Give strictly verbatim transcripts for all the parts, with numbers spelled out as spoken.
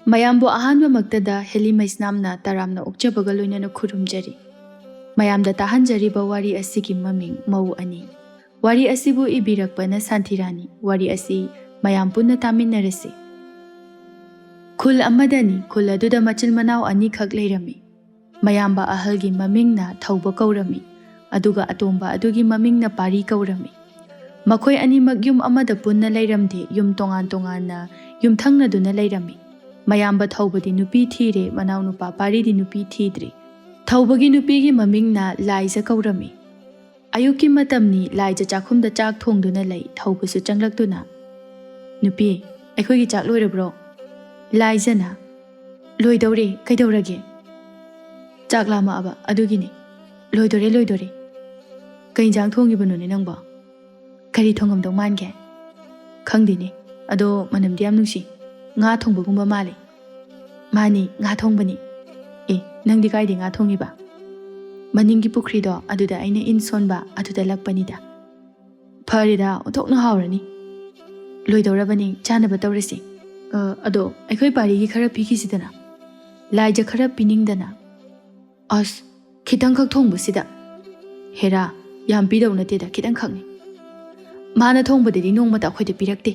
ꯃꯌꯥꯝꯕꯨ ꯑꯍꯥꯟꯕꯃꯛꯇꯗ ꯍꯦꯂꯤ ꯃꯩꯁꯅꯥꯝꯅ ꯇꯔꯥꯝꯅ ꯑꯣꯛꯆꯕꯒ ꯂꯣꯏꯅꯅ ꯈꯨꯔꯨꯝꯖꯔꯤ꯫ ꯃꯌꯥꯝꯗ ꯇꯥꯍꯟꯖꯔꯤꯕ ꯋꯥꯔꯤ ꯑꯁꯤꯒꯤ ꯃꯃꯤꯡ ꯃꯧ ꯑꯅꯤ꯫ ꯋꯥꯔꯤ ꯑꯁꯤꯕꯨ ꯏꯕꯤꯔꯛꯄꯅ ꯁꯥꯟꯇꯤꯔꯥꯅꯤ꯫ ꯋꯥꯔꯤ ꯑꯁꯤ ꯃꯌꯥꯝ ꯄꯨꯟꯅ ꯇꯥꯃꯤꯟꯅꯔꯁꯤ꯫ ꯈꯨꯜ ꯑꯃꯗꯅꯤ꯫ ꯈꯨꯜ ꯑꯗꯨꯗ ꯃꯆꯤꯟ ꯃꯅꯥꯎ ꯑꯅꯤꯈꯛ ꯂꯩꯔꯝꯃꯤ꯫ ꯃꯌꯥꯝꯕ ꯑꯍꯜꯒꯤ ꯃꯃꯤꯡꯅ ꯊꯧꯕ ꯀꯧꯔꯝꯃꯤ, ꯑꯗꯨꯒ ꯑꯇꯣꯝꯕ ꯑꯗꯨꯒꯤ ꯃꯃꯤꯡꯅ ꯄꯥꯔꯤ ꯀꯧꯔꯝꯃꯤ꯫ ꯃꯈꯣꯏ ꯑꯅꯤꯃꯛ ꯌꯨꯝ ꯑꯃꯗ ꯄꯨꯟꯅ ꯂꯩꯔꯝꯗꯦ, ꯌꯨꯝ ꯇꯣꯉꯥꯟ ꯇꯣꯉꯥꯟꯅ ꯌꯨꯝꯊꯪꯅꯗꯨꯅ ꯂꯩꯔꯝꯃꯤ꯫ ꯃꯌꯥꯝꯕ ꯊꯧꯕꯗꯤ ꯅꯨꯄꯤ ꯊꯤꯔꯦ, ꯃꯅꯥꯎꯅꯨꯄꯥ ꯄꯥꯔꯤꯗꯤ ꯅꯨꯄꯤ ꯊꯤꯗ꯭ꯔꯤ꯫ ꯊꯧꯕꯒꯤ ꯅꯨꯄꯤꯒꯤ ꯃꯃꯤꯡꯅ ꯂꯥꯏꯖ ꯀꯧꯔꯝꯃꯤ꯫ ꯑꯌꯨꯛꯀꯤ ꯃꯇꯝꯅꯤ, ꯂꯥꯏꯖ ꯆꯥꯛꯈꯨꯝꯗ ꯆꯥꯛ ꯊꯣꯡꯗꯨꯅ ꯂꯩ꯫ ꯊꯧꯕꯁꯨ ꯆꯪꯂꯛꯇꯨꯅ, "ꯅꯨꯄꯤ, ꯑꯩꯈꯣꯏꯒꯤ ꯆꯥꯛ ꯂꯣꯏꯔꯕ꯭ꯔꯣ?" ꯂꯥꯏꯖꯅ, "ꯂꯣꯏꯗꯧꯔꯦ, ꯀꯩꯗꯧꯔꯒꯦ?" "ꯆꯥꯛ ꯂꯥꯝꯃꯛꯑꯕ ꯑꯗꯨꯒꯤꯅꯦ꯫" "ꯂꯣꯏꯗꯣꯔꯦ, ꯂꯣꯏꯗꯣꯔꯦ꯫ ꯀꯩ ꯏꯟꯖꯥꯡ ꯊꯣꯡꯉꯤꯕꯅꯣꯅꯦ ꯅꯪꯕꯣ? ꯀꯔꯤ ꯊꯣꯡꯉꯝꯗꯧ ꯃꯥꯟꯒꯦ?" "ꯈꯪꯗꯦꯅꯦ, ꯑꯗꯣ ꯃꯅꯝꯗꯤ ꯌꯥꯝ ꯅꯨꯡꯁꯤ꯫ ꯉꯥ ꯊꯣꯡꯕꯒꯨꯝꯕ ꯃꯥꯜꯂꯦ꯫" "ꯃꯥꯅꯤ, ꯉꯥ ꯊꯣꯡꯕꯅꯤ꯫" "ꯑꯦ, ꯅꯪꯗꯤ ꯀꯥꯏꯗꯩ ꯉꯥ ꯊꯣꯡꯉꯤꯕ?" "ꯃꯅꯤꯡꯒꯤ ꯄꯨꯈ꯭ꯔꯤꯗꯣ, ꯑꯗꯨꯗ ꯑꯩꯅ ꯏꯟ ꯁꯣꯟꯕ, ꯑꯗꯨꯗ ꯂꯛꯄꯅꯤꯗ꯫" "ꯐꯔꯦꯗ, ꯑꯣꯟꯊꯣꯛꯅ ꯍꯥꯎꯔꯅꯤ꯫" "ꯂꯣꯏꯗꯧꯔꯕꯅꯤ, ꯆꯥꯅꯕ ꯇꯧꯔꯁꯤ꯫" "ꯑ, ꯑꯗꯣ ꯑꯩꯈꯣꯏ ꯄꯥꯔꯤꯒꯤ ꯈꯔ ꯄꯤꯈꯤꯁꯤꯗꯅ꯫" ꯂꯥꯏꯖ ꯈꯔ ꯄꯤꯅꯤꯡꯗꯅ, "ꯑꯁ, ꯈꯤꯇꯪꯈꯛ ꯊꯣꯡꯕꯁꯤꯗ꯫" "ꯍꯦꯔꯥ, ꯌꯥꯝ ꯄꯤꯗꯧ ꯅꯠꯇꯦꯗ, ꯈꯤꯇꯪꯈꯛꯅꯤ꯫" "ꯃꯥꯅ ꯊꯣꯡꯕꯗꯗꯤ ꯅꯣꯡꯃꯇ ꯑꯩꯈꯣꯏꯗ ꯄꯤꯔꯛꯇꯦ꯫"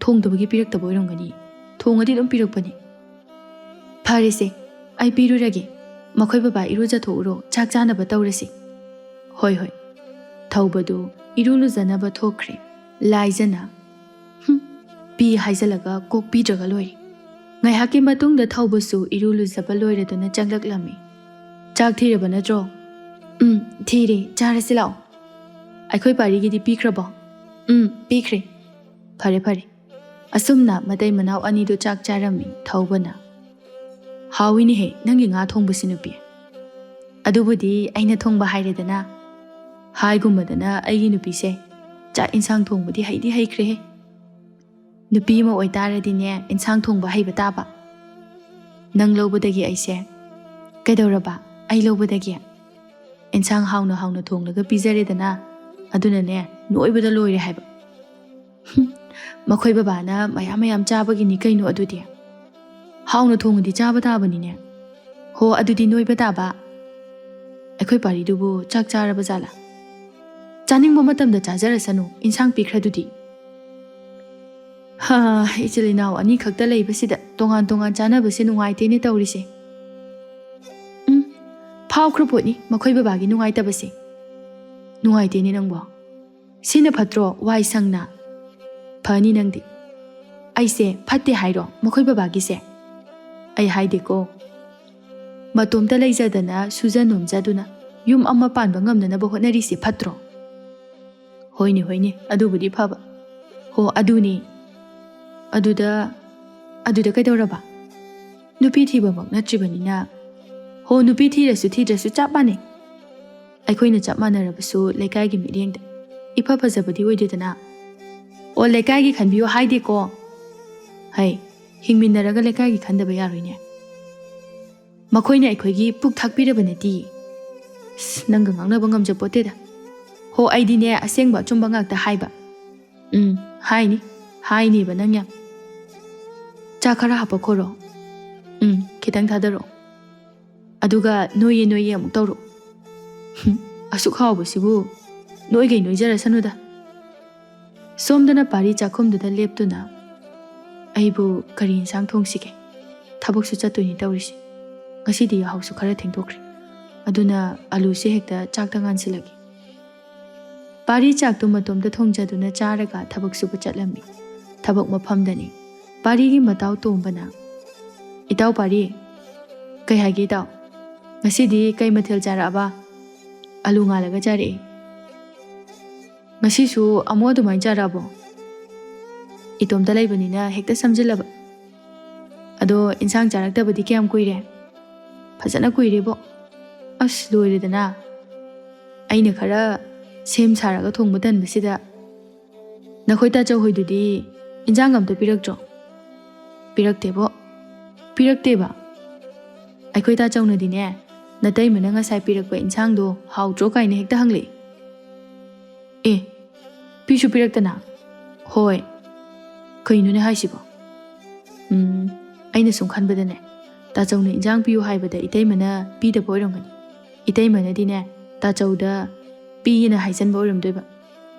"ꯊꯣꯡꯗꯕꯒꯤ ꯄꯤꯔꯛꯇꯕ ꯑꯣꯏꯔꯝꯒꯅꯤ, ꯊꯣꯡꯉꯗꯤ ꯑꯗꯨꯝ ꯄꯤꯔꯛꯄꯅꯤ꯫" "ꯐꯔꯦꯁꯦ, ꯑꯩ ꯄꯤꯔꯨꯔꯒꯦ꯫ ꯃꯈꯣꯏ ꯕꯕꯥ ꯏꯔꯨꯖꯊꯣꯛꯎꯔꯣ, ꯆꯥꯛ ꯆꯥꯅꯕ ꯇꯧꯔꯁꯤ꯫" "ꯍꯣꯏ, ꯍꯣꯏ꯫" ꯊꯧꯕꯗꯨ ꯏꯔꯨ ꯂꯨꯖꯅꯕ ꯊꯣꯛꯈ꯭ꯔꯦ꯫ ꯂꯥꯏꯖꯅ, "ꯍꯨꯝ, ꯄꯤ ꯍꯥꯏꯖꯜꯂꯒ ꯀꯣꯛ ꯄꯤꯗ꯭ꯔꯒ ꯂꯣꯏꯔꯦ꯫" ꯉꯥꯏꯍꯥꯛꯀꯤ ꯃꯇꯨꯡꯗ ꯊꯧꯕꯁꯨ ꯏꯔꯨ ꯂꯨꯖꯕ ꯂꯣꯏꯔꯗꯨꯅ ꯆꯪꯂꯛꯂꯝꯃꯤ꯫ "ꯆꯥꯛ ꯊꯤꯔꯕ ꯅꯠꯇ꯭ꯔꯣ?" "ꯎꯝ, ꯊꯤꯔꯦ꯫ ꯆꯥꯔꯁꯤ ꯂꯥꯛꯑꯣ꯫" "ꯑꯩꯈꯣꯏ ꯄꯥꯔꯤꯒꯤꯗꯤ ꯄꯤꯈ꯭ꯔꯕꯣ?" "ꯎꯝ, ꯄꯤꯈ꯭ꯔꯦ꯫" "ꯐꯔꯦ, ꯐꯔꯦ꯫" ꯑꯁꯨꯝꯅ ꯃꯇꯩ ꯃꯅꯥꯎ ꯑꯅꯤꯗꯨ ꯆꯥꯛ ꯆꯥꯔꯝꯃꯤ꯫ ꯊꯧꯕꯅ, "ꯍꯥꯎꯏꯅꯦꯍꯦ ꯅꯪꯒꯤ ꯉꯥ ꯊꯣꯡꯕꯁꯤ, ꯅꯨꯄꯤ꯫" "ꯑꯗꯨꯕꯨꯗꯤ ꯑꯩꯅ ꯊꯣꯡꯕ ꯍꯥꯏꯔꯦꯗꯅ꯫ ꯍꯥꯏꯒꯨꯝꯕꯗꯅ ꯑꯩꯒꯤ ꯅꯨꯄꯤꯁꯦ ꯆꯥꯛ ꯏꯟꯁꯥꯡ ꯊꯣꯡꯕꯗꯤ ꯍꯩꯗꯤ ꯍꯩꯈ꯭ꯔꯦꯍꯦ꯫ ꯅꯨꯄꯤ ꯑꯃ ꯑꯣꯏꯇꯥꯔꯗꯤꯅꯦ, ꯏꯟꯁꯥꯡ ꯊꯣꯡꯕ ꯍꯩꯕ ꯇꯥꯕ꯫ ꯅꯪ ꯂꯧꯕꯗꯒꯤ ꯑꯩꯁꯦ꯫ ꯀꯩꯗꯧꯔꯕ? ꯑꯩ ꯂꯧꯕꯗꯒꯤ? ꯏꯟꯁꯥꯡ ꯍꯥꯎꯅ ꯍꯥꯎꯅ ꯊꯣꯡꯂꯒ ꯄꯤꯖꯔꯦꯗꯅ, ꯑꯗꯨꯅꯅꯦ, ꯅꯣꯏꯕꯗ ꯂꯣꯏꯔꯦ ꯍꯥꯏꯕ꯫" "ꯍꯨꯝ, ꯃꯈꯣꯏ ꯕꯕꯥꯅ ꯃꯌꯥꯝ ꯃꯌꯥꯝ ꯆꯥꯕꯒꯤꯅꯤ ꯀꯩꯅꯣ ꯑꯗꯨꯗꯤ꯫" ꯍꯥꯎꯅ ꯊꯣꯡꯉꯗꯤ ꯆꯥꯕ ꯇꯥꯕꯅꯤꯅꯦ꯫ ꯍꯣ, ꯑꯗꯨꯗꯤ ꯅꯣꯏꯕ ꯇꯥꯕ꯫ ꯑꯩꯈꯣꯏ ꯄꯥꯔꯤꯗꯨꯕꯨ ꯆꯥꯛ ꯆꯥꯔꯕ ꯖꯥꯠꯂꯥ? ꯆꯥꯅꯤꯡꯕ ꯃꯇꯝꯗ ꯆꯥꯖꯔꯁꯅꯨ, ꯏꯟꯁꯥꯡ ꯄꯤꯈ꯭ꯔꯗꯨꯗꯤ꯫ ꯍꯥ, ꯏꯆꯤꯜ ꯏꯅꯥꯎ ꯑꯅꯤꯈꯛꯇ ꯂꯩꯕꯁꯤꯗ ꯇꯣꯉꯥꯟ ꯇꯣꯉꯥꯟ ꯆꯥꯅꯕꯁꯦ ꯅꯨꯡꯉꯥꯏꯇꯦꯅꯦ ꯇꯧꯔꯤꯁꯦ꯫ ꯎꯝ, ꯐꯥꯎꯈ꯭ꯔ ꯄꯣꯠꯅꯤ ꯃꯈꯣꯏ ꯕꯕꯥꯒꯤ ꯅꯨꯡꯉꯥꯏꯇꯕꯁꯦ꯫ ꯅꯨꯡꯉꯥꯏꯇꯦꯅꯦ ꯅꯪꯕꯣ꯫ ꯁꯤꯅ ꯐꯠꯇ꯭ꯔꯣ, ꯋꯥꯏ ꯁꯪꯅ? ꯐꯅꯤ ꯅꯪꯗꯤ꯫ ꯑꯩꯁꯦ ꯐꯠꯇꯦ ꯍꯥꯏꯔꯣ ꯃꯈꯣꯏ ꯕꯕꯥꯒꯤꯁꯦ? ꯑꯩ ꯍꯥꯏꯗꯦꯀꯣ꯫ ꯃꯇꯣꯝꯇ ꯂꯩꯖꯗꯅ ꯁꯨꯖ ꯅꯣꯝꯖꯗꯨꯅ ꯌꯨꯝ ꯑꯃ ꯄꯥꯟꯕ ꯉꯝꯅꯅꯕ ꯍꯣꯠꯅꯔꯤꯁꯤ ꯐꯠꯇ꯭ꯔꯣ? ꯍꯣꯏꯅꯦ, ꯍꯣꯏꯅꯦ, ꯑꯗꯨꯕꯨꯗꯤ ꯐꯕ꯫ ꯍꯣ, ꯑꯗꯨꯅꯤ꯫ ꯑꯗꯨꯗ, ꯑꯗꯨꯗ ꯀꯩꯗꯧꯔꯕ? ꯅꯨꯄꯤ ꯊꯤꯕꯃꯛ ꯅꯠꯇ꯭ꯔꯤꯕꯅꯤꯅ꯫ ꯍꯣ, ꯅꯨꯄꯤ ꯊꯤꯔꯁꯨ ꯊꯤꯗ꯭ꯔꯁꯨ ꯆꯞ ꯃꯥꯟꯅꯩ꯫ ꯑꯩꯈꯣꯏꯅ ꯆꯞ ꯃꯥꯟꯅꯔꯕꯁꯨ ꯂꯩꯀꯥꯏꯒꯤ ꯃꯤꯠꯌꯦꯡꯗ ꯏꯐ ꯐꯖꯕꯗꯤ ꯑꯣꯏꯗꯦꯗꯅ꯫ ꯑꯣ, ꯂꯩꯀꯥꯏꯒꯤ ꯈꯟꯕꯤꯌꯨ ꯍꯥꯏꯗꯦꯀꯣ꯫ ꯍꯩ, ꯍꯤꯡꯃꯤꯟꯅꯔꯒ ꯂꯩꯀꯥꯏꯒꯤ ꯈꯟꯗꯕ ꯌꯥꯔꯣꯏꯅꯦ꯫ ꯃꯈꯣꯏꯅ ꯑꯩꯈꯣꯏꯒꯤ ꯄꯨꯛ ꯊꯥꯛꯄꯤꯔꯕ ꯅꯠꯇꯦ꯫ ꯑꯁ, ꯅꯪꯒ ꯉꯥꯡꯅꯕ ꯉꯝꯖꯄꯣꯠꯇꯦꯗ꯫ ꯍꯣ, ꯑꯩꯗꯤꯅꯦ ꯑꯁꯦꯡꯕ ꯑꯆꯨꯝꯕ ꯉꯥꯛꯇ ꯍꯥꯏꯕ꯫ ꯎꯝ, ꯍꯥꯏꯅꯤ꯫ ꯍꯥꯏꯅꯦꯕ ꯅꯪ ꯌꯥꯝ꯫ ꯆꯥꯛ ꯈꯔ ꯍꯥꯄꯛꯈꯣꯔꯣ꯫ ꯎꯝ, ꯈꯤꯇꯪ ꯊꯥꯗꯔꯛꯑꯣ꯫ ꯑꯗꯨꯒ ꯅꯣꯏꯌꯦ ꯅꯣꯏꯌꯦ ꯑꯃꯨꯛ ꯇꯧꯔꯛꯑꯣ꯫ ꯍꯨꯝ, ꯑꯁꯨꯛ ꯍꯥꯎꯕꯁꯤꯕꯨ ꯅꯣꯏꯒꯩ ꯅꯣꯏꯖꯔꯁꯅꯨꯗ꯫ ꯁꯣꯝꯗꯅ ꯄꯥꯔꯤ ꯆꯥꯛꯈꯨꯝꯗꯨꯗ ꯂꯦꯞꯇꯨꯅ ꯑꯩꯕꯨ ꯀꯔꯤ ꯏꯟꯁꯥꯡ ꯊꯣꯡꯁꯤꯒꯦ? ꯊꯕꯛꯁꯨ ꯆꯠꯇꯣꯏꯅꯤ ꯇꯧꯔꯤꯁꯦ꯫ ꯉꯁꯤꯗꯤ ꯌꯥꯍꯧꯁꯨ ꯈꯔ ꯊꯦꯡꯗꯣꯛꯈ꯭ꯔꯦ꯫ ꯑꯗꯨꯅ ꯑꯂꯨꯁꯦ ꯍꯦꯛꯇ ꯆꯥꯛꯇ ꯉꯥꯟꯁꯤꯜꯂꯒꯦ꯫ ꯄꯥꯔꯤ ꯆꯥꯛꯇꯨ ꯃꯇꯣꯝꯇ ꯊꯣꯡꯖꯗꯨꯅ ꯆꯥꯔꯒ ꯊꯕꯛ ꯁꯨꯕ ꯆꯠꯂꯝꯃꯤ꯫ ꯊꯕꯛ ꯃꯐꯝꯗꯅꯤ꯫ ꯄꯥꯔꯤꯒꯤ ꯃꯇꯥꯎ ꯇꯣꯝꯕꯅ, "ꯏꯇꯥꯎ ꯄꯥꯔꯤ, ꯀꯩ ꯍꯥꯏꯒꯦ ꯏꯇꯥꯎ? ꯉꯁꯤꯗꯤ ꯀꯩ ꯃꯊꯦꯜ ꯆꯥꯔꯛꯑꯕ?" "ꯑꯂꯨ ꯉꯥꯜꯂꯒ ꯆꯥꯔꯛꯑꯦ꯫" "ꯉꯁꯤꯁꯨ ꯑꯃꯨꯛ ꯑꯗꯨꯃꯥꯏꯅ ꯆꯥꯔꯛꯑꯕꯣ?" "ꯏꯇꯣꯝꯇ ꯂꯩꯕꯅꯤꯅ ꯍꯦꯛꯇ ꯁꯝꯖꯤꯜꯂꯕ꯫" "ꯑꯗꯣ ꯏꯟꯁꯥꯡ ꯆꯥꯔꯛꯇꯕꯗꯤ ꯀꯌꯥꯝ ꯀꯨꯏꯔꯦ?" "ꯐꯖꯅ ꯀꯨꯏꯔꯦꯕꯣ꯫" "ꯑꯁ, ꯂꯣꯏꯔꯦꯗꯅ꯫ ꯑꯩꯅ ꯈꯔ ꯁꯦꯝ ꯁꯥꯔꯒ ꯊꯣꯡꯕ ꯇꯟꯕꯁꯤꯗ ꯅꯈꯣꯏ ꯇꯥꯆꯧ ꯍꯣꯏꯗꯨꯗꯤ ꯏꯟꯖꯥꯡ ꯑꯝꯇ ꯄꯤꯔꯛꯇ꯭ꯔꯣ?" "ꯄꯤꯔꯛꯇꯦꯕꯣ꯫" "ꯄꯤꯔꯛꯇꯦꯕ?" "ꯑꯩꯈꯣꯏ ꯇꯥꯆꯧꯅꯗꯤꯅꯦ, ꯅꯇꯩꯃꯅ ꯉꯁꯥꯏ ꯄꯤꯔꯛꯄ ꯏꯟꯁꯥꯡꯗꯣ ꯍꯥꯎꯇ꯭ꯔꯣ ꯀꯥꯏꯅ ꯍꯦꯛꯇ ꯍꯪꯂꯛꯏ꯫" "ꯑꯦ, ꯄꯤꯁꯨ ꯄꯤꯔꯛꯇꯅ?" "ꯍꯣꯏ꯫ ꯀꯩꯅꯣꯅꯦ ꯍꯥꯏꯁꯤꯕꯣ?" "ꯎꯝ, ꯑꯩꯅ ꯁꯨꯝ ꯈꯟꯕꯗꯅꯦ, ꯇꯥꯆꯧꯅ ꯏꯟꯖꯥꯡ ꯄꯤꯌꯨ ꯍꯥꯏꯕꯗ ꯏꯇꯩꯃꯅ ꯄꯤꯗꯕ ꯑꯣꯏꯔꯝꯒꯅꯤ꯫ ꯏꯇꯩꯃꯅꯗꯤꯅꯦ, ꯇꯥꯆꯧꯗ ꯄꯤꯌꯦꯅ ꯍꯥꯏꯖꯟꯕ ꯑꯣꯏꯔꯝꯗꯣꯏꯕ꯫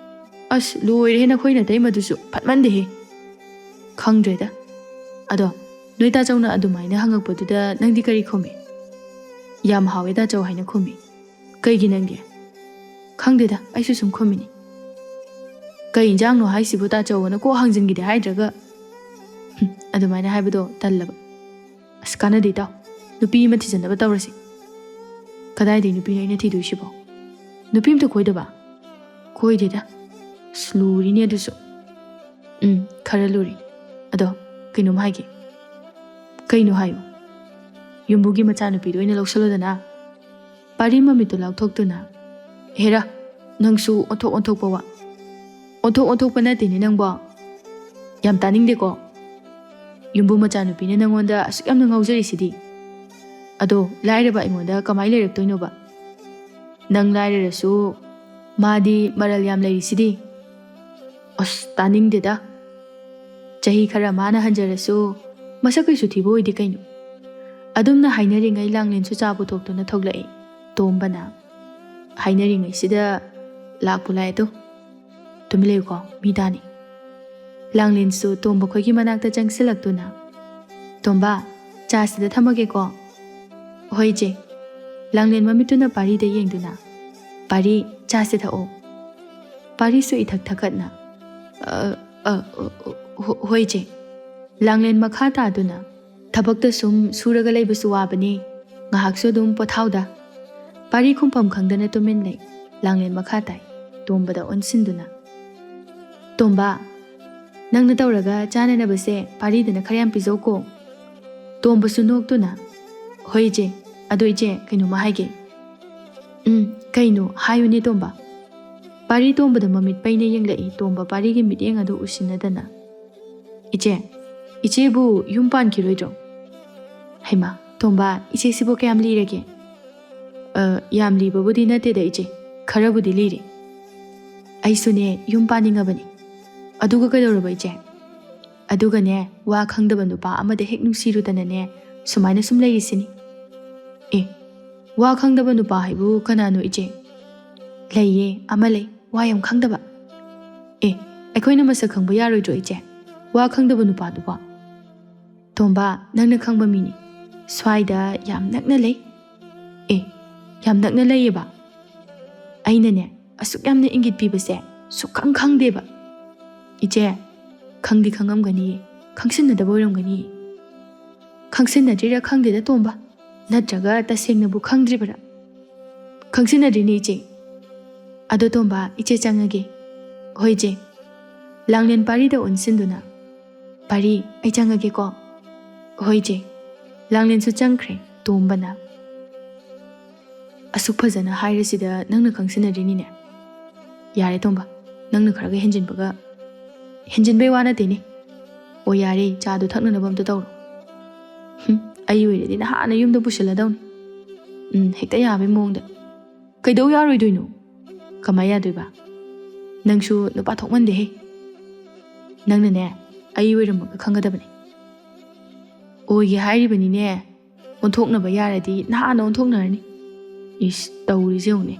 ꯑꯁ, ꯂꯣꯏꯔꯦꯍꯦ ꯅꯈꯣꯏ ꯅꯇꯩꯃꯗꯨꯁꯨ, ꯐꯠꯃꯟꯗꯦꯍꯦ꯫ ꯈꯪꯗ꯭ꯔꯦꯗ꯫ ꯑꯗꯣ, ꯅꯣꯏ ꯇꯥꯆꯧꯅ ꯑꯗꯨꯃꯥꯏꯅ ꯍꯪꯉꯛꯄꯗꯨꯗ ꯅꯪꯗꯤ ꯀꯔꯤ ꯈꯨꯝꯃꯤ? "ꯌꯥꯝ ꯍꯥꯎꯋꯦ ꯇꯥꯆꯧ" ꯍꯥꯏꯅ ꯈꯨꯝꯃꯤ꯫ ꯀꯩꯒꯤ ꯅꯪꯗꯤ? ꯈꯪꯗꯦꯗ, ꯑꯩꯁꯨ ꯁꯨꯝ ꯈꯨꯝꯃꯤꯅꯤ꯫ "ꯀꯩ ꯏꯟꯖꯥꯡꯅꯣ ꯍꯥꯏꯁꯤꯕꯨ ꯇꯥꯆꯧ?" ꯑꯅ ꯀꯣꯛ ꯍꯪꯖꯤꯟꯒꯦꯗꯤ ꯍꯥꯏꯗ꯭ꯔꯒ꯫ ꯍꯨꯝ, ꯑꯗꯨꯃꯥꯏꯅ ꯍꯥꯏꯕꯗꯣ ꯇꯜꯂꯕ꯫ ꯑꯁ, ꯀꯥꯟꯅꯗꯦ ꯏꯇꯥꯎ꯫ ꯅꯨꯄꯤ ꯑꯃ ꯊꯤꯖꯤꯟꯅꯕ ꯇꯧꯔꯁꯤ꯫ ꯀꯗꯥꯏꯗꯩ ꯅꯨꯄꯤꯅꯣ ꯑꯩꯅ ꯊꯤꯗꯣꯏꯁꯤꯕꯣ? ꯅꯨꯄꯤ ꯑꯝꯇ ꯀꯣꯏꯗꯕ? ꯀꯣꯏꯗꯦꯗ꯫ ꯑꯁ, ꯂꯨꯔꯤꯅꯦ ꯑꯗꯨꯁꯨ꯫ ꯎꯝ, ꯈꯔ ꯂꯨꯔꯤ꯫ ꯑꯗꯣ, ꯀꯩꯅꯣꯝ ꯍꯥꯏꯒꯦ꯫ ꯀꯩꯅꯣ ꯍꯥꯏꯌꯨ꯫ ꯌꯨꯝꯕꯨꯒꯤ ꯃꯆꯥꯅꯨꯄꯤꯗꯣ ꯑꯣꯏꯅ ꯂꯧꯁꯜꯂꯣꯗꯅ꯫ ꯄꯥꯔꯤ ꯃꯃꯤꯠꯇꯨ ꯂꯥꯎꯊꯣꯛꯇꯨꯅ, "ꯍꯦꯔꯥ, ꯅꯪꯁꯨ ꯑꯣꯟꯊꯣꯛ ꯑꯣꯟꯊꯣꯛꯄ ꯋꯥ꯫ ꯑꯣꯟꯊꯣꯛ ꯑꯣꯟꯊꯣꯛꯄ ꯅꯠꯇꯦꯅꯦ ꯅꯪꯕꯣ꯫ ꯌꯥꯝ ꯇꯥꯅꯤꯡꯗꯦꯀꯣ꯫ ꯌꯨꯝꯕꯨ ꯃꯆꯥꯅꯨꯄꯤꯅ ꯅꯪꯉꯣꯟꯗ ꯑꯁꯨꯛ ꯌꯥꯝꯅ ꯉꯥꯎꯖꯔꯤꯁꯤꯗꯤ꯫ ꯑꯗꯣ ꯂꯥꯏꯔꯕ ꯑꯩꯉꯣꯟꯗ ꯀꯃꯥꯏ ꯂꯩꯔꯛꯇꯣꯏꯅꯣꯕ? ꯅꯪ ꯂꯥꯏꯔꯔꯁꯨ ꯃꯥꯗꯤ ꯃꯔꯜ ꯌꯥꯝ ꯂꯩꯔꯤꯁꯤꯗꯤ꯫ ꯑꯁ, ꯇꯥꯅꯤꯡꯗꯦꯗ꯫ ꯆꯍꯤ ꯈꯔ ꯃꯥꯅ ꯍꯟꯖꯔꯁꯨ ꯃꯁꯛ ꯀꯩꯁꯨ ꯊꯤꯕ ꯑꯣꯏꯗꯦ ꯀꯩꯅꯣ꯫" ꯑꯗꯨꯝꯅ ꯍꯥꯏꯅꯔꯤꯉꯩ ꯂꯥꯡꯂꯦꯟꯁꯨ ꯆꯥ ꯄꯨꯊꯣꯛꯇꯨꯅ ꯊꯣꯛꯂꯛꯏ꯫ ꯇꯣꯝꯕꯅ ꯍꯥꯏꯅꯔꯤꯉꯩꯁꯤꯗ ꯂꯥꯛꯄꯨ ꯂꯥꯛꯑꯦ ꯑꯗꯣ꯫ "ꯇꯨꯃꯤꯟ ꯂꯩꯌꯨꯀꯣ, ꯃꯤ ꯇꯥꯅꯤ꯫" ꯂꯥꯡꯂꯦꯟꯁꯨ ꯇꯣꯝꯕ ꯈꯣꯏꯒꯤ ꯃꯅꯥꯛꯇ ꯆꯪꯁꯤꯜꯂꯛꯇꯨꯅ, "ꯇꯣꯝꯕ, ꯆꯥꯁꯤꯗ ꯊꯝꯃꯒꯦꯀꯣ꯫" "ꯍꯣꯏ ꯏꯆꯦ꯫" ꯂꯥꯡꯂꯦꯟ ꯃꯃꯤꯠꯇꯨꯅ ꯄꯥꯔꯤꯗ ꯌꯦꯡꯗꯨꯅ, "ꯄꯥꯔꯤ, ꯆꯥꯁꯦ ꯊꯛꯑꯣ꯫" ꯄꯥꯔꯤꯁꯨ ꯏꯊꯛ ꯊꯛꯀꯠꯅ, "ꯑ, ꯑ, ꯑ, ꯍꯣ-, ꯍꯣꯏ ꯏꯆꯦ꯫" ꯂꯥꯡꯂꯦꯟ ꯃꯈꯥ ꯇꯥꯗꯨꯅ, "ꯊꯕꯛꯇ ꯁꯨꯝ ꯁꯨꯔꯒ ꯂꯩꯕꯁꯨ ꯋꯥꯕꯅꯤ, ꯉꯥꯏꯍꯥꯛꯁꯨ ꯑꯗꯨꯝ ꯄꯣꯊꯥꯎꯗ꯫" ꯄꯥꯔꯤ ꯈꯨꯝꯐꯝ ꯈꯪꯗꯅ ꯇꯨꯃꯤꯟ ꯂꯩ꯫ ꯂꯥꯡꯂꯦꯟ ꯃꯈꯥ ꯇꯥꯏ, ꯇꯣꯝꯕꯗ ꯑꯣꯟꯁꯤꯟꯗꯨꯅ, "ꯇꯣꯝꯕ, ꯅꯪꯅ ꯇꯧꯔꯒ ꯆꯥꯅꯅꯕꯁꯦ ꯄꯥꯔꯤꯗꯅ ꯈꯔ ꯌꯥꯝ ꯄꯤꯖꯧꯀꯣ꯫" ꯇꯣꯝꯕꯁꯨ ꯅꯣꯛꯇꯨꯅ, "ꯍꯣꯏ ꯏꯆꯦ, ꯑꯗꯣ ꯏꯆꯦ, ꯀꯩꯅꯣꯝꯃ ꯍꯥꯏꯒꯦ꯫" "ꯎꯝ, ꯀꯩꯅꯣ? ꯍꯥꯏꯌꯨꯅꯦ ꯇꯣꯝꯕ꯫" ꯄꯥꯔꯤ ꯇꯣꯝꯕꯗ ꯃꯃꯤꯠ ꯄꯩꯅ ꯌꯦꯡꯂꯛꯏ꯫ ꯇꯣꯝꯕ ꯄꯥꯔꯤꯒꯤ ꯃꯤꯠꯌꯦꯡ ꯑꯗꯨ ꯎꯁꯤꯟꯅꯗꯅ, "ꯏꯆꯦ, ꯏꯆꯦꯕꯨ ꯌꯨꯝ ꯄꯥꯟꯈꯤꯔꯣꯏꯗ꯭ꯔꯣ?" "ꯍꯩꯃꯥ, ꯇꯣꯝꯕ, ꯏꯆꯦꯁꯤꯕꯨ ꯀꯌꯥꯝ ꯂꯤꯔꯒꯦ?" "ꯑ, ꯌꯥꯝ ꯂꯤꯕꯕꯨꯗꯤ ꯅꯠꯇꯦꯗ ꯏꯆꯦ, ꯈꯔꯕꯨꯗꯤ ꯂꯤꯔꯦ꯫" "ꯑꯩꯁꯨꯅꯦ ꯌꯨꯝ ꯄꯥꯅꯤꯡꯉꯕꯅꯤ꯫" "ꯑꯗꯨꯒ ꯀꯩꯗꯧꯔꯕ ꯏꯆꯦ?" ꯑꯗꯨꯒꯅꯦ, ꯋꯥ ꯈꯪꯗꯕ ꯅꯨꯄꯥ ꯑꯃꯗ ꯍꯦꯛ ꯅꯨꯡꯁꯤꯔꯨꯗꯅꯅꯦ, ꯁꯨꯃꯥꯏꯅ ꯁꯨꯝ ꯂꯩꯔꯤꯁꯤꯅꯤ꯫ ꯑꯦ, ꯋꯥ ꯈꯪꯗꯕ ꯅꯨꯄꯥ ꯍꯥꯏꯕꯨ ꯀꯅꯥꯅꯣ, ꯏꯆꯦ? ꯂꯩꯌꯦ, ꯑꯃ ꯂꯩ, ꯋꯥ ꯌꯥꯝ ꯈꯪꯗꯕ꯫ ꯑꯦ, ꯑꯩꯈꯣꯏꯅ ꯃꯁꯛ ꯈꯪꯕ ꯌꯥꯔꯣꯏꯗ꯭ꯔꯣ, ꯏꯆꯦ? ꯋꯥ ꯈꯪꯗꯕ ꯅꯨꯄꯥꯗꯨꯕꯣ? ꯇꯣꯝꯕ, ꯅꯪꯅ ꯈꯪꯕ ꯃꯤꯅꯤ꯫ ꯁ꯭ꯋꯥꯏꯗ ꯌꯥꯝ ꯅꯛꯅ ꯂꯩ꯫ ꯑꯦ, ꯌꯥꯝ ꯅꯛꯅ ꯂꯩꯌꯦꯕ? ꯑꯩꯅꯅꯦ, ꯑꯁꯨꯛ ꯌꯥꯝꯅ ꯏꯪꯒꯤꯠ ꯄꯤꯕꯁꯦ ꯁꯨꯛꯈꯪ ꯈꯪꯗꯦꯕ꯫ ꯏꯆꯦ, ꯈꯪꯗꯤ ꯈꯪꯉꯝꯒꯅꯤꯌꯦ, ꯈꯪꯁꯤꯟꯅꯗꯕ ꯑꯣꯏꯔꯝꯒꯅꯤꯌꯦ꯫ ꯈꯪꯁꯤꯟꯅꯗ꯭ꯔꯤꯔꯥ ꯈꯪꯗꯦꯗ, ꯇꯣꯝꯕ꯫ ꯅꯠꯇ꯭ꯔꯒ ꯇꯁꯦꯡꯅꯕꯨ ꯈꯪꯗ꯭ꯔꯤꯕꯔꯥ? ꯈꯪꯁꯤꯟꯅꯗ꯭ꯔꯤꯅꯦ, ꯏꯆꯦ꯫ ꯑꯗꯣ ꯇꯣꯝꯕ, ꯏꯆꯦ ꯆꯪꯉꯒꯦ꯫ ꯍꯣꯏ, ꯏꯆꯦ꯫ ꯂꯥꯡꯂꯦꯟ ꯄꯥꯔꯤꯗ ꯑꯣꯟꯁꯤꯟꯗꯨꯅ, "ꯄꯥꯔꯤ, ꯑꯩ ꯆꯪꯉꯒꯦꯀꯣ"꯫ "ꯍꯣꯏ, ꯏꯆꯦ"꯫ ꯂꯥꯡꯂꯦꯟꯁꯨ ꯆꯪꯈ꯭ꯔꯦ ꯇꯣꯝꯕꯅ꯫ "ꯑꯁꯨꯛ ꯐꯖꯅ ꯍꯥꯏꯔꯁꯤꯗ ꯅꯪꯅ ꯈꯪꯁꯤꯟꯅꯗ꯭ꯔꯤꯅꯤꯅꯦ"꯫ "ꯌꯥꯔꯦ ꯇꯣꯝꯕ, ꯅꯪꯅ ꯈꯔꯒ ꯍꯦꯟꯖꯤꯟꯕꯒ"꯫ "ꯍꯦꯟꯖꯤꯟꯕꯩ ꯋꯥ ꯅꯠꯇꯦꯅꯦ꯫ ꯑꯣ ꯌꯥꯔꯦ, ꯆꯥꯗꯣ ꯊꯛꯅꯅꯕ ꯑꯝꯇ ꯇꯧꯔꯣ"꯫ "ꯍꯨꯝ, ꯑꯩ ꯑꯣꯏꯔꯗꯤ ꯅꯍꯥꯟꯅ ꯌꯨꯝꯗ ꯄꯨꯁꯤꯜꯂꯗꯧꯅꯤ꯫ ꯎꯝ, ꯍꯦꯛꯇ ꯌꯥꯕꯩ ꯃꯑꯣꯡꯗ"꯫ "ꯀꯩꯗꯧ ꯌꯥꯔꯣꯏꯗꯣꯏꯅꯣ? ꯀꯃꯥꯏ ꯌꯥꯗꯣꯏꯕ? ꯅꯪꯁꯨ ꯅꯨꯄꯥ ꯊꯣꯛꯃꯟꯗꯦꯍꯦ꯫ ꯅꯪꯅꯅꯦ, ꯑꯩ ꯑꯣꯏꯔꯝꯃꯒ ꯈꯪꯒꯗꯕꯅꯦ"꯫ "ꯑꯣꯏꯒꯦ ꯍꯥꯏꯔꯤꯕꯅꯤꯅꯦ꯫ ꯑꯣꯟꯊꯣꯛꯅꯕ ꯌꯥꯔꯗꯤ ꯅꯍꯥꯟꯅ ꯑꯣꯟꯊꯣꯛꯅꯔꯅꯤ꯫ ꯏꯁ, ꯇꯧꯔꯤꯁꯦ ꯌꯦꯡꯉꯨꯅꯦ꯫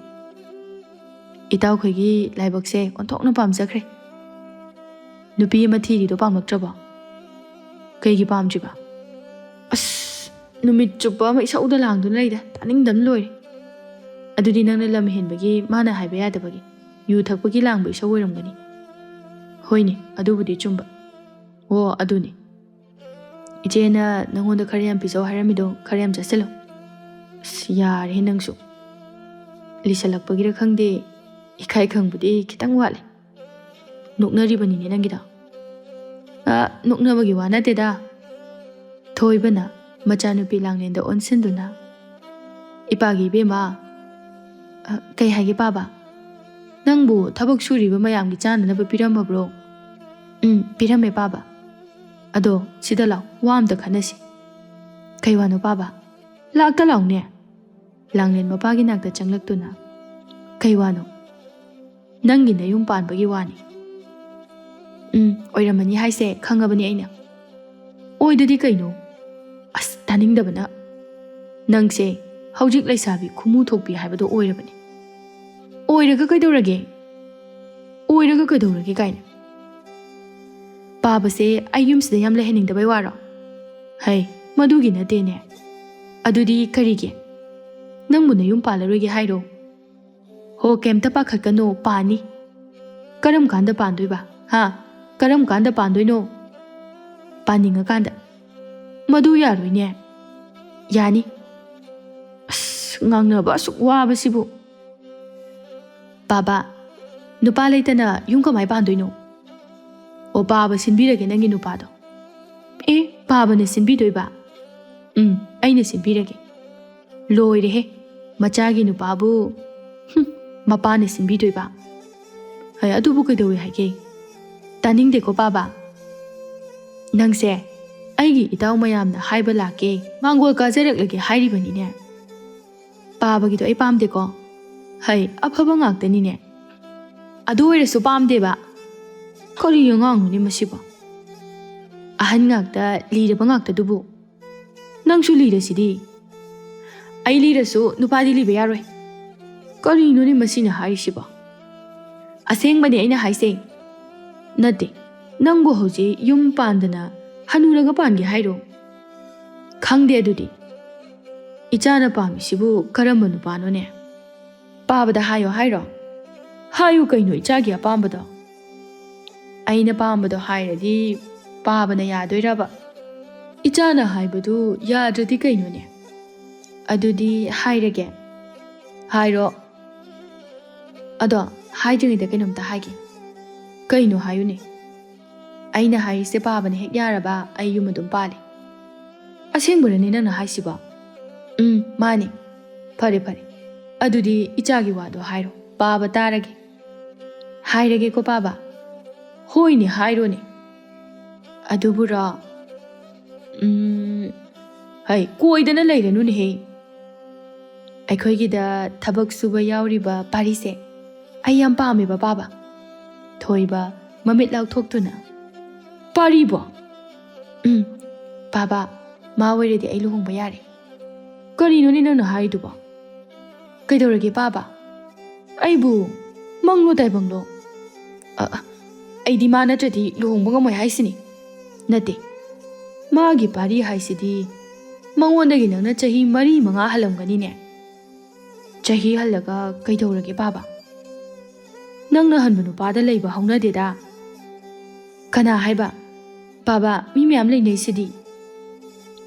ꯏꯇꯥꯎꯈꯣꯏꯒꯤ ꯂꯥꯏꯕꯛꯁꯦ ꯑꯣꯟꯊꯣꯛꯅ ꯄꯥꯝꯖꯈ꯭ꯔꯦ꯫ ꯅꯨꯄꯤ ꯑꯃ ꯊꯤꯔꯤꯗꯣ ꯄꯥꯝꯂꯛꯇ꯭ꯔꯕꯣ? ꯀꯩꯒꯤ ꯄꯥꯝꯗ꯭ꯔꯤꯕ? ꯑꯁ, ꯅꯨꯃꯤꯠ ꯆꯨꯞꯄ ꯑꯃ ꯏꯁꯧꯗ ꯂꯥꯡꯗꯨꯅ ꯂꯩꯗ, ꯇꯥꯅꯤꯡꯗꯕꯅ ꯂꯣꯏꯔꯦ"꯫ "ꯑꯗꯨꯗꯤ ꯅꯪꯅ ꯂꯝ ꯍꯦꯟꯕꯒꯤ, ꯃꯥꯅ ꯍꯥꯏꯕ ꯌꯥꯗꯕꯒꯤ, ꯌꯨ ꯊꯛꯄꯒꯤ ꯂꯥꯡꯕ ꯏꯁꯧ ꯑꯣꯏꯔꯝꯒꯅꯤ"꯫ "ꯍꯣꯏꯅꯦ, ꯑꯗꯨꯕꯨꯗꯤ ꯆꯨꯝꯕ"꯫ "ꯑꯣ, ꯑꯗꯨꯅꯤ꯫ ꯏꯆꯦꯅ ꯅꯪꯉꯣꯟꯗ ꯈꯔ ꯌꯥꯝ ꯄꯤꯖꯧ ꯍꯥꯏꯔꯝꯃꯤꯗꯣ, ꯈꯔ ꯌꯥꯝ ꯆꯥꯁꯤꯜꯂꯣ"꯫ "ꯑꯁ, ꯌꯥꯔꯦꯍꯦ ꯅꯪꯁꯨ꯫ ꯂꯤꯁꯜꯂꯛꯄꯒꯤꯔ ꯈꯪꯗꯦ, ꯏꯀꯥꯏ ꯈꯪꯕꯨꯗꯤ ꯈꯤꯇꯪ ꯋꯥꯠꯂꯦ"꯫ "ꯅꯣꯛꯅꯔꯤꯕꯅꯤꯅꯦ ꯅꯪꯒꯤꯗꯣ"꯫ "ꯑ, ꯅꯣꯛꯅꯕꯒꯤ ꯋꯥ ꯅꯠꯇꯦꯗ"꯫ ꯊꯣꯏꯕꯅ ꯃꯆꯥꯅꯨꯄꯤ ꯂꯥꯡꯂꯦꯟꯗ ꯑꯣꯟꯁꯤꯟꯗꯨꯅ, "ꯏꯄꯥꯒꯤ ꯏꯕꯦꯝꯃ"꯫ "ꯑ, ꯀꯩ ꯍꯥꯏꯒꯦ ꯄꯥꯕ?" "ꯅꯪꯕꯨ ꯊꯕꯛ ꯁꯨꯔꯤꯕ ꯃꯌꯥꯝꯒꯤ ꯆꯥꯅꯅꯕ ꯄꯤꯔꯝꯃꯕ꯭ꯔꯣ?" "ꯎꯝ, ꯄꯤꯔꯝꯃꯦ ꯄꯥꯕ"꯫ "ꯑꯗꯣ ꯁꯤꯗ ꯂꯥꯎ, ꯋꯥ ꯑꯝꯇ ꯈꯟꯅꯁꯤ"꯫ "ꯀꯩ ꯋꯥꯅꯣ ꯄꯥꯕ?" "ꯂꯥꯛꯇ ꯂꯥꯎꯅꯦ"꯫ ꯂꯥꯡꯂꯦꯟ ꯃꯄꯥꯒꯤ ꯅꯥꯛꯇ ꯆꯪꯂꯛꯇꯨꯅ, "ꯀꯩ ꯋꯥꯅꯣ?" "ꯅꯪꯒꯤ ꯅꯌꯨꯝ ꯄꯥꯟꯕꯒꯤ ꯋꯥꯅꯤ"꯫ ꯎꯝ, ꯑꯣꯏꯔꯝꯃꯅꯤ ꯍꯥꯏꯁꯦ ꯈꯪꯉꯕꯅꯤ ꯑꯩꯅ꯫ ꯑꯣꯏꯗꯗꯤ ꯀꯩꯅꯣ? ꯑꯁ, ꯇꯥꯅꯤꯡꯗꯕꯅ꯫ ꯅꯪꯁꯦ ꯍꯧꯖꯤꯛ ꯂꯩꯁꯥꯕꯤ ꯈꯨꯃꯨ ꯊꯣꯛꯄꯤ ꯍꯥꯏꯕꯗꯣ ꯑꯣꯏꯔꯕꯅꯤ꯫ ꯑꯣꯏꯔꯒ ꯀꯩꯗꯧꯔꯒꯦ? ꯑꯣꯏꯔꯒ ꯀꯩꯗꯧꯔꯒꯦ ꯀꯥꯏꯅ꯫ ꯄꯥꯕꯁꯦ ꯑꯩ ꯌꯨꯝꯁꯤꯗ ꯌꯥꯝ ꯂꯩꯍꯟꯅꯤꯡꯗꯕꯩ ꯋꯥꯔꯣ? ꯍꯩ, ꯃꯗꯨꯒꯤ ꯅꯠꯇꯦꯅꯦ꯫ ꯑꯗꯨꯗꯤ ꯀꯔꯤꯒꯤ? ꯅꯪꯕꯨ ꯅꯌꯨꯝ ꯄꯥꯜꯂꯔꯣꯏꯒꯦ ꯍꯥꯏꯔꯣ? ꯍꯣ, ꯀꯩꯝꯇ ꯄꯥꯈꯠꯀꯅꯣ, ꯄꯥꯅꯤ꯫ ꯀꯔꯝ ꯀꯥꯟꯗ ꯄꯥꯟꯗꯣꯏꯕ? ꯍꯥ? ꯀꯔꯝ ꯀꯥꯟꯗ ꯄꯥꯟꯗꯣꯏꯅꯣ? ꯄꯥꯅꯤꯡꯉꯀꯥꯟꯗ꯫ ꯃꯗꯨ ꯌꯥꯔꯣꯏꯅꯦ꯫ ꯌꯥꯅꯤ꯫ ꯑꯁ, ꯉꯥꯡꯅꯕ ꯑꯁꯨꯛ ꯋꯥꯕꯁꯤꯕꯨ꯫ ꯄꯥꯕ, ꯅꯨꯄꯥ ꯂꯩꯇꯅ ꯌꯨꯝ ꯀꯃꯥꯏ ꯄꯥꯟꯗꯣꯏꯅꯣ? ꯑꯣ, ꯄꯥꯕ ꯁꯤꯟꯕꯤꯔꯒꯦ ꯅꯪꯒꯤ ꯅꯨꯄꯥꯗꯣ꯫ ꯑꯦ, ꯄꯥꯕꯅ ꯁꯤꯟꯕꯤꯗꯣꯏꯕ? ꯎꯝ, ꯑꯩꯅ ꯁꯤꯟꯕꯤꯔꯒꯦ꯫ ꯂꯣꯏꯔꯦꯍꯦ, ꯃꯆꯥꯒꯤ ꯅꯨꯄꯥꯕꯨ, ꯍꯨꯝ, ꯃꯄꯥꯅ ꯁꯤꯟꯕꯤꯗꯣꯏꯕ? ꯍꯩ, ꯑꯗꯨꯕꯨ ꯀꯩꯗꯧꯋꯦ ꯍꯥꯏꯒꯦ? ꯇꯥꯅꯤꯡꯗꯦꯀꯣ ꯄꯥꯕ꯫ ꯅꯪꯁꯦ ꯑꯩꯒꯤ ꯏꯇꯥꯎ ꯃꯌꯥꯝꯅ ꯍꯥꯏꯕ ꯂꯥꯛꯀꯦ, ꯃꯥꯡꯒꯣꯜ ꯀꯥꯖꯔꯛꯂꯒꯦ ꯍꯥꯏꯔꯤꯕꯅꯤꯅꯦ꯫ ꯄꯥꯕꯒꯤꯗꯣ ꯑꯩ ꯄꯥꯝꯗꯦꯀꯣ꯫ ꯍꯩ, ꯑꯐꯕ ꯉꯥꯛꯇꯅꯤꯅꯦ꯫ ꯑꯗꯨ ꯑꯣꯏꯔꯁꯨ ꯄꯥꯝꯗꯦꯕ꯫ ꯀꯔꯤ ꯑꯉꯥꯡꯅꯣꯅꯦ ꯃꯁꯤꯕꯣ? ꯑꯍꯟ ꯉꯥꯛꯇ, ꯂꯤꯔꯕ ꯉꯥꯛꯇꯗꯨꯕꯨ꯫ ꯅꯪꯁꯨ ꯂꯤꯔꯁꯤꯗꯤ꯫ ꯑꯩ ꯂꯤꯔꯁꯨ ꯅꯨꯄꯥꯗꯤ ꯂꯤꯕ ꯌꯥꯔꯣꯏ꯫ ꯀꯔꯤꯅꯣꯅꯦ ꯃꯁꯤꯅ ꯍꯥꯏꯔꯤꯁꯤꯕꯣ? ꯑꯁꯦꯡꯕꯅꯦ ꯑꯩꯅ ꯍꯥꯏꯁꯦ꯫ ꯅꯠꯇꯦ, ꯅꯪꯕꯨ ꯍꯧꯖꯤꯛ ꯌꯨꯝ ꯄꯥꯟꯗꯅ ꯍꯅꯨꯔꯒ ꯄꯥꯟꯒꯦ ꯍꯥꯏꯔꯣ? ꯈꯪꯗꯦ ꯑꯗꯨꯗꯤ꯫ ꯏꯆꯥꯅ ꯄꯥꯝꯃꯤꯁꯤꯕꯨ ꯀꯔꯝꯕ ꯅꯨꯄꯥꯅꯣꯅꯦ? ꯄꯥꯕꯗ ꯍꯥꯏꯌꯣ ꯍꯥꯏꯔꯣ? ꯍꯥꯏꯌꯨ ꯀꯩꯅꯣ ꯏꯆꯥꯒꯤ ꯑꯄꯥꯝꯕꯗꯣ꯫ ꯑꯩꯅ ꯄꯥꯝꯕꯗꯣ ꯍꯥꯏꯔꯗꯤ ꯄꯥꯕꯅ ꯌꯥꯗꯣꯏꯔꯕ? ꯏꯆꯥꯅ ꯍꯥꯏꯕꯗꯨ ꯌꯥꯗ꯭ꯔꯗꯤ ꯀꯩꯅꯣꯅꯦ? ꯑꯗꯨꯗꯤ ꯍꯥꯏꯔꯒꯦ꯫ ꯍꯥꯏꯔꯣ꯫ ꯑꯗꯣ ꯍꯥꯏꯗ꯭ꯔꯤꯉꯩꯗ ꯀꯩꯅꯣꯝꯇ ꯍꯥꯏꯒꯦ꯫ ꯀꯩꯅꯣ ꯍꯥꯏꯌꯨꯅꯦ? ꯑꯩꯅ ꯍꯥꯏꯔꯤꯁꯦ ꯄꯥꯕꯅ ꯍꯦꯛ ꯌꯥꯔꯕ ꯑꯩ ꯌꯨꯝ ꯑꯗꯨꯝ ꯄꯥꯜꯂꯦ꯫ ꯑꯁꯦꯡꯕꯔꯅꯦ ꯅꯪꯅ ꯍꯥꯏꯁꯤꯕꯣ? ꯎꯝ, ꯃꯥꯅꯦ꯫ ꯐꯔꯦ, ꯐꯔꯦ꯫ ꯑꯗꯨꯗꯤ ꯏꯆꯥꯒꯤ ꯋꯥꯗꯣ ꯍꯥꯏꯔꯣ꯫ ꯄꯥꯕ ꯇꯥꯔꯒꯦ꯫ ꯍꯥꯏꯔꯒꯦꯀꯣ ꯄꯥꯕ? ꯍꯣꯏꯅꯦ, ꯍꯥꯏꯔꯣꯅꯦ꯫ ꯑꯗꯨꯕꯨꯔꯣ? ꯎꯝ, ꯍꯩ, ꯀꯣꯏꯗꯅ ꯂꯩꯔꯅꯨꯅꯦꯍꯦ꯫ ꯑꯩꯈꯣꯏꯒꯤꯗ ꯊꯕꯛ ꯁꯨꯕ ꯌꯥꯎꯔꯤꯕ ꯄꯥꯔꯤꯁꯦ ꯑꯩ ꯌꯥꯝ ꯄꯥꯝꯃꯦꯕ ꯄꯥꯕ꯫ ꯊꯣꯏꯕ, ꯃꯃꯤꯠ ꯂꯥꯎꯊꯣꯛꯇꯨꯅ, "ꯄꯥꯔꯤꯕꯣ?" "ꯎꯝ, ꯄꯥꯕ, ꯃꯥ ꯑꯣꯏꯔꯗꯤ ꯑꯩ ꯂꯨꯍꯣꯡꯕ ꯌꯥꯔꯦ꯫" "ꯀꯔꯤꯅꯣꯅꯦ ꯅꯪꯅ ꯍꯥꯏꯗꯨꯕꯣ? ꯀꯩꯗꯧꯔꯒꯦ ꯄꯥꯕ? ꯑꯩꯕꯨ ꯃꯪꯂꯣ ꯇꯥꯏꯕꯪꯂꯣ? ꯑ, ꯑ, ꯑꯩꯗꯤ ꯃꯥ ꯅꯠꯇ꯭ꯔꯗꯤ ꯂꯨꯍꯣꯡꯕ ꯉꯝꯃꯣꯏ ꯍꯥꯏꯁꯤꯅꯤ꯫ ꯅꯠꯇꯦ, ꯃꯥꯒꯤ ꯄꯥꯔꯤ ꯍꯥꯏꯁꯤꯗꯤ ꯃꯉꯣꯟꯗꯒꯤ ꯅꯪꯅ ꯆꯍꯤ ꯃꯔꯤ ꯃꯉꯥ ꯍꯜꯂꯝꯒꯅꯤꯅꯦ꯫ ꯆꯍꯤ ꯍꯜꯂꯒ ꯀꯩꯗꯧꯔꯒꯦ ꯄꯥꯕ? ꯅꯪꯅ ꯍꯟꯕ ꯅꯨꯄꯥꯗ ꯂꯩꯕ ꯍꯧꯅꯗꯦꯗ꯫" "ꯀꯅꯥ ꯍꯥꯏꯕ? ꯄꯥꯕ, ꯃꯤ ꯃꯌꯥꯝ ꯂꯩꯅꯩꯁꯤꯗꯤ꯫"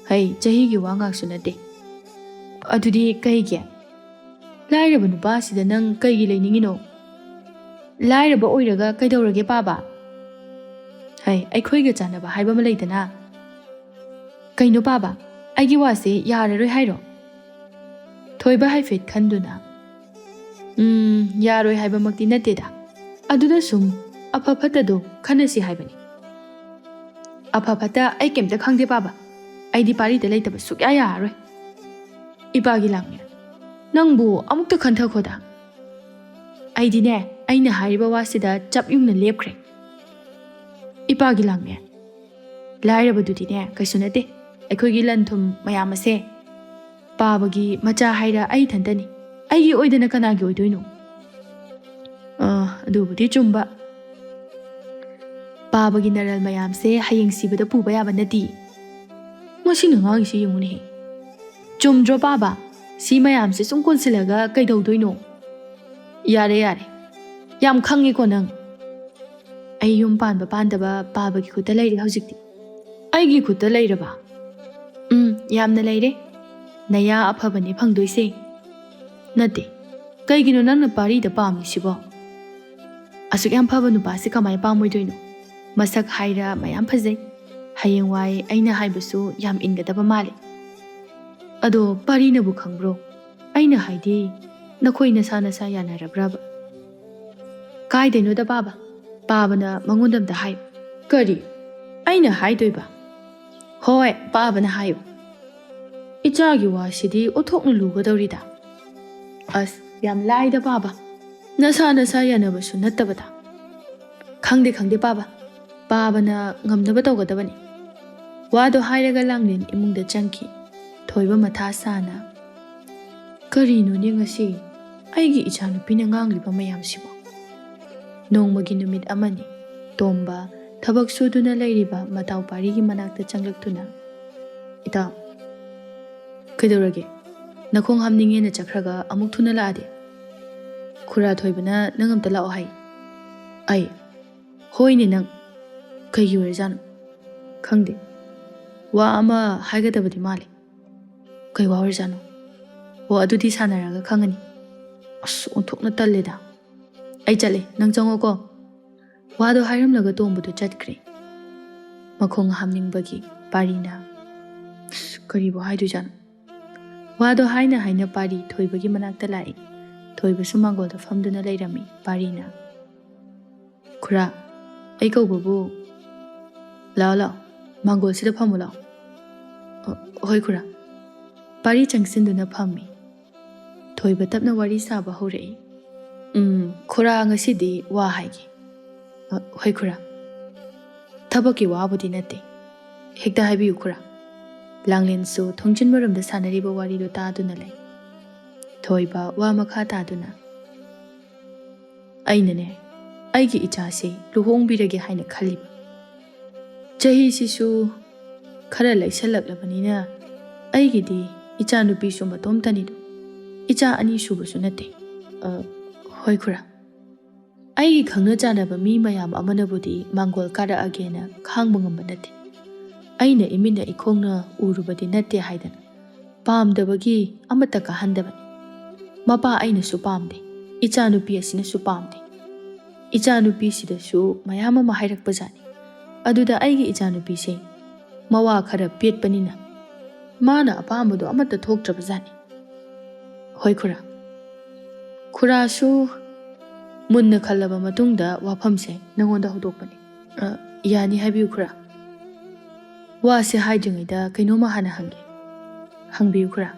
"ꯍꯩ, ꯆꯍꯤꯒꯤ ꯋꯥ ꯉꯥꯛꯁꯨ ꯅꯠꯇꯦ꯫" "ꯑꯗꯨꯗꯤ ꯀꯩꯒꯤ? ꯂꯥꯏꯔꯕ ꯅꯨꯄꯥꯁꯤꯗ ꯅꯪ ꯀꯩꯒꯤ ꯂꯩꯅꯤꯡꯉꯤꯅꯣ? ꯂꯥꯏꯔꯕ ꯑꯣꯏꯔꯒ ꯀꯩꯗꯧꯔꯒꯦ ꯄꯥꯕ? ꯍꯩ, ꯑꯩꯈꯣꯏꯒ ꯆꯥꯟꯅꯕ ꯍꯥꯏꯕ ꯑꯃ ꯂꯩꯗꯅ꯫" "ꯀꯩꯅꯣ ꯄꯥꯕ, ꯑꯩꯒꯤ ꯋꯥꯁꯦ ꯌꯥꯔꯔꯣꯏ ꯍꯥꯏꯔꯣ?" ꯊꯣꯏꯕ ꯍꯥꯏꯐꯦꯠ ꯈꯟꯗꯨꯅ, "ꯎꯝ, ꯌꯥꯔꯣꯏ ꯍꯥꯏꯕꯃꯛꯇꯤ ꯅꯠꯇꯦꯗ꯫ ꯑꯗꯨꯗ ꯁꯨꯝ ꯑꯐ ꯐꯠꯇꯗꯣ ꯈꯟꯅꯁꯤ ꯍꯥꯏꯕꯅꯤ꯫" "ꯑꯐ ꯐꯠꯇ ꯑꯩ ꯀꯩꯝꯇ ꯈꯪꯗꯦ ꯄꯥꯕ꯫ ꯑꯩꯗꯤ ꯄꯥꯔꯤꯗ ꯂꯩꯇꯕ ꯁꯨꯛꯌꯥ ꯌꯥꯔꯔꯣꯏ꯫" "ꯏꯄꯥꯒꯤ ꯂꯥꯡꯃꯦ, ꯅꯪꯕꯨ ꯑꯃꯨꯛꯇ ꯈꯟꯊꯈꯣꯗ꯫" "ꯑꯩꯗꯤꯅꯦ, ꯑꯩꯅ ꯍꯥꯏꯔꯤꯕ ꯋꯥꯁꯤꯗ ꯆꯞ ꯌꯨꯡꯅ ꯂꯦꯞꯈ꯭ꯔꯦ꯫" "ꯏꯄꯥꯒꯤ ꯂꯥꯡꯃꯦ, ꯂꯥꯏꯔꯕꯗꯨꯗꯤꯅꯦ ꯀꯩꯁꯨ ꯅꯠꯇꯦ, ꯑꯩꯈꯣꯏꯒꯤ ꯂꯟ ꯊꯨꯝ ꯃꯌꯥꯝ ꯑꯁꯦ꯫ ꯄꯥꯕꯒꯤ ꯃꯆꯥ ꯍꯥꯏꯔ ꯑꯩ ꯏꯊꯟꯇꯅꯤ, ꯑꯩꯒꯤ ꯑꯣꯏꯗꯅ ꯀꯅꯥꯒꯤ ꯑꯣꯏꯗꯣꯏꯅꯣ?" "ꯑ, ꯑꯗꯨꯕꯨꯗꯤ ꯆꯨꯝꯕ꯫ ꯄꯥꯕꯒꯤ ꯅꯔꯜ ꯃꯌꯥꯝꯁꯦ ꯍꯌꯦꯡ ꯁꯤꯕꯗ ꯄꯨꯕ ꯌꯥꯕ ꯅꯠꯇꯦ꯫" "ꯃꯁꯤꯅ ꯉꯥꯡꯉꯤꯁꯤ ꯌꯦꯡꯉꯨꯅꯦꯍꯦ꯫ ꯆꯨꯝꯗ꯭ꯔꯣ ꯄꯥꯕ? ꯁꯤ ꯃꯌꯥꯝꯁꯦ ꯁꯨꯝ ꯀꯣꯟꯁꯤꯜꯂꯒ ꯀꯩꯗꯧꯗꯣꯏꯅꯣ?" "ꯌꯥꯔꯦ, ꯌꯥꯔꯦ, ꯌꯥꯝ ꯈꯪꯉꯦꯀꯣ ꯅꯪ꯫ ꯑꯩ ꯌꯨꯝ ꯄꯥꯟꯕ ꯄꯥꯟꯗꯕ ꯄꯥꯕꯒꯤ ꯈꯨꯠꯇ ꯂꯩꯔꯦ ꯍꯧꯖꯤꯛꯇꯤ꯫" "ꯑꯩꯒꯤ ꯈꯨꯠꯇ ꯂꯩꯔꯕ?" "ꯎꯝ, ꯌꯥꯝꯅ ꯂꯩꯔꯦ꯫ ꯅꯌꯥ ꯑꯐꯕꯅꯦ ꯐꯪꯗꯣꯏꯁꯦ꯫" "ꯅꯠꯇꯦ, ꯀꯩꯒꯤꯅꯣ ꯅꯪꯅ ꯄꯥꯔꯤꯗ ꯄꯥꯝꯃꯤꯁꯤꯕꯣ? ꯑꯁꯨꯛ ꯌꯥꯝ ꯐꯕ ꯅꯨꯄꯥꯁꯦ ꯀꯃꯥꯏ ꯄꯥꯝꯃꯣꯏꯗꯣꯏꯅꯣ? ꯃꯁꯛ ꯍꯥꯏꯔ ꯃꯌꯥꯝ ꯐꯖꯩ꯫ ꯍꯌꯦꯡꯋꯥꯏ ꯑꯩꯅ ꯍꯥꯏꯕꯁꯨ ꯌꯥꯝ ꯏꯟꯒꯗꯕ ꯃꯥꯜꯂꯦ꯫ ꯑꯗꯣ ꯄꯥꯔꯤꯅꯕꯨ ꯈꯪꯕ꯭ꯔꯣ? ꯑꯩꯅ ꯍꯥꯏꯗꯤ, ꯅꯈꯣꯏ ꯅꯁꯥ ꯅꯁꯥ ꯌꯥꯅꯔꯕ꯭ꯔꯕ?" "ꯀꯥꯏꯗꯩꯅꯣꯗ ꯄꯥꯕ, ꯄꯥꯕꯅ ꯃꯉꯣꯟꯗ ꯑꯝꯇ ꯍꯥꯏꯌꯨ꯫" "ꯀꯔꯤ? ꯑꯩꯅ ꯍꯥꯏꯗꯣꯏꯕ?" "ꯍꯣꯏ, ꯄꯥꯕꯅ ꯍꯥꯏꯌꯨ꯫" "ꯏꯆꯥꯒꯤ ꯋꯥꯁꯤꯗꯤ ꯑꯣꯟꯊꯣꯛꯅ ꯂꯨꯒꯗꯧꯔꯤꯗ꯫" "ꯑꯁ, ꯌꯥꯝ ꯂꯥꯏꯗ ꯄꯥꯕ, ꯅꯁꯥ ꯅꯁꯥ ꯌꯥꯅꯕꯁꯨ ꯅꯠꯇꯕꯗ꯫" "ꯈꯪꯗꯦ, ꯈꯪꯗꯦ, ꯄꯥꯕ꯫ ꯄꯥꯕꯅ ꯉꯝꯅꯕ ꯇꯧꯒꯗꯕꯅꯤ"꯫ ꯋꯥꯗꯣ ꯍꯥꯏꯔꯒ ꯂꯥꯡꯂꯦꯟ ꯏꯃꯨꯡꯗ ꯆꯪꯈꯤ꯫ ꯊꯣꯏꯕ ꯃꯊꯥ ꯁꯥꯅ, "ꯀꯔꯤꯅꯣꯅꯦ ꯉꯁꯤ ꯑꯩꯒꯤ ꯏꯆꯥꯅꯨꯄꯤꯅ ꯉꯥꯡꯂꯤꯕ ꯃꯌꯥꯝꯁꯤꯕꯣ?" ꯅꯣꯡꯃꯒꯤ ꯅꯨꯃꯤꯠ ꯑꯃꯅꯤ꯫ ꯇꯣꯝꯕ ꯊꯕꯛ ꯁꯨꯗꯨꯅ ꯂꯩꯔꯤꯕ ꯃꯇꯥꯎ ꯄꯥꯔꯤꯒꯤ ꯃꯅꯥꯛꯇ ꯆꯪꯂꯛꯇꯨꯅ, "ꯏꯇꯥꯎ, ꯀꯩꯗꯧꯔꯒꯦ? ꯅꯈꯣꯡ ꯍꯥꯝꯅꯤꯡꯉꯦꯅ ꯆꯠꯈ꯭ꯔꯒ ꯑꯃꯨꯛ ꯊꯨꯅ ꯂꯥꯛꯑꯗꯤ?" "ꯈꯨꯔꯥ ꯊꯣꯏꯕꯅ ꯅꯪ ꯑꯝꯇ ꯂꯥꯛꯑꯣ ꯍꯥꯏ"꯫ "ꯑꯩ? ꯍꯣꯏꯅꯦ, ꯅꯪ꯫ ꯀꯩꯒꯤ ꯑꯣꯏꯔꯖꯥꯠꯅꯣ? ꯈꯪꯗꯦ꯫ ꯋꯥ ꯑꯃ ꯍꯥꯏꯒꯗꯕꯗꯤ ꯃꯥꯜꯂꯤ"꯫ "ꯀꯩ ꯋꯥ ꯑꯣꯏꯔꯖꯥꯠꯅꯣ? ꯑꯣ, ꯑꯗꯨꯗꯤ ꯁꯥꯟꯅꯔꯒ ꯈꯪꯉꯅꯤ"꯫ "ꯑꯁ, ꯑꯣꯟꯊꯣꯛꯅ ꯇꯜꯂꯦꯗ꯫ ꯑꯩ ꯆꯠꯂꯦ, ꯅꯪ ꯆꯪꯉꯣꯀꯣ"꯫ ꯋꯥꯗꯣ ꯍꯥꯏꯔꯝꯂꯒ ꯇꯣꯝꯕꯗꯨ ꯆꯠꯈ꯭ꯔꯦ꯫ ꯃꯈꯣꯡ ꯍꯥꯝꯅꯤꯡꯕꯒꯤ ꯄꯥꯔꯤꯅ, "ꯑꯁ, ꯀꯔꯤꯕꯨ ꯍꯥꯏꯗꯣꯏꯖꯥꯠꯅꯣ?" ꯋꯥꯗꯣ ꯍꯥꯏꯅ ꯍꯥꯏꯅ ꯄꯥꯔꯤ ꯊꯣꯏꯕꯒꯤ ꯃꯅꯥꯛꯇ ꯂꯥꯛꯏ꯫ ꯊꯣꯏꯕꯁꯨ ꯃꯥꯡꯒꯣꯜꯗ ꯐꯝꯗꯨꯅ ꯂꯩꯔꯝꯃꯤ꯫ ꯄꯥꯔꯤꯅ, "ꯈꯨꯔꯥ, ꯑꯩ ꯀꯧꯕꯕꯨ"꯫ "ꯂꯥꯛꯑꯣ, ꯂꯥꯛꯑꯣ, ꯃꯥꯡꯒꯣꯜꯁꯤꯗ ꯐꯝꯃꯨ ꯂꯥꯛꯑꯣ"꯫ "ꯑ, ꯍꯣꯏ ꯈꯨꯔꯥ"꯫ ꯄꯥꯔꯤ ꯆꯪꯁꯤꯟꯗꯨꯅ ꯐꯝꯃꯤ꯫ ꯊꯣꯏꯕ ꯇꯞꯅ ꯋꯥꯔꯤ ꯁꯥꯕ ꯍꯧꯔꯛꯏ꯫ "ꯎꯝ, ꯈꯨꯔꯥ, ꯉꯁꯤꯗꯤ ꯋꯥ ꯍꯥꯏꯒꯦ"꯫ "ꯑ, ꯍꯣꯏ ꯈꯨꯔꯥ"꯫ "ꯊꯕꯛꯀꯤ ꯋꯥꯕꯨꯗꯤ ꯅꯠꯇꯦ꯫ ꯍꯦꯛꯇ ꯍꯥꯏꯕꯤꯌꯨ ꯈꯨꯔꯥ"꯫ ꯂꯥꯡꯂꯦꯟꯁꯨ ꯊꯣꯡꯖꯤꯟ ꯃꯔꯨꯝꯗ ꯁꯥꯟꯅꯔꯤꯕ ꯋꯥꯔꯤꯗꯨ ꯇꯥꯗꯨꯅ ꯂꯩ꯫ ꯊꯣꯏꯕ ꯋꯥ ꯃꯈꯥ ꯇꯥꯗꯨꯅ, "ꯑꯩꯅꯅꯦ, ꯑꯩꯒꯤ ꯏꯆꯥꯁꯦ ꯂꯨꯍꯣꯡꯕꯤꯔꯒꯦ ꯍꯥꯏꯅ ꯈꯜꯂꯤꯕ꯫ ꯆꯍꯤꯁꯤꯁꯨ ꯈꯔ ꯂꯩꯁꯜꯂꯛꯂꯕꯅꯤꯅ ꯑꯩꯒꯤꯗꯤ ꯏꯆꯥꯅꯨꯄꯤꯁꯨ ꯃꯇꯣꯝꯇꯅꯤꯗꯣ, ꯏꯆꯥ ꯑꯅꯤ ꯁꯨꯕꯁꯨ ꯅꯠꯇꯦ"꯫ "ꯑ, ꯍꯣꯏ ꯈꯨꯔꯥ"꯫ "ꯑꯩꯒꯤ ꯈꯪꯅ ꯆꯥꯟꯅꯕ ꯃꯤ ꯃꯌꯥꯝ ꯑꯃꯅꯕꯨꯗꯤ ꯃꯥꯡꯒꯣꯜ ꯀꯥꯔꯛꯑꯒꯦꯅ ꯈꯥꯡꯕ ꯉꯝꯕ ꯅꯠꯇꯦ꯫ ꯑꯩꯅ ꯏꯃꯤꯠꯅ ꯏꯈꯣꯡꯅ ꯎꯔꯨꯕꯗꯤ ꯅꯠꯇꯦ ꯍꯥꯏꯗꯅ ꯄꯥꯝꯗꯕꯒꯤ ꯑꯃꯠꯇ ꯀꯥꯍꯟꯗꯕꯅꯤ꯫ ꯃꯄꯥ ꯑꯩꯅꯁꯨ ꯄꯥꯝꯗꯦ, ꯏꯆꯥꯅꯨꯄꯤ ꯑꯁꯤꯅꯁꯨ ꯄꯥꯝꯗꯦ꯫ ꯏꯆꯥꯅꯨꯄꯤꯁꯤꯗꯁꯨ ꯃꯌꯥꯝ ꯑꯃ ꯍꯥꯏꯔꯛꯄꯖꯥꯠꯅꯤ꯫ ꯑꯗꯨꯗ ꯑꯩꯒꯤ ꯏꯆꯥꯅꯨꯄꯤꯁꯦ ꯃꯋꯥ ꯈꯔ ꯄꯦꯠꯄꯅꯤꯅ ꯃꯥꯅ ꯑꯄꯥꯝꯕꯗꯣ ꯑꯃꯠꯇ ꯊꯣꯛꯇ꯭ꯔꯕꯖꯥꯠꯅꯤ"꯫ "ꯍꯣꯏ ꯈꯨꯔꯥ"꯫ ꯈꯨꯔꯥꯁꯨ ꯃꯨꯟꯅ ꯈꯜꯂꯕ ꯃꯇꯨꯡꯗ ꯋꯥꯐꯝꯁꯦ ꯅꯉꯣꯟꯗ ꯍꯧꯗꯣꯛꯄꯅꯤ꯫ "ꯑ, ꯌꯥꯅꯤ, ꯍꯥꯏꯕꯤꯌꯨ ꯈꯨꯔꯥ"꯫ "ꯋꯥꯁꯦ ꯍꯥꯏꯗ꯭ꯔꯤꯉꯩꯗ ꯀꯩꯅꯣꯝꯃ ꯍꯥꯟꯅ ꯍꯪꯒꯦ"꯫ "ꯍꯪꯕꯤꯌꯨ ꯈꯨꯔꯥ"꯫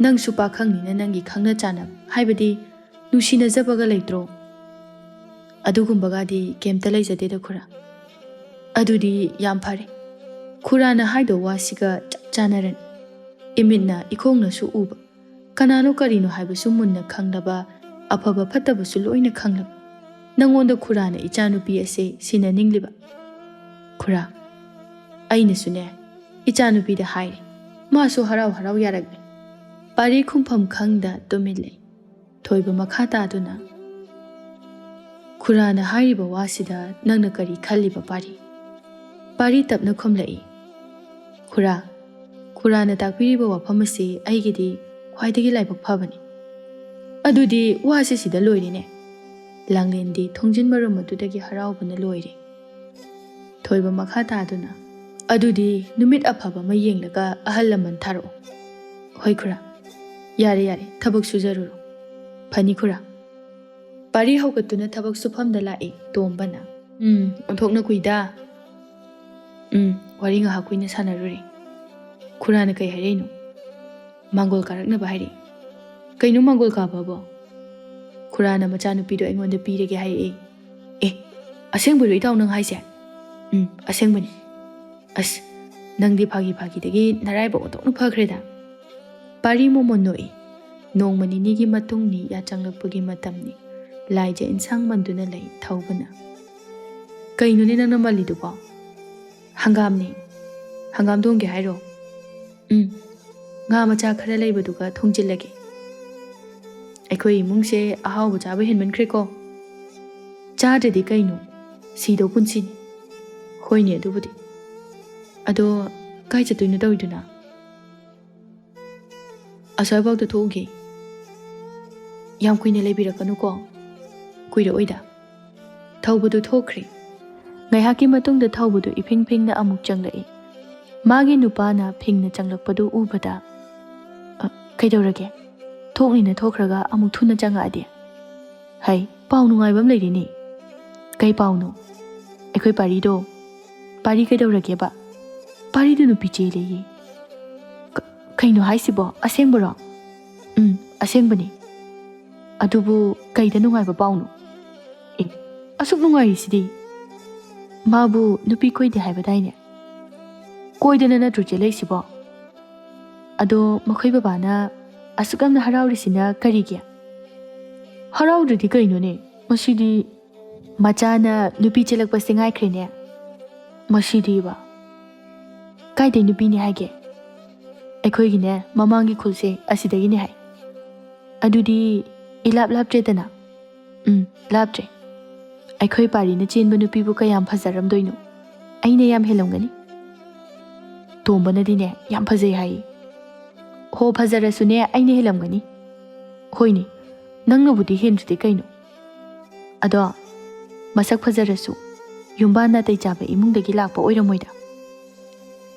"ꯅꯪꯁꯨ ꯄꯥꯈꯪꯅꯤꯅ ꯅꯪꯒꯤ ꯈꯪꯅ ꯆꯥꯟꯅꯕ, ꯍꯥꯏꯕꯗꯤ ꯅꯨꯡꯁꯤꯅꯖꯕꯒ ꯂꯩꯇ꯭ꯔꯣ?" ꯑꯗꯨꯒꯨꯝꯕꯒꯗꯤ ꯀꯩꯝꯇ ꯂꯩꯖꯗꯦꯗ ꯈꯨꯔꯥ꯫ ꯑꯗꯨꯗꯤ ꯌꯥꯝ ꯐꯔꯦ꯫ ꯈꯨꯔꯥꯅ ꯍꯥꯏꯗꯧ ꯋꯥꯁꯤꯒ ꯆꯞ ꯆꯥꯟꯅꯔꯅꯤ꯫ ꯏꯃꯤꯠꯅ ꯏꯈꯣꯡꯅꯁꯨ ꯎꯕ, ꯀꯅꯥꯅꯣ ꯀꯔꯤꯅꯣ ꯍꯥꯏꯕꯁꯨ ꯃꯨꯟꯅ ꯈꯪꯂꯕ, ꯑꯐꯕ ꯐꯠꯇꯕꯁꯨ ꯂꯣꯏꯅ ꯈꯪꯂꯕ ꯅꯪꯉꯣꯟꯗ ꯈꯨꯔꯥꯅ ꯏꯆꯥꯅꯨꯄꯤ ꯑꯁꯦ ꯁꯤꯟꯅꯅꯤꯡꯂꯤꯕ? ꯈꯨꯔꯥ, ꯑꯩꯅꯁꯨꯅꯦ ꯏꯆꯥꯅꯨꯄꯤꯗ ꯍꯥꯏꯔꯦ꯫ ꯃꯥꯁꯨ ꯍꯔꯥꯎ ꯍꯔꯥꯎ ꯌꯥꯔꯛꯂꯦ꯫ ꯄꯥꯔꯤ ꯈꯨꯝꯐꯝ ꯈꯪꯗ ꯇꯨꯃꯤꯟ ꯂꯩ꯫ ꯊꯣꯏꯕ ꯃꯈꯥ ꯇꯥꯗꯨꯅ, "ꯈꯨꯔꯥꯅ ꯍꯥꯏꯔꯤꯕ ꯋꯥꯁꯤꯗ ꯅꯪꯅ ꯀꯔꯤ ꯈꯜꯂꯤꯕ ꯄꯥꯔꯤ?" ꯄꯥꯔꯤ ꯇꯞꯅ ꯈꯨꯝꯂꯛꯏ, "ꯈꯨꯔꯥ, ꯈꯨꯔꯥꯅ ꯇꯥꯛꯄꯤꯔꯤꯕ ꯋꯥꯐꯝ ꯑꯁꯤ ꯑꯩꯒꯤꯗꯤ ꯈ꯭ꯋꯥꯏꯗꯒꯤ ꯂꯥꯏꯕꯛ ꯐꯕꯅꯤ꯫" "ꯑꯗꯨꯗꯤ ꯋꯥꯁꯤ ꯁꯤꯗ ꯂꯣꯏꯔꯦꯅꯦ꯫" ꯂꯥꯡꯂꯦꯟꯗꯤ ꯊꯣꯡꯖꯤꯟ ꯃꯔꯨꯝ ꯑꯗꯨꯗꯒꯤ ꯍꯔꯥꯎꯕꯅ ꯂꯣꯏꯔꯦ꯫ ꯊꯣꯏꯕ ꯃꯈꯥ ꯇꯥꯗꯨꯅ, "ꯑꯗꯨꯗꯤ ꯅꯨꯃꯤꯠ ꯑꯐꯕ ꯑꯃ ꯌꯦꯡꯂꯒ ꯑꯍꯜ ꯂꯃꯟ ꯊꯥꯔꯛꯑꯣ꯫" "ꯍꯣꯏ ꯈꯨꯔꯥ꯫ ꯌꯥꯔꯦ, ꯌꯥꯔꯦ, ꯊꯕꯛ ꯁꯨꯖꯔꯨꯔꯣ꯫" "ꯐꯅꯤ ꯈꯨꯔꯥ꯫" ꯄꯥꯔꯤ ꯍꯧꯒꯠꯇꯨꯅ ꯊꯕꯛ ꯁꯨꯐꯝꯗ ꯂꯥꯛꯏ꯫ ꯇꯣꯝꯕꯅ, "ꯎꯝ, ꯑꯣꯟꯊꯣꯛꯅ ꯀꯨꯏꯗ꯫ ꯎꯝ, ꯋꯥꯔꯤ ꯉꯥꯏꯍꯥꯛ ꯀꯨꯏꯅ ꯁꯥꯟꯅꯔꯨꯔꯦ꯫" "ꯈꯨꯔꯥꯅ ꯀꯩ ꯍꯥꯏꯔꯛꯏꯅꯣ?" "ꯃꯥꯡꯒꯣꯜ ꯀꯥꯔꯛꯅꯕ ꯍꯥꯏꯔꯛꯏ꯫" "ꯀꯩꯅꯣ ꯃꯥꯡꯒꯣꯜ ꯀꯥꯕꯕꯣ?" "ꯈꯨꯔꯥꯅ ꯃꯆꯥꯅꯨꯄꯤꯗꯣ ꯑꯩꯉꯣꯟꯗ ꯄꯤꯔꯒꯦ ꯍꯥꯏꯔꯛꯑꯦ꯫" "ꯑꯦ, ꯑꯁꯦꯡꯕꯩꯔꯣ ꯏꯇꯥꯎ ꯅꯪ ꯍꯥꯏꯁꯦ?" "ꯎꯝ, ꯑꯁꯦꯡꯕꯅꯤ꯫" "ꯑꯁ, ꯅꯪꯗꯤ ꯐꯥꯒꯤ ꯐꯥꯒꯤꯗꯒꯤ ꯅꯔꯥꯏꯕꯛ ꯑꯣꯟꯊꯣꯛꯅ ꯐꯈ꯭ꯔꯦꯗ꯫" ꯄꯥꯔꯤ ꯃꯣꯃꯣꯟ ꯅꯣꯛꯏ꯫ ꯅꯣꯡꯃ ꯅꯤꯅꯤꯒꯤ ꯃꯇꯨꯡꯅꯤ, ꯌꯥꯆꯪꯂꯛꯄꯒꯤ ꯃꯇꯝꯅꯤ꯫ ꯂꯥꯏꯖ ꯏꯟꯁꯥꯡ ꯃꯟꯗꯨꯅ ꯂꯩ꯫ ꯊꯧꯕꯅ, "ꯀꯩꯅꯣꯅꯦ ꯅꯪꯅ ꯃꯜꯂꯤꯗꯨꯕꯣ?" "ꯍꯪꯒꯥꯝꯅꯦ꯫" "ꯍꯪꯒꯥꯝ ꯊꯣꯡꯒꯦ ꯍꯥꯏꯔꯣ?" "ꯎꯝ, ꯉꯥ ꯃꯆꯥ ꯈꯔ ꯂꯩꯕꯗꯨꯒ ꯊꯣꯡꯖꯤꯜꯂꯒꯦ꯫" "ꯑꯩꯈꯣꯏ ꯏꯃꯨꯡꯁꯦ ꯑꯍꯥꯎꯕ ꯆꯥꯕ ꯍꯦꯟꯃꯟꯈ꯭ꯔꯦꯀꯣ꯫" "ꯆꯥꯗ꯭ꯔꯗꯤ ꯀꯩꯅꯣ? ꯁꯤꯗꯧ ꯄꯨꯟꯁꯤꯅꯤ꯫" "ꯍꯣꯏꯅꯦ ꯑꯗꯨꯕꯨꯗꯤ꯫ ꯑꯗꯣ ꯀꯥꯏ ꯆꯠꯇꯣꯏꯅꯣ ꯇꯧꯔꯤꯗꯨꯅ?" "ꯑꯁ꯭ꯋꯥꯏꯐꯥꯎꯗ ꯊꯣꯛꯎꯒꯦ꯫" "ꯌꯥꯝ ꯀꯨꯏꯅ ꯂꯩꯕꯤꯔꯛꯀꯅꯨꯀꯣ꯫" "ꯀꯨꯏꯔꯛꯑꯣꯏꯗ꯫" ꯊꯧꯕꯗꯨ ꯊꯣꯛꯈ꯭ꯔꯦ꯫ ꯉꯥꯏꯍꯥꯛꯀꯤ ꯃꯇꯨꯡꯗ ꯊꯧꯕꯗꯨ ꯏꯐꯤꯡ ꯐꯤꯡꯅ ꯑꯃꯨꯛ ꯆꯪꯂꯛꯏ꯫ ꯃꯥꯒꯤ ꯅꯨꯄꯥꯅ ꯐꯤꯡꯅ ꯆꯪꯂꯛꯄꯗꯨ ꯎꯕꯗ, "ꯑ, ꯀꯩꯗꯧꯔꯒꯦ? ꯊꯣꯛꯅꯤꯅ ꯊꯣꯛꯈ꯭ꯔꯒ ꯑꯃꯨꯛ ꯊꯨꯅ ꯆꯪꯉꯛꯑꯗꯤ?" "ꯍꯩ, ꯄꯥꯎ ꯅꯨꯡꯉꯥꯏꯕ ꯑꯃ ꯂꯩꯔꯤꯅꯦ꯫" "ꯀꯩ ꯄꯥꯎꯅꯣ?" "ꯑꯩꯈꯣꯏ ꯄꯥꯔꯤꯗꯣ꯫" "ꯄꯥꯔꯤ ꯀꯩꯗꯧꯔꯒꯦꯕ?" "ꯄꯥꯔꯤꯗꯨ ꯅꯨꯄꯤ ꯆꯦꯜꯂꯦꯌꯦ꯫" "ꯀ-, ꯀꯩꯅꯣ ꯍꯥꯏꯁꯤꯕꯣ? ꯑꯁꯦꯡꯕꯔꯣ?" "ꯎꯝ, ꯑꯁꯦꯡꯕꯅꯤ꯫" "ꯑꯗꯨꯕꯨ ꯀꯩꯗ ꯅꯨꯡꯉꯥꯏꯕ ꯄꯥꯎꯅꯣ?" "ꯑꯦ, ꯑꯁꯨꯛ ꯅꯨꯡꯉꯥꯏꯔꯤꯁꯤꯗꯤ? ꯃꯥꯕꯨ ꯅꯨꯄꯤ ꯀꯣꯏꯗꯦ ꯍꯥꯏꯕꯗꯥꯏꯅꯦ? ꯀꯣꯏꯗꯅ ꯅꯠꯇ꯭ꯔꯣ ꯆꯦꯜꯂꯛꯏꯁꯤꯕꯣ? ꯑꯗꯣ ꯃꯈꯣꯏ ꯕꯕꯥꯅ ꯑꯁꯨꯛ ꯌꯥꯝꯅ ꯍꯔꯥꯎꯔꯤꯁꯤꯅ ꯀꯔꯤꯒꯤ? ꯍꯔꯥꯎꯗ꯭ꯔꯗꯤ ꯀꯩꯅꯣꯅꯦ? ꯃꯁꯤꯗꯤ ꯃꯆꯥꯅ ꯅꯨꯄꯤ ꯆꯦꯜꯂꯛꯄꯁꯦ ꯉꯥꯏꯈ꯭ꯔꯦꯅꯦ꯫ ꯃꯁꯤꯗꯤꯕ꯫ ꯀꯥꯏꯗꯩ ꯅꯨꯄꯤꯅꯦ ꯍꯥꯏꯒꯦ? ꯑꯩꯈꯣꯏꯒꯤꯅꯦ, ꯃꯃꯥꯡꯒꯤ ꯈꯨꯜꯁꯦ ꯑꯁꯤꯗꯒꯤꯅꯦ ꯍꯥꯏ꯫ ꯑꯗꯨꯗꯤ ꯏꯂꯥꯞ ꯂꯥꯞꯇ꯭ꯔꯦꯗꯅ꯫ ꯎꯝ, ꯂꯥꯞꯇ꯭ꯔꯦ꯫ ꯑꯩꯈꯣꯏ ꯄꯥꯔꯤꯅ ꯆꯦꯟꯕ ꯅꯨꯄꯤꯕꯨ ꯀꯌꯥꯝ ꯐꯖꯔꯝꯗꯣꯏꯅꯣ? ꯑꯩꯅ ꯌꯥꯝ ꯍꯦꯜꯂꯝꯒꯅꯤ꯫ ꯇꯣꯝꯕꯅꯗꯤꯅꯦ, ꯌꯥꯝ ꯐꯖꯩ ꯍꯥꯏꯌꯦ꯫ ꯍꯣ, ꯐꯖꯔꯁꯨꯅꯦ, ꯑꯩꯅ ꯍꯦꯜꯂꯝꯒꯅꯤ꯫ ꯍꯣꯏꯅꯦ, ꯅꯪꯅꯕꯨꯗꯤ ꯍꯦꯟꯗ꯭ꯔꯗꯤ ꯀꯩꯅꯣ? ꯑꯗꯣ ꯃꯁꯛ ꯐꯖꯔꯁꯨ ꯌꯨꯝꯕꯥꯟ ꯅꯥꯇꯩ ꯆꯥꯕ ꯏꯃꯨꯡꯗꯒꯤ ꯂꯥꯛꯄ ꯑꯣꯏꯔꯝꯃꯣꯏꯗ꯫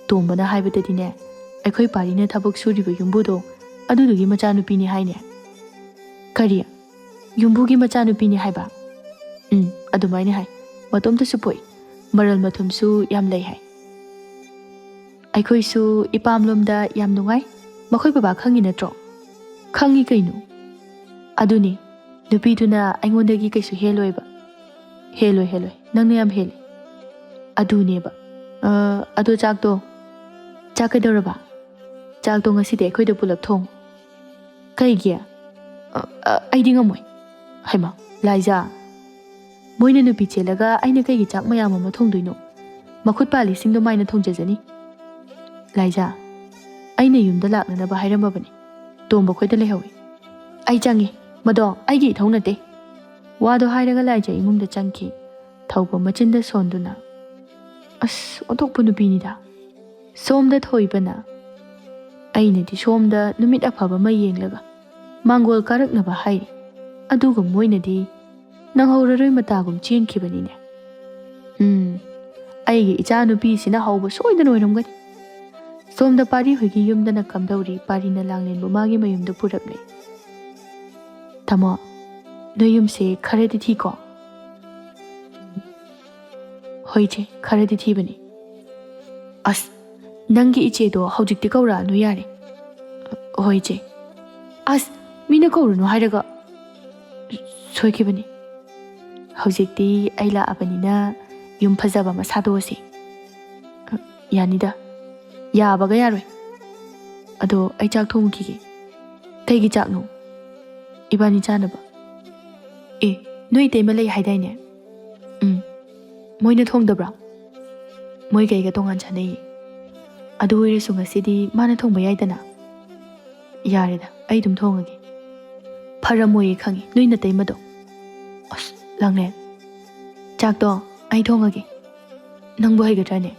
ꯇꯣꯝꯕꯅ ꯍꯥꯏꯕꯗꯗꯤꯅꯦ, ꯑꯩꯈꯣꯏ ꯄꯥꯔꯤꯅ ꯊꯕꯛ ꯁꯨꯔꯤꯕ ꯌꯨꯝꯕꯨꯗꯣ, ꯑꯗꯨꯗꯨꯒꯤ ꯃꯆꯥꯅꯨꯄꯤꯅꯤ ꯍꯥꯏꯅꯦ꯫ ꯀꯔꯤ? ꯌꯨꯝꯕꯨꯒꯤ ꯃꯆꯥꯅꯨꯄꯤꯅꯤ ꯍꯥꯏꯕ? ꯎꯝ, ꯑꯗꯨꯃꯥꯏꯅ ꯍꯥꯏ꯫ ꯃꯇꯣꯝꯇꯁꯨ ꯄꯣꯛꯏ꯫ ꯃꯔꯜ ꯃꯊꯨꯝꯁꯨ ꯌꯥꯝ ꯂꯩ ꯍꯥꯏ꯫ ꯑꯩꯈꯣꯏꯁꯨ ꯏꯄꯥꯝꯂꯣꯝꯗ ꯌꯥꯝ ꯅꯨꯡꯉꯥꯏ꯫ ꯃꯈꯣꯏ ꯕꯕꯥ ꯈꯪꯉꯤ ꯅꯠꯇ꯭ꯔꯣ? ꯈꯪꯉꯤ ꯀꯩꯅꯣ꯫ ꯑꯗꯨꯅꯤ, ꯅꯨꯄꯤꯗꯨꯅ ꯑꯩꯉꯣꯟꯗꯒꯤ ꯀꯩꯁꯨ ꯍꯦꯜꯂꯣꯏꯕ꯫ ꯍꯦꯜꯂꯣꯏ, ꯍꯦꯜꯂꯣꯏ꯫ ꯅꯪꯅ ꯌꯥꯝ ꯍꯦꯜꯂꯤ꯫ ꯑꯗꯨꯅꯦꯕ꯫ ꯑ, ꯑꯗꯣ ꯆꯥꯛꯇꯣ? ꯆꯥꯛ ꯀꯩꯗꯧꯔꯕ? ꯆꯥꯛꯇꯣ ꯉꯁꯤꯗꯤ ꯑꯩꯈꯣꯏꯗ ꯄꯨꯂꯞ ꯊꯣꯡ꯫ ꯀꯩꯒꯤ? ꯑ, ꯑ, ꯑꯩꯗꯤ ꯉꯝꯃꯣꯏ꯫ ꯍꯩꯃꯥ, ꯂꯥꯏꯖꯥ꯫ ꯃꯣꯏꯅ ꯅꯨꯄꯤ ꯆꯦꯜꯂꯒ ꯑꯩꯅ ꯀꯩꯒꯤ ꯆꯥꯛ ꯃꯌꯥꯝ ꯑꯃ ꯊꯣꯡꯗꯣꯏꯅꯣ? ꯃꯈꯨꯠ ꯄꯥꯜꯂꯤꯁꯤꯡꯗꯣ ꯃꯥꯏꯅ ꯊꯣꯡꯖꯖꯅꯤ꯫ ꯂꯥꯏꯖꯥ, ꯑꯩꯅ ꯌꯨꯝꯗ ꯂꯥꯛꯅꯅꯕ ꯍꯥꯏꯔꯝꯃꯕꯅꯤ꯫ ꯇꯣꯝꯕ ꯈꯣꯏꯗ ꯂꯩꯍꯧꯏ꯫ ꯑꯩ ꯆꯪꯉꯦ꯫ ꯃꯗꯣ ꯑꯩꯒꯤ ꯏꯊꯧ ꯅꯠꯇꯦ꯫ ꯋꯥꯗꯣ ꯍꯥꯏꯔꯒ ꯂꯥꯏꯖꯥ ꯏꯃꯨꯡꯗ ꯆꯪꯈꯤ꯫ ꯊꯧꯕ ꯃꯆꯤꯟꯗ ꯁꯣꯟꯗꯨꯅ, "ꯑꯁ, ꯑꯣꯟꯊꯣꯛꯄ ꯅꯨꯄꯤꯅꯤꯗ꯫ ꯁꯣꯝꯗ ꯊꯣꯏꯕꯅ, ꯑꯩꯅꯗꯤ ꯁꯣꯝꯗ ꯅꯨꯃꯤꯠ ꯑꯐꯕ ꯑꯃ ꯌꯦꯡꯂꯒ ꯃꯥꯡꯒꯣꯜ ꯀꯥꯔꯛꯅꯕ ꯍꯥꯏꯔꯤ꯫ ꯑꯗꯨꯒ ꯃꯣꯏꯅꯗꯤ ꯅꯪꯍꯧꯔꯔꯣꯏ ꯃꯇꯥꯒꯨꯝ ꯆꯦꯟꯈꯤꯕꯅꯤꯅꯦ꯫ ꯎꯝ, ꯑꯩꯒꯤ ꯏꯆꯥ ꯅꯨꯄꯤꯁꯤꯅ ꯍꯧꯕ ꯁꯣꯏꯗꯅ ꯑꯣꯏꯔꯝꯒꯅꯤ꯫" ꯁꯣꯝꯗ ꯄꯥꯔꯤ ꯍꯣꯏꯒꯤ ꯌꯨꯝꯗꯅ ꯀꯝꯗꯧꯔꯤ? ꯄꯥꯔꯤꯅ ꯂꯥꯡꯂꯦꯟꯕꯨ ꯃꯥꯒꯤ ꯃꯌꯨꯝꯗ ꯄꯨꯔꯛꯂꯦ꯫ "ꯇꯥꯃꯣ, ꯅꯣꯏ ꯌꯨꯝꯁꯦ ꯈꯔꯗꯤ ꯊꯤꯀꯣ?" "ꯍꯣꯏ ꯏꯆꯦ, ꯈꯔꯗꯤ ꯊꯤꯕꯅꯤ꯫" "ꯑꯁ, ꯅꯪꯒꯤ ꯏꯆꯦꯗꯣ ꯍꯧꯖꯤꯛꯇꯤ ꯀꯧꯔꯛꯑꯅꯨ ꯌꯥꯔꯦ꯫" "ꯍꯣꯏ ꯏꯆꯦ꯫" "ꯑꯁ, ꯃꯤꯅ ꯀꯧꯔꯨꯅꯨ ꯍꯥꯏꯔꯒ ꯁꯣꯏꯈꯤꯕꯅꯤ꯫" ꯍꯧꯖꯤꯛꯇꯤ ꯑꯩ ꯂꯥꯛꯑꯕꯅꯤꯅ ꯌꯨꯝ ꯐꯖꯕ ꯑꯃ ꯁꯥꯗꯣꯛꯑꯁꯤ꯫ ꯑ, ꯌꯥꯅꯤꯗ꯫ ꯌꯥꯕꯒ ꯌꯥꯔꯣꯏ꯫ ꯑꯗꯣ ꯑꯩ ꯆꯥꯛ ꯊꯣꯡꯈꯤꯒꯦ꯫ ꯀꯩꯒꯤ ꯆꯥꯛꯅꯣ? ꯏꯕꯥꯅꯤ ꯆꯥꯅꯕ꯫ ꯑꯦ, ꯅꯣꯏ ꯏꯇꯩꯃ ꯂꯩ ꯍꯥꯏꯗꯥꯏꯅꯦ? ꯎꯝ꯫ ꯃꯣꯏꯅ ꯊꯣꯡꯗꯕ꯭ꯔꯥ? ꯃꯣꯏ ꯀꯩꯒ ꯇꯣꯉꯥꯟ ꯆꯥꯅꯩꯌꯦ꯫ ꯑꯗꯨ ꯑꯣꯏꯔꯁꯨ ꯉꯁꯤꯗꯤ ꯃꯥꯅ ꯊꯣꯡꯕ ꯌꯥꯏꯗꯅ꯫ ꯌꯥꯔꯦꯗ, ꯑꯩ ꯑꯗꯨꯝ ꯊꯣꯡꯉꯒꯦ꯫ ꯐꯔꯝꯃꯣꯏꯌꯦ ꯈꯪꯉꯦ, ꯅꯣꯏ ꯅꯇꯩꯃꯗꯣ꯫ ꯑꯁ, ꯂꯥꯡꯂꯦꯟ꯫ ꯆꯥꯛꯇꯣ ꯑꯩ ꯊꯣꯡꯉꯒꯦ꯫ ꯅꯪꯕꯨ ꯍꯩꯒꯗ꯭ꯔꯥꯅꯦ?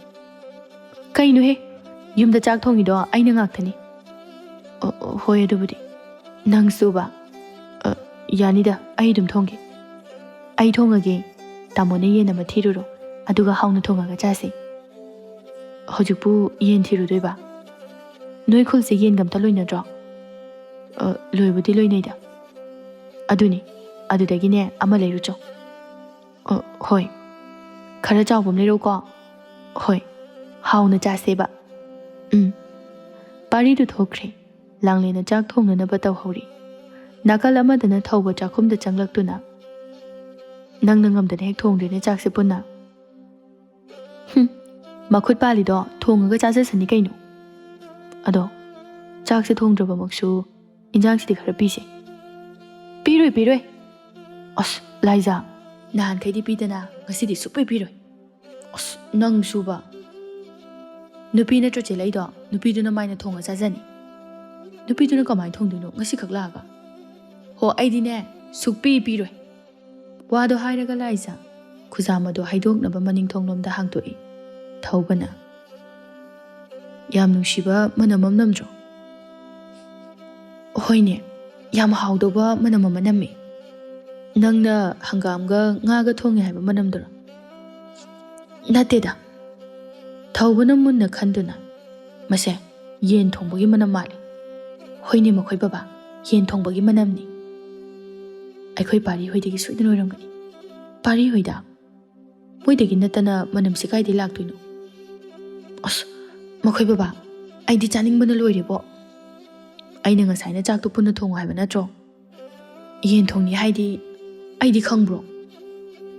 ꯀꯩꯅꯣꯍꯦ? ꯌꯨꯝꯗ ꯆꯥꯛ ꯊꯣꯡꯉꯤꯗꯣ ꯑꯩꯅ ꯉꯥꯛꯇꯅꯤ꯫ ꯑꯣ, ꯑꯣ, ꯍꯣꯏ ꯑꯗꯨꯕꯨꯗꯤ꯫ ꯅꯪꯁꯨꯕ? ꯑ, ꯌꯥꯅꯤꯗ, ꯑꯩ ꯑꯗꯨꯝ ꯊꯣꯡꯒꯦ꯫ ꯑꯩ ꯊꯣꯡꯉꯒꯦ꯫ ꯇꯥꯃꯣꯅ ꯌꯦꯟ ꯑꯃ ꯊꯤꯔꯨꯔꯣ, ꯑꯗꯨꯒ ꯍꯥꯎꯅ ꯊꯣꯡꯉꯒ ꯆꯥꯁꯤ꯫ ꯍꯧꯖꯤꯛꯄꯨ ꯌꯦꯟ ꯊꯤꯔꯨꯗꯣꯏꯕ? ꯅꯣꯏ ꯈꯨꯜꯁꯦ ꯌꯦꯟꯒ ꯑꯝꯇ ꯂꯣꯏꯅꯗ꯭ꯔꯣ? ꯑ, ꯂꯣꯏꯕꯨꯗꯤ ꯂꯣꯏꯅꯩꯗ꯫ ꯑꯗꯨꯅꯤ, ꯑꯗꯨꯗꯒꯤꯅꯦ ꯑꯃ ꯂꯩꯔꯨꯆꯣ꯫ ꯑ, ꯍꯣꯏ꯫ ꯈꯔ ꯆꯥꯎꯕ ꯑꯃ ꯂꯩꯔꯛꯎꯀꯣ꯫ ꯍꯣꯏ꯫ ꯍꯥꯎꯅ ꯆꯥꯁꯦꯕ꯫ ꯎꯝ꯫ ꯄꯥꯔꯤꯗꯨ ꯊꯣꯛꯈ꯭ꯔꯦ꯫ ꯂꯥꯡꯂꯦꯟꯅ ꯆꯥꯛ ꯊꯣꯡꯅꯅꯕ ꯇꯧꯍꯧꯔꯤ꯫ ꯅꯥꯀꯜ ꯑꯃꯗꯅ ꯊꯧꯕ ꯆꯥꯛꯈꯨꯝꯗ ꯆꯪꯂꯛꯇꯨꯅ, "ꯅꯪꯅ ꯉꯝꯗꯅ ꯍꯦꯛ ꯊꯣꯡꯗ꯭ꯔꯦꯅꯦ ꯆꯥꯛꯁꯦ ꯄꯨꯟꯅ?" "ꯍꯨꯝ, ꯃꯈꯨꯠ ꯄꯥꯜꯂꯤꯗꯣ ꯊꯣꯡꯉꯒ ꯆꯥꯖꯁꯅꯤ ꯀꯩꯅꯣ꯫ ꯑꯗꯣ ꯆꯥꯛꯁꯦ ꯊꯣꯡꯗ꯭ꯔꯕꯃꯛꯁꯨ ꯏꯟꯖꯥꯡꯁꯤꯗꯤ ꯈꯔ ꯄꯤꯁꯦ꯫" "ꯄꯤꯔꯣꯏ, ꯄꯤꯔꯣꯏ꯫" "ꯑꯁ, ꯂꯥꯏꯖꯥ, ꯅꯍꯥꯟꯈꯩꯗꯤ ꯄꯤꯗꯅ ꯉꯁꯤꯗꯤ ꯁꯨꯛꯄꯤ ꯄꯤꯔꯣꯏ꯫" "ꯑꯁ, ꯅꯪꯁꯨꯕ꯫ ꯅꯨꯄꯤ ꯅꯠꯇ꯭ꯔꯣ ꯆꯦꯜꯂꯛꯏꯗꯣ? ꯅꯨꯄꯤꯗꯨꯅ ꯃꯥꯏꯅ ꯊꯣꯡꯉ ꯆꯥꯖꯅꯤ꯫ ꯅꯨꯄꯤꯗꯨꯅ ꯀꯃꯥꯏꯅ ꯊꯣꯡꯗꯣꯏꯅꯣ ꯉꯁꯤꯈꯛ ꯂꯥꯛꯑꯒ? ꯍꯣ, ꯑꯩꯗꯤꯅꯦ ꯁꯨꯛꯄꯤ ꯄꯤꯔꯣꯏ꯫" ꯋꯥꯗꯣ ꯍꯥꯏꯔꯒ ꯂꯥꯏꯖꯥ ꯈꯨꯖꯥꯝ ꯑꯗꯣ ꯍꯥꯏꯗꯣꯛꯅꯕ ꯃꯅꯤꯡꯊꯣꯡꯂꯣꯝꯗ ꯍꯥꯡꯗꯣꯛꯏ꯫ ꯊꯧꯕꯅ, "ꯌꯥꯝ ꯅꯨꯡꯁꯤꯕ ꯃꯅꯝ ꯑꯃ ꯅꯝꯗ꯭ꯔꯣ?" "ꯍꯣꯏꯅꯦ, ꯌꯥꯝ ꯍꯥꯎꯗꯧꯕ ꯃꯅꯝ ꯑꯃ ꯅꯝꯃꯤ꯫ ꯅꯪꯅ ꯍꯪꯒꯥꯝꯒ ꯉꯥꯒ ꯊꯣꯡꯉꯦ ꯍꯥꯏꯕ ꯃꯅꯝꯗꯨꯔꯣ?" "ꯅꯠꯇꯦꯗ꯫" ꯊꯧꯕꯅ ꯃꯨꯟꯅ ꯈꯟꯗꯨꯅ, "ꯃꯁꯦ ꯌꯦꯟ ꯊꯣꯡꯕꯒꯤ ꯃꯅꯝ ꯃꯥꯜꯂꯤ꯫ ꯍꯣꯏꯅꯦ ꯃꯈꯣꯏ ꯕꯕꯥ, ꯌꯦꯟ ꯊꯣꯡꯕꯒꯤ ꯃꯅꯝꯅꯤ꯫ ꯑꯩꯈꯣꯏ ꯄꯥꯔꯤ ꯍꯣꯏꯗꯒꯤ ꯁꯣꯏꯗꯅ ꯑꯣꯏꯔꯝꯒꯅꯤ꯫ ꯄꯥꯔꯤ ꯍꯣꯏꯗ? ꯃꯣꯏꯗꯒꯤ ꯅꯠꯇꯅ ꯃꯅꯝꯁꯤ ꯀꯥꯏꯗꯩ ꯂꯥꯛꯇꯣꯏꯅꯣ? ꯑꯁ, ꯃꯈꯣꯏ ꯕꯕꯥ, ꯑꯩꯗꯤ ꯆꯥꯅꯤꯡꯕꯅ ꯂꯣꯏꯔꯦꯕꯣ꯫ ꯑꯩꯅ ꯉꯁꯥꯏꯅ ꯆꯥꯛꯇꯣ ꯄꯨꯟꯅ ꯊꯣꯡꯉꯣ ꯍꯥꯏꯕ ꯅꯠꯇ꯭ꯔꯣ? ꯌꯦꯟ ꯊꯣꯡꯅꯤ ꯍꯥꯏꯗꯤ ꯑꯩꯗꯤ ꯈꯪꯕ꯭ꯔꯣ?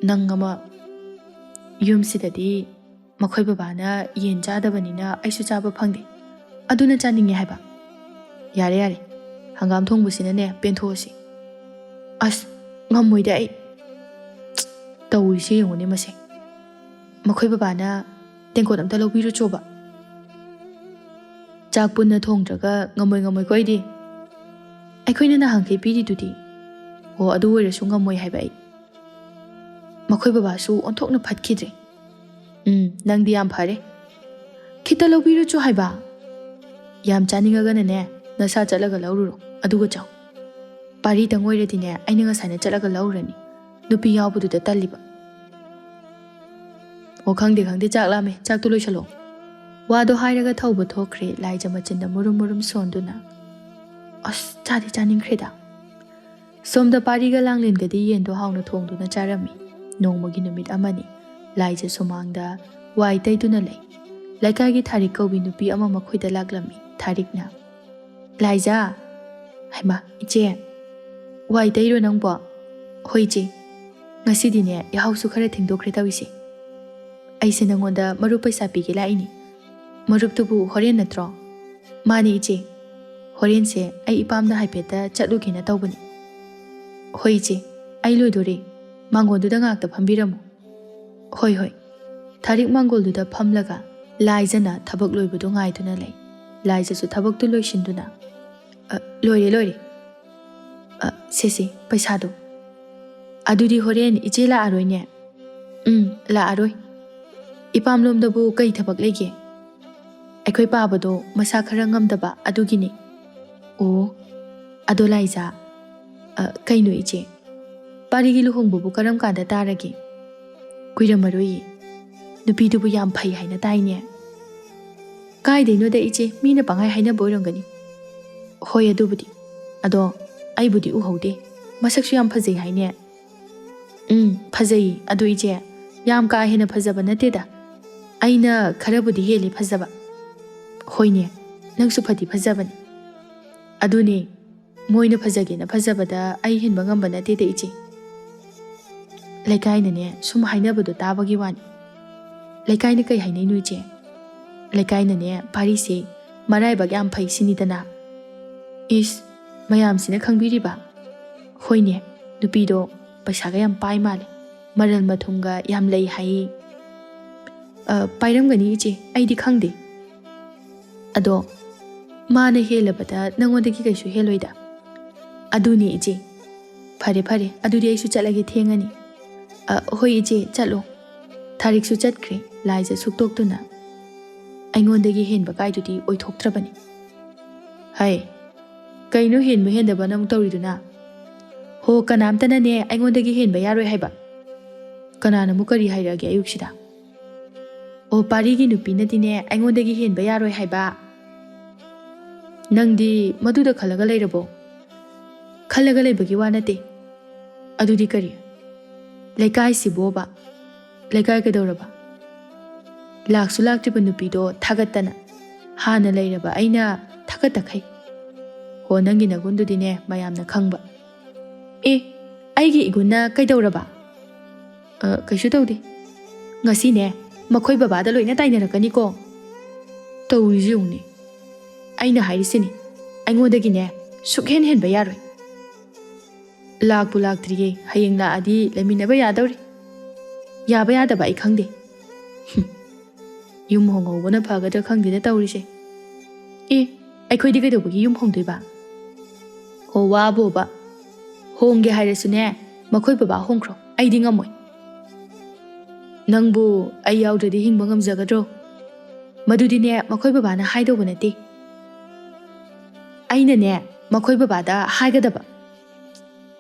ꯅꯪ ꯑꯃ, ꯌꯨꯝꯁꯤꯗꯗꯤ ꯃꯈꯣꯏ ꯕꯕꯥꯅ ꯌꯦꯟ ꯆꯥꯗꯕꯅꯤꯅ ꯑꯩꯁꯨ ꯆꯥꯕ ꯐꯪꯗꯦ꯫ ꯑꯗꯨꯅ ꯆꯥꯅꯤꯡꯉꯦ ꯍꯥꯏꯕ꯫ ꯌꯥꯔꯦ, ꯌꯥꯔꯦ, ꯍꯪꯒꯥꯝ ꯊꯣꯡꯕꯁꯤꯅꯅꯦ ꯄꯦꯟꯊꯣꯛꯑꯁꯤ꯫ ꯑꯁ, ꯉꯝꯃꯣꯏꯗ ꯑꯩ꯫ ꯇꯧꯔꯤꯁꯦ ꯌꯦꯡꯉꯨꯅꯦ ꯃꯁꯦ꯫ ꯃꯈꯣꯏ ꯕꯕꯥꯅ ꯇꯦꯡꯀꯣꯠ ꯑꯝꯇ ꯂꯧꯕꯤꯔꯨꯆꯣꯕ꯫ ꯆꯥꯛ ꯄꯨꯟꯅ ꯊꯣꯡꯗ꯭ꯔꯒ ꯉꯝꯃꯣꯏ, ꯉꯝꯃꯣꯏꯀꯣ ꯑꯩꯗꯤ꯫ ꯑꯩꯈꯣꯏꯅ ꯅꯍꯥꯟꯈꯩ ꯄꯤꯔꯤꯗꯨꯗꯤ꯫ ꯑꯣ, ꯑꯗꯨ ꯑꯣꯏꯔꯁꯨ ꯉꯝꯃꯣꯏ ꯍꯥꯏꯕ ꯑꯩ꯫ ꯃꯈꯣꯏ ꯕꯕꯥꯁꯨ ꯑꯣꯟꯊꯣꯛꯅ ꯐꯠꯈꯤꯗ꯭ꯔꯦ꯫ ꯎꯝ, ꯅꯪꯗꯤ ꯌꯥꯝ ꯐꯔꯦ꯫ ꯈꯤꯇ ꯂꯧꯕꯤꯔꯨꯆꯣ ꯍꯥꯏꯕ꯫ ꯌꯥꯝ ꯆꯥꯅꯤꯡꯉꯒꯅꯅꯦ, ꯅꯁꯥ ꯆꯠꯂꯒ ꯂꯧꯔꯨꯔꯣ, ꯑꯗꯨꯒ ꯆꯥꯎ꯫ ꯄꯥꯔꯤꯇꯪ ꯑꯣꯏꯔꯗꯤꯅꯦ, ꯑꯩꯅ ꯉꯁꯥꯏꯅ ꯆꯠꯂꯒ ꯂꯧꯔꯅꯤ꯫ ꯅꯨꯄꯤ ꯌꯥꯎꯕꯗꯨꯗ ꯇꯜꯂꯤꯕ꯫ ꯑꯣ, ꯈꯪꯗꯦ, ꯈꯪꯗꯦ, ꯆꯥꯛ ꯂꯥꯝꯃꯦ, ꯆꯥꯛꯇꯣ ꯂꯣꯏꯁꯜꯂꯣ꯫ ꯋꯥꯗꯣ ꯍꯥꯏꯔꯒ ꯊꯧꯕ ꯊꯣꯛꯈ꯭ꯔꯦ, ꯂꯥꯏꯖ ꯃꯆꯤꯟꯗ ꯃꯨꯔꯨꯝ ꯃꯨꯔꯨꯝ ꯁꯣꯟꯗꯨꯅ꯫ ꯑꯁ, ꯆꯥꯗꯤ ꯆꯥꯅꯤꯡꯈ꯭ꯔꯦꯗ꯫ ꯁꯣꯝꯗ ꯄꯥꯔꯤꯒ ꯂꯥꯡꯂꯦꯟꯒꯗꯤ ꯌꯦꯟꯗꯣ ꯍꯥꯎꯅ ꯊꯣꯡꯗꯨꯅ ꯆꯥꯔꯝꯃꯤ꯫ ꯅꯣꯡꯃꯒꯤ ꯅꯨꯃꯤꯠ ꯑꯃꯅꯤ꯫ ꯂꯥꯏꯖ ꯁꯨꯃꯥꯡꯗ ꯋꯥꯏ ꯇꯩꯗꯨꯅ ꯂꯩ꯫ ꯂꯩꯀꯥꯏꯒꯤ ꯊꯥꯔꯤꯛ ꯀꯧꯕꯤ ꯅꯨꯄꯤ ꯑꯃ ꯃꯈꯣꯏꯗ ꯂꯥꯛꯂꯝꯃꯤ꯫ ꯊꯥꯔꯤꯛꯅ, "ꯂꯥꯏꯖ!" "ꯍꯩꯃꯥ, ꯏꯆꯦ, ꯋꯥꯏ ꯇꯩꯔꯣ ꯅꯪꯕꯣ?" "ꯍꯣꯏ, ꯏꯆꯦ꯫ ꯉꯁꯤꯗꯤꯅꯦ, ꯌꯥꯍꯧꯁꯨ ꯈꯔ ꯊꯦꯡꯗꯣꯛꯈ꯭ꯔꯦ ꯇꯧꯔꯤꯁꯦ꯫ ꯑꯩꯁꯦ ꯅꯪꯉꯣꯟꯗ ꯃꯔꯨꯞ ꯄꯩꯁꯥ ꯄꯤꯒꯦ ꯂꯥꯛꯏꯅꯤ꯫ ꯃꯔꯨꯞꯇꯨꯕꯨ ꯍꯣꯔꯦꯟ ꯅꯠꯇ꯭ꯔꯣ?" "ꯃꯥꯅꯤ, ꯏꯆꯦ꯫ ꯍꯣꯔꯦꯟꯁꯦ ꯑꯩ ꯏꯄꯥꯝꯗ ꯍꯥꯏꯐꯦꯠꯇ ꯆꯠꯂꯨꯒꯦꯅ ꯇꯧꯕꯅꯤ꯫" "ꯍꯣꯏ, ꯏꯆꯦ, ꯑꯩ ꯂꯣꯏꯗꯣꯔꯦ꯫ ꯃꯥꯡꯒꯣꯟꯗꯨꯗ ꯉꯥꯛꯇ ꯐꯝꯕꯤꯔꯝꯃꯨ꯫" "ꯍꯣꯏ, ꯍꯣꯏ꯫" ꯊꯥꯔꯤꯛ ꯃꯥꯡꯒꯣꯜꯗꯨꯗ ꯐꯝꯂꯒ ꯂꯥꯏꯖꯅ ꯊꯕꯛ ꯂꯣꯏꯕꯗꯨ ꯉꯥꯏꯗꯨꯅ ꯂꯩ꯫ ꯂꯥꯏꯖꯁꯨ ꯊꯕꯛꯇꯨ ꯂꯣꯏꯁꯤꯟꯗꯨꯅ, "ꯑ, ꯂꯣꯏꯔꯦ, ꯂꯣꯏꯔꯦ꯫ ꯑ, ꯁꯦ, ꯁꯦ, ꯄꯩꯁꯥꯗꯣ꯫ ꯑꯗꯨꯗꯤ ꯍꯣꯔꯦꯟ ꯏꯆꯦ ꯂꯥꯛꯑꯔꯣꯏꯅꯦ?" "ꯎꯝ, ꯂꯥꯛꯑꯔꯣꯏ꯫ ꯏꯄꯥꯝꯂꯣꯝꯗꯕꯨ ꯀꯩ ꯊꯕꯛ ꯂꯩꯒꯦ?" "ꯑꯩꯈꯣꯏ ꯄꯥꯕꯗꯣ ꯃꯁꯥ ꯈꯔ ꯉꯝꯗꯕ ꯑꯗꯨꯒꯤꯅꯤ꯫" "ꯑꯣ, ꯑꯗꯣ ꯂꯥꯏꯖ, ꯑ, ꯀꯩꯅꯣ ꯏꯆꯦ, ꯄꯥꯔꯤꯒꯤ ꯂꯨꯍꯣꯡꯕꯕꯨ ꯀꯔꯝ ꯀꯥꯟꯗ ꯇꯥꯔꯒꯦ?" "ꯀꯨꯏꯔꯝꯃꯔꯣꯏꯌꯦ꯫ ꯅꯨꯄꯤꯗꯨꯕꯨ ꯌꯥꯝ ꯐꯩ ꯍꯥꯏꯅ ꯇꯥꯏꯅꯦ?" "ꯀꯥꯏꯗꯩꯅꯣꯗ ꯏꯆꯦ, ꯃꯤꯅ ꯄꯪꯍꯥꯏ ꯍꯥꯏꯅꯕ ꯑꯣꯏꯔꯝꯒꯅꯤ꯫" "ꯍꯣꯏ, ꯑꯗꯨꯕꯨꯗꯤ꯫ ꯑꯗꯣ ꯑꯩꯕꯨꯗꯤ ꯎꯍꯧꯗꯦ꯫ ꯃꯁꯛꯁꯨ ꯌꯥꯝ ꯐꯖꯩ ꯍꯥꯏꯅꯦ?" "ꯎꯝ, ꯐꯖꯩ꯫ ꯑꯗꯨ ꯏꯆꯦ, ꯌꯥꯝ ꯀꯥ ꯍꯦꯟꯅ ꯐꯖꯕ ꯅꯠꯇꯦꯗ꯫ ꯑꯩꯅ ꯈꯔꯕꯨꯗꯤ ꯍꯦꯜꯂꯤ ꯐꯖꯕ꯫" "ꯍꯣꯏꯅꯦ, ꯅꯪꯁꯨ ꯐꯗꯤ ꯐꯖꯕꯅꯤ꯫" "ꯑꯗꯨꯅꯦ, ꯃꯣꯏꯅ ꯐꯖꯒꯦꯅ ꯐꯖꯕꯗ ꯑꯩ ꯍꯦꯟꯕ ꯉꯝꯕ ꯅꯠꯇꯦꯗ ꯏꯆꯦ꯫" ꯂꯩꯀꯥꯏꯅꯅꯦ ꯁꯨꯝ ꯍꯥꯏꯅꯕꯗꯣ ꯇꯥꯕꯒꯤ ꯋꯥꯅꯤ꯫ ꯂꯩꯀꯥꯏꯅ ꯀꯩ ꯍꯥꯏꯅꯩꯅꯣ ꯏꯆꯦ? ꯂꯩꯀꯥꯏꯅꯅꯦ ꯄꯥꯔꯤꯁꯦ ꯃꯔꯥꯏꯕꯛ ꯌꯥꯝ ꯐꯩ ꯁꯤꯅꯤꯗꯅ꯫ ꯏꯁ, ꯃꯌꯥꯝꯁꯤꯅ ꯈꯪꯕꯤꯔꯤꯕ? ꯍꯣꯏꯅꯦ, ꯅꯨꯄꯤꯗꯣ ꯄꯩꯁꯥꯒ ꯌꯥꯝ ꯄꯥꯏ ꯃꯥꯜꯂꯦ, ꯃꯔꯜ ꯃꯊꯨꯝꯒ ꯌꯥꯝ ꯂꯩ ꯍꯥꯏꯌꯦ꯫ ꯑ, ꯄꯥꯏꯔꯝꯒꯅꯤ ꯏꯆꯦ, ꯑꯩꯗꯤ ꯈꯪꯗꯦ꯫ ꯑꯗꯣ ꯃꯥꯅ ꯍꯦꯜꯂꯕꯗ ꯅꯪꯉꯣꯟꯗꯒꯤ ꯀꯩꯁꯨ ꯍꯦꯜꯂꯣꯏꯗ꯫ ꯑꯗꯨꯅꯦ ꯏꯆꯦ꯫ ꯐꯔꯦ ꯐꯔꯦ, ꯑꯗꯨꯗꯤ ꯑꯩꯁꯨ ꯆꯠꯂꯒꯦ, ꯊꯦꯡꯉꯅꯤ꯫ ꯑ, ꯍꯣꯏ ꯏꯆꯦ, ꯆꯠꯂꯣ꯫ ꯊꯥꯔꯤꯛꯁꯨ ꯆꯠꯈ꯭ꯔꯦ, ꯂꯥꯏꯖ ꯁꯨꯛꯇꯣꯛꯇꯨꯅ꯫ ꯑꯩꯉꯣꯟꯗꯒꯤ ꯍꯦꯟꯕ ꯀꯥꯏꯗꯨꯗꯤ ꯑꯣꯏꯊꯣꯛꯇ꯭ꯔꯕꯅꯤ꯫ ꯍꯩ, ꯀꯩꯅꯣ ꯍꯦꯟꯕ ꯍꯦꯟꯗꯕꯅ ꯑꯃꯨꯛ ꯇꯧꯔꯤꯗꯨꯅ? ꯍꯣ, ꯀꯅꯥꯝꯇꯅꯅꯦ ꯑꯩꯉꯣꯟꯗꯒꯤ ꯍꯦꯟꯕ ꯌꯥꯔꯣꯏ ꯍꯥꯏꯕ꯫ ꯀꯅꯥꯅ ꯑꯃꯨꯛ ꯀꯔꯤ ꯍꯥꯏꯔꯛꯑꯒꯦ ꯑꯌꯨꯛꯁꯤꯗ? ꯑꯣ, ꯄꯥꯔꯤꯒꯤ ꯅꯨꯄꯤꯅꯗꯤꯅꯦ ꯑꯩꯉꯣꯟꯗꯒꯤ ꯍꯦꯟꯕ ꯌꯥꯔꯣꯏ ꯍꯥꯏꯕ꯫ ꯅꯪꯗꯤ ꯃꯗꯨꯗ ꯈꯜꯂꯒ ꯂꯩꯔꯕꯣ? ꯈꯜꯂꯒ ꯂꯩꯕꯒꯤ ꯋꯥ ꯅꯠꯇꯦ꯫ ꯑꯗꯨꯗꯤ ꯀꯔꯤ? ꯂꯩꯀꯥꯏꯁꯤꯕꯣꯕ? ꯂꯩꯀꯥꯏ ꯀꯩꯗꯧꯔꯕ? ꯂꯥꯛꯁꯨ ꯂꯥꯛꯇ꯭ꯔꯤꯕ ꯅꯨꯄꯤꯗꯣ ꯊꯥꯒꯠꯇꯅ ꯍꯥꯟꯅ ꯂꯩꯔꯕ ꯑꯩꯅ ꯊꯥꯒꯠꯇꯈꯩ꯫ ꯍꯣ, ꯅꯪꯒꯤ ꯅꯒꯨꯟꯗꯨꯗꯤꯅꯦ ꯃꯌꯥꯝꯅ ꯈꯪꯕ꯫ ꯑꯦ, ꯑꯩꯒꯤ ꯏꯒꯨꯟꯅ ꯀꯩꯗꯧꯔꯕ? ꯑ, ꯀꯩꯁꯨ ꯇꯧꯗꯦ꯫ ꯉꯁꯤꯅꯦ ꯃꯈꯣꯏ ꯕꯕꯥꯗ ꯂꯣꯏꯅ ꯇꯥꯏꯅꯔꯛꯀꯅꯤꯀꯣ꯫ ꯇꯧꯔꯤꯁꯤ ꯌꯦꯡꯉꯨꯅꯦ꯫ ꯑꯩꯅ ꯍꯥꯏꯔꯤꯁꯤꯅꯤ, ꯑꯩꯉꯣꯟꯗꯒꯤꯅꯦ ꯁꯨꯛꯍꯦꯟ ꯍꯦꯟꯕ ꯌꯥꯔꯣꯏ꯫ ꯂꯥꯛꯄꯨ ꯂꯥꯛꯇ꯭ꯔꯤꯌꯦ, ꯍꯌꯦꯡ ꯂꯥꯛꯑꯗꯤ ꯂꯩꯃꯤꯟꯅꯕ ꯌꯥꯗꯧꯔꯤ꯫ ꯌꯥꯕ ꯌꯥꯗꯕ ꯑꯩ ꯈꯪꯗꯦ꯫ ꯍꯨꯝ, ꯌꯨꯝ ꯍꯣꯡꯍꯧꯕꯅ ꯐꯒꯗ꯭ꯔꯥ ꯈꯪꯗꯦꯗ ꯇꯧꯔꯤꯁꯦ꯫ ꯑꯦ, ꯑꯩꯈꯣꯏꯗꯤ ꯀꯩꯗꯧꯕꯒꯤ ꯌꯨꯝ ꯍꯣꯡꯗꯣꯏꯕ? ꯑꯣ, ꯋꯥꯕꯣꯕ꯫ ꯍꯣꯡꯒꯦ ꯍꯥꯏꯔꯁꯨꯅꯦ, ꯃꯈꯣꯏ ꯕꯕꯥ ꯍꯣꯡꯈ꯭ꯔꯣ, ꯑꯩꯗꯤ ꯉꯝꯃꯣꯏ꯫ ꯅꯪꯕꯨ ꯑꯩ ꯌꯥꯎꯗ꯭ꯔꯗꯤ ꯍꯤꯡꯕ ꯉꯝꯖꯒꯗ꯭ꯔꯣ? ꯃꯗꯨꯗꯤꯅꯦ ꯃꯈꯣꯏ ꯕꯕꯥꯅ ꯍꯥꯏꯗꯧꯕ ꯅꯠꯇꯦ꯫ ꯑꯩꯅꯅꯦ ꯃꯈꯣꯏ ꯕꯕꯥꯗ ꯍꯥꯏꯒꯗꯕ꯫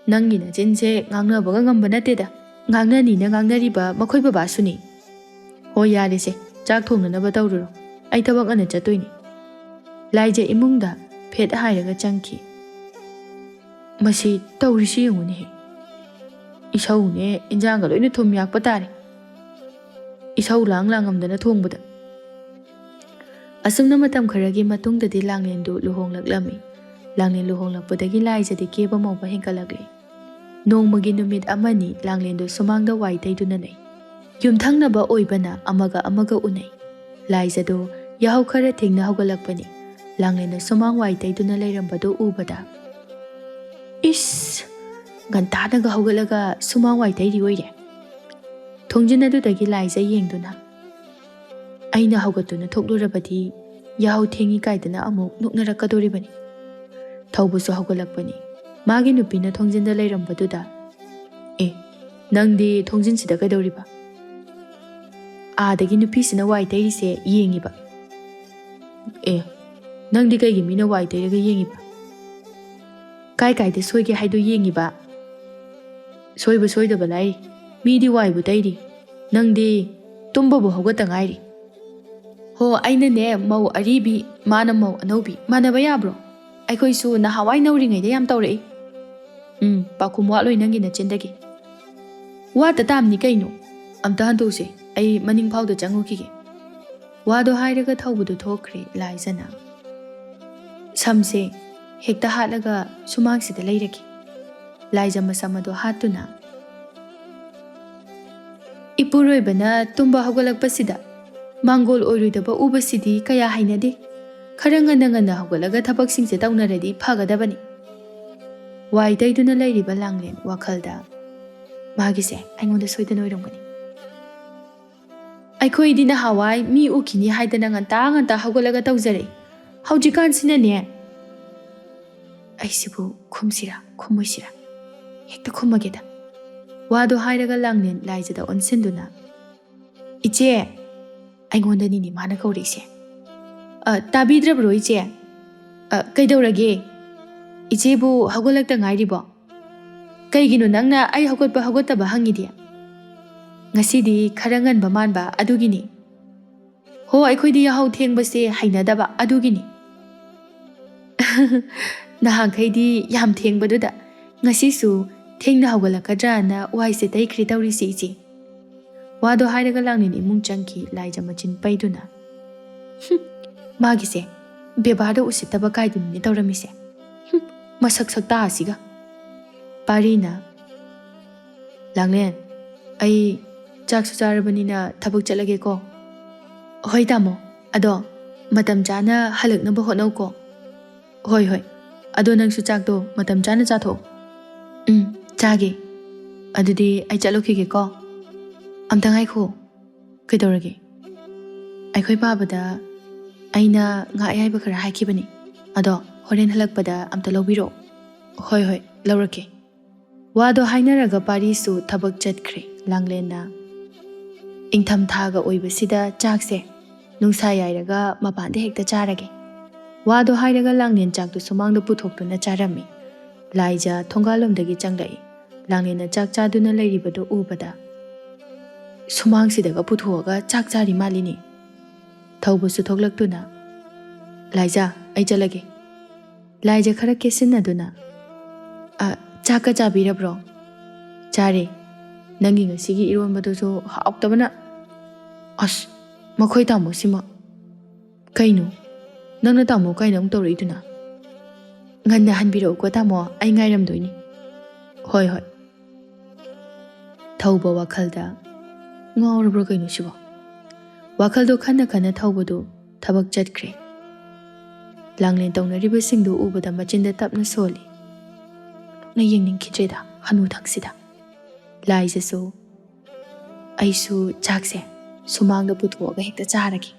ꯅꯪꯒꯤ ꯅꯆꯤꯟꯁꯦ ꯉꯥꯡꯅꯕꯒ ꯉꯝꯕ ꯅꯠꯇꯦꯗ꯫ ꯉꯥꯡꯅꯅꯤꯅ ꯉꯥꯡꯅꯔꯤꯕ ꯃꯈꯣꯏ ꯕꯕꯥꯁꯨꯅꯤ꯫ ꯍꯣꯏ, ꯌꯥꯔꯦꯁꯦ, ꯆꯥꯛ ꯊꯣꯡꯅꯅꯕ ꯇꯧꯔꯨꯔꯣ꯫ ꯑꯩ ꯊꯕꯛ ꯉꯟꯅ ꯆꯠꯇꯣꯏꯅꯤ꯫ ꯂꯥꯏꯖ ꯏꯃꯨꯡꯗ ꯐꯦꯠ ꯍꯥꯏꯔꯒ ꯆꯪꯈꯤ꯫ ꯃꯁꯤ ꯇꯧꯔꯤꯁꯤ ꯌꯦꯡꯉꯨꯅꯦꯍꯦ꯫ ꯏꯁꯧꯅꯦ ꯏꯟꯖꯥꯡꯒ ꯂꯣꯏꯅ ꯊꯨꯝ ꯌꯥꯛꯄ ꯇꯥꯔꯦ꯫ ꯏꯁꯧ ꯂꯥꯡ ꯂꯥꯡꯉꯝꯗꯅ ꯊꯣꯡꯕꯗ꯫ ꯑꯁꯨꯝꯅ ꯃꯇꯝ ꯈꯔꯒꯤ ꯃꯇꯨꯡꯗꯗꯤ ꯂꯥꯡꯂꯦꯟꯗꯨ ꯂꯨꯍꯣꯡꯂꯛꯂꯝꯃꯤ꯫ ꯂꯥꯡꯂꯦꯟ ꯂꯨꯍꯣꯡꯂꯛꯄꯗꯒꯤ ꯂꯥꯏꯖꯗꯤ ꯀꯦꯕ ꯃꯧꯕ ꯍꯦꯟꯒꯠꯂꯛꯂꯤ꯫ ꯅꯣꯡꯃꯒꯤ ꯅꯨꯃꯤꯠ ꯑꯃꯅꯤ ꯂꯥꯡꯂꯦꯟꯗꯣ ꯁꯨꯃꯥꯡꯗ ꯋꯥꯏ ꯇꯩꯗꯨꯅ ꯂꯩ꯫ ꯌꯨꯝꯊꯪꯅꯕ ꯑꯣꯏꯕꯅ ꯑꯃꯒ ꯑꯃꯒ ꯎꯅꯩ꯫ ꯂꯥꯏꯖꯗꯣ ꯌꯥꯍꯧ ꯈꯔ ꯊꯦꯡꯅ ꯍꯧꯒꯠꯂꯛꯄꯅꯤ꯫ ꯂꯥꯡꯂꯦꯟꯅ ꯁꯨꯃꯥꯡ ꯋꯥꯏ ꯇꯩꯗꯨꯅ ꯂꯩꯔꯝꯕꯗꯨ ꯎꯕꯗ, "ꯏꯁ! ꯉꯟꯇꯥꯅꯒ ꯍꯧꯒꯠꯂꯒ ꯁꯨꯃꯥꯡ ꯋꯥꯏ ꯇꯩꯔꯤ ꯑꯣꯏꯔꯦ?" ꯊꯣꯡꯖꯤꯟ ꯑꯗꯨꯗꯒꯤ ꯂꯥꯏꯖ ꯌꯦꯡꯗꯨꯅ, "ꯑꯩꯅ ꯍꯧꯒꯠꯇꯨꯅ ꯊꯣꯛꯂꯨꯔꯕꯗꯤ ꯌꯥꯍꯧ ꯊꯦꯡꯉꯤ ꯀꯥꯏꯗꯅ ꯑꯃꯨꯛ ꯅꯣꯛꯅꯔꯛꯀꯗꯣꯔꯤꯕꯅꯤ꯫" ꯊꯧꯕꯁꯨ ꯍꯧꯒꯠꯂꯛꯄꯅꯤ꯫ ꯃꯥꯒꯤ ꯅꯨꯄꯤꯅ ꯊꯣꯡꯖꯤꯟꯗ ꯂꯩꯔꯝꯕꯗꯨꯗ, "ꯑꯦ, ꯅꯪꯗꯤ ꯊꯣꯡꯖꯤꯟꯁꯤꯗ ꯀꯩꯗꯧꯔꯤꯕ?" "ꯑꯥꯗꯒꯤ ꯅꯨꯄꯤꯁꯤꯅ ꯋꯥꯏ ꯇꯩꯔꯤꯁꯦ ꯌꯦꯡꯉꯤꯕ꯫" "ꯑꯦ, ꯅꯪꯗꯤ ꯀꯩꯒꯤ ꯃꯤꯅ ꯋꯥꯏ ꯇꯩꯔꯒ ꯌꯦꯡꯉꯤꯕ? ꯀꯥꯏ ꯀꯥꯏꯗ ꯁꯣꯏꯒꯦ ꯍꯥꯏꯗꯣ ꯌꯦꯡꯉꯤꯕ?" "ꯁꯣꯏꯕ ꯁꯣꯏꯗꯕ ꯂꯥꯏꯔꯤ, ꯃꯤꯗꯤ ꯋꯥꯏꯕꯨ ꯇꯩꯔꯤ, ꯅꯪꯗꯤ ꯇꯨꯝꯕꯕꯨ ꯍꯧꯒꯠꯇ ꯉꯥꯏꯔꯤ꯫" "ꯍꯣ, ꯑꯩꯅꯅꯦ ꯃꯧ ꯑꯔꯤꯕꯤ, ꯃꯥꯅ ꯃꯧ ꯑꯅꯧꯕꯤ, ꯃꯥꯟꯅꯕ ꯌꯥꯕ꯭ꯔꯣ? ꯑꯩꯈꯣꯏꯁꯨ ꯅꯍꯥꯟꯋꯥꯏ ꯅꯧꯔꯤꯉꯩꯗ ꯌꯥꯝ ꯇꯧꯔꯛꯏ꯫" "ꯎꯝ, ꯄꯥꯎꯈꯨꯝ ꯋꯥꯠꯂꯣꯏ ꯅꯪꯒꯤ ꯅꯆꯤꯟꯗꯒꯤ꯫" "ꯋꯥꯠꯇ ꯇꯥꯕꯅꯤ ꯀꯩꯅꯣ꯫ ꯑꯝꯇ ꯍꯟꯗꯣꯛꯁꯦ, ꯑꯩ ꯃꯅꯤꯡ ꯐꯥꯎꯗ ꯆꯪꯉꯨꯈꯤꯒꯦ꯫" ꯋꯥꯗꯣ ꯍꯥꯏꯔꯒ ꯊꯧꯕꯗꯨ ꯊꯣꯛꯈ꯭ꯔꯦ ꯂꯥꯏꯖꯅ꯫ ꯁꯝꯁꯦ ꯍꯦꯛꯇ ꯍꯥꯠꯂꯒ ꯁꯨꯃꯥꯡꯁꯤꯗ ꯂꯩꯔꯒꯦ꯫ ꯂꯥꯏꯖ ꯃꯁꯝ ꯑꯗꯣ ꯍꯥꯠꯇꯨꯅ, "ꯏꯄꯨꯔꯣꯏꯕꯅ ꯇꯨꯝꯕ ꯍꯧꯒꯠꯂꯛꯄꯁꯤꯗ ꯃꯥꯡꯒꯣꯜ ꯑꯣꯏꯔꯣꯏꯗꯕ ꯎꯕꯁꯤꯗꯤ ꯀꯌꯥ ꯍꯩꯅꯗꯦ꯫ ꯈꯔ ꯉꯟꯅ ꯉꯟꯅ ꯍꯧꯒꯠꯂꯒ ꯊꯕꯛꯁꯤꯡꯁꯦ ꯇꯧꯅꯔꯗꯤ ꯐꯒꯗꯕꯅꯤ꯫" ꯋꯥꯏ ꯇꯩꯗꯨꯅ ꯂꯩꯔꯤꯕ ꯂꯥꯡꯂꯦꯟ ꯋꯥꯈꯜꯗ, "ꯃꯥꯒꯤꯁꯦ ꯑꯩꯉꯣꯟꯗ ꯁꯣꯏꯗꯅ ꯑꯣꯏꯔꯝꯒꯅꯤ꯫ ꯑꯩꯈꯣꯏꯗꯤ ꯅꯍꯥꯟꯋꯥꯏ ꯃꯤ ꯎꯈꯤꯅꯤ ꯍꯥꯏꯗꯅ ꯉꯟꯇꯥ ꯉꯟꯇꯥ ꯍꯧꯒꯠꯂꯒ ꯇꯧꯖꯔꯛꯏ꯫ ꯍꯧꯖꯤꯛꯀꯥꯟꯁꯤꯅꯅꯦ꯫" "ꯑꯩꯁꯤꯕꯨ ꯈꯨꯝꯁꯤꯔꯥ ꯈꯨꯝꯃꯣꯏꯁꯤꯔꯥ? ꯍꯦꯛꯇ ꯈꯨꯝꯃꯒꯦꯗ꯫" ꯋꯥꯗꯣ ꯍꯥꯏꯔꯒ ꯂꯥꯡꯂꯦꯟ ꯂꯥꯏꯖꯗ ꯑꯣꯟꯁꯤꯟꯗꯨꯅ, "ꯏꯆꯦ!" ꯑꯩꯉꯣꯟꯗꯅꯤꯅꯦ ꯃꯥꯅ ꯀꯧꯔꯛꯏꯁꯦ꯫ "ꯑ, ꯇꯥꯕꯤꯗ꯭ꯔꯕ꯭ꯔꯣ ꯏꯆꯦ? ꯑ, ꯀꯩꯗꯧꯔꯒꯦ? ꯏꯆꯦꯕꯨ ꯍꯧꯒꯠꯂꯛꯇ ꯉꯥꯏꯔꯤꯕꯣ? ꯀꯩꯒꯤꯅꯣ ꯅꯪꯅ ꯑꯩ ꯍꯧꯒꯠꯄ ꯍꯧꯒꯠꯇꯕ ꯍꯪꯉꯤꯗꯤ? ꯉꯁꯤꯗꯤ ꯈꯔ ꯉꯟꯕ ꯃꯥꯟꯕ ꯑꯗꯨꯒꯤꯅꯤ꯫" "ꯍꯣ, ꯑꯩꯈꯣꯏꯗꯤ ꯌꯥꯍꯧ ꯊꯦꯡꯕꯁꯦ ꯍꯩꯅꯗꯕ ꯑꯗꯨꯒꯤꯅꯤ꯫" "ꯅꯍꯥꯟꯈꯩꯗꯤ ꯌꯥꯝ ꯊꯦꯡꯕꯗꯨꯗ ꯉꯁꯤꯁꯨ ꯊꯦꯡꯅ ꯍꯧꯒꯠꯂꯛꯀꯗ꯭ꯔꯥꯅ ꯋꯥꯏꯁꯦ ꯇꯩꯈ꯭ꯔꯦ ꯇꯧꯔꯤꯁꯦ ꯏꯆꯦ꯫" ꯋꯥꯗꯣ ꯍꯥꯏꯔꯒ ꯂꯥꯡꯂꯦꯟ ꯏꯃꯨꯡ ꯆꯪꯈꯤ ꯂꯥꯏꯖ ꯃꯆꯤꯟ ꯄꯩꯗꯨꯅ꯫ "ꯍꯨꯝ, ꯃꯥꯒꯤꯁꯦ ꯕꯦꯕꯥꯔꯗ ꯎꯁꯤꯠꯇꯕ ꯀꯥꯏꯗꯨꯅꯤꯅꯦ ꯇꯧꯔꯝꯃꯤꯁꯦ꯫ ꯍꯨꯝ, ꯃꯁꯛ ꯁꯛꯇꯥ ꯑꯁꯤꯒ꯫" ꯄꯥꯔꯤꯅ ꯂꯥꯡꯂꯦꯟ, ꯑꯩ ꯆꯥꯛꯁꯨ ꯆꯥꯔꯕꯅꯤꯅ ꯊꯕꯛ ꯆꯠꯂꯒꯦꯀꯣ꯫ ꯍꯣꯏ ꯇꯥꯃꯣ, ꯑꯗꯣ ꯃꯇꯝ ꯆꯥꯅ ꯍꯜꯂꯛꯅꯕ ꯍꯣꯠꯅꯧꯀꯣ꯫ ꯍꯣꯏ ꯍꯣꯏ, ꯑꯗꯣ ꯅꯪꯁꯨ ꯆꯥꯛꯇꯣ ꯃꯇꯝ ꯆꯥꯅ ꯆꯥꯊꯣꯛꯑꯣ꯫ ꯎꯝ, ꯆꯥꯒꯦ꯫ ꯑꯗꯨꯗꯤ ꯑꯩ ꯆꯠꯂꯨꯈꯤꯒꯦꯀꯣ꯫ ꯑꯝꯇ ꯉꯥꯏꯈꯣ꯫ ꯀꯩꯗꯧꯔꯒꯦ? ꯑꯩꯈꯣꯏ ꯄꯥꯕꯗ ꯑꯩꯅ ꯉꯥ ꯑꯌꯥꯏꯕ ꯈꯔ ꯍꯥꯏꯈꯤꯕꯅꯤ, ꯑꯗꯣ ꯍꯣꯔꯦꯟ ꯍꯜꯂꯛꯄꯗ ꯑꯝꯇ ꯂꯧꯕꯤꯔꯛꯑꯣ꯫ ꯍꯣꯏ ꯍꯣꯏ, ꯂꯧꯔꯛꯀꯦ꯫ ꯋꯥꯗꯣ ꯍꯥꯏꯅꯔꯒ ꯄꯥꯔꯤꯁꯨ ꯊꯕꯛ ꯆꯠꯈ꯭ꯔꯦ꯫ ꯂꯥꯡꯂꯦꯟꯅ, "ꯏꯪꯊꯝꯊꯥꯒ ꯑꯣꯏꯕꯁꯤꯗ ꯆꯥꯛꯁꯦ ꯅꯨꯡꯁꯥ ꯌꯥꯏꯔꯒ ꯃꯄꯥꯟꯗ ꯍꯦꯛꯇ ꯆꯥꯔꯒꯦ"꯫ ꯋꯥꯗꯣ ꯍꯥꯏꯔꯒ ꯂꯥꯡꯂꯦꯟ ꯆꯥꯛꯇꯨ ꯁꯨꯃꯥꯡꯗ ꯄꯨꯊꯣꯛꯇꯨꯅ ꯆꯥꯔꯝꯃꯤ꯫ ꯂꯥꯏꯖ ꯊꯣꯡꯒꯥꯜꯂꯣꯝꯗꯒꯤ ꯆꯪꯂꯛꯏ꯫ ꯂꯥꯡꯂꯦꯟꯅ ꯆꯥꯛ ꯆꯥꯗꯨꯅ ꯂꯩꯔꯤꯕꯗꯨ ꯎꯕꯗ, "ꯁꯨꯃꯥꯡꯁꯤꯗꯒ ꯄꯨꯊꯣꯛꯑꯒ ꯆꯥꯛ ꯆꯥꯔꯤ ꯃꯥꯜꯂꯤꯅꯦ꯫ ꯊꯧꯕꯁꯨ ꯊꯣꯛꯂꯛꯇꯨꯅ, "ꯂꯥꯏꯖ, ꯑꯩ ꯆꯠꯂꯒꯦ"꯫ ꯂꯥꯏꯖ ꯈꯔ ꯀꯦꯁꯤꯟꯅꯗꯨꯅ, "ꯑ, ꯆꯥꯛꯀ ꯆꯥꯕꯤꯔꯕ꯭ꯔꯣ?" "ꯆꯥꯔꯦ꯫ ꯅꯪꯒꯤ ꯉꯁꯤꯒꯤ ꯏꯔꯣꯟꯕꯗꯨꯁꯨ ꯍꯥꯎꯇꯕꯅ"꯫ "ꯑꯁ, ꯃꯈꯣꯏ ꯇꯥꯃꯣꯁꯤꯃ꯫ ꯀꯩꯅꯣ? ꯅꯪꯅ ꯇꯥꯃꯣ ꯀꯥꯏꯅ ꯑꯃꯨꯛ ꯇꯧꯔꯛꯏꯗꯨꯅ?" "ꯉꯟꯅ ꯍꯟꯕꯤꯔꯛꯎꯀꯣ ꯇꯥꯃꯣ, ꯑꯩ ꯉꯥꯏꯔꯝꯗꯣꯏꯅꯤ"꯫ "ꯍꯣꯏ, ꯍꯣꯏ"꯫ ꯊꯧꯕ ꯋꯥꯈꯜꯗ, "ꯉꯥꯎꯔꯕ꯭ꯔꯥ ꯀꯩꯅꯣ ꯁꯤꯕꯣ?" ꯋꯥꯈꯜꯗꯣ ꯈꯟꯅ ꯈꯟꯅ ꯊꯧꯕꯗꯨ ꯊꯕꯛ ꯆꯠꯈ꯭ꯔꯦ꯫ ꯂꯥꯡꯂꯦꯟ ꯇꯧꯅꯔꯤꯕꯁꯤꯡꯗꯨ ꯎꯕꯗ ꯃꯆꯤꯟꯗ ꯇꯞꯅ ꯁꯣꯜꯂꯤ꯫ ꯄꯥꯛꯅ ꯌꯦꯡꯅꯤꯡꯈꯤꯗ꯭ꯔꯦꯗ ꯍꯅꯨꯊꯪꯁꯤꯗ꯫ ꯂꯥꯏꯖꯁꯨ, "ꯑꯩꯁꯨ ꯆꯥꯛꯁꯦ ꯁꯨꯃꯥꯡꯗ ꯄꯨꯊꯣꯛꯑꯒ ꯍꯦꯛꯇ ꯆꯥꯔꯒꯦ"꯫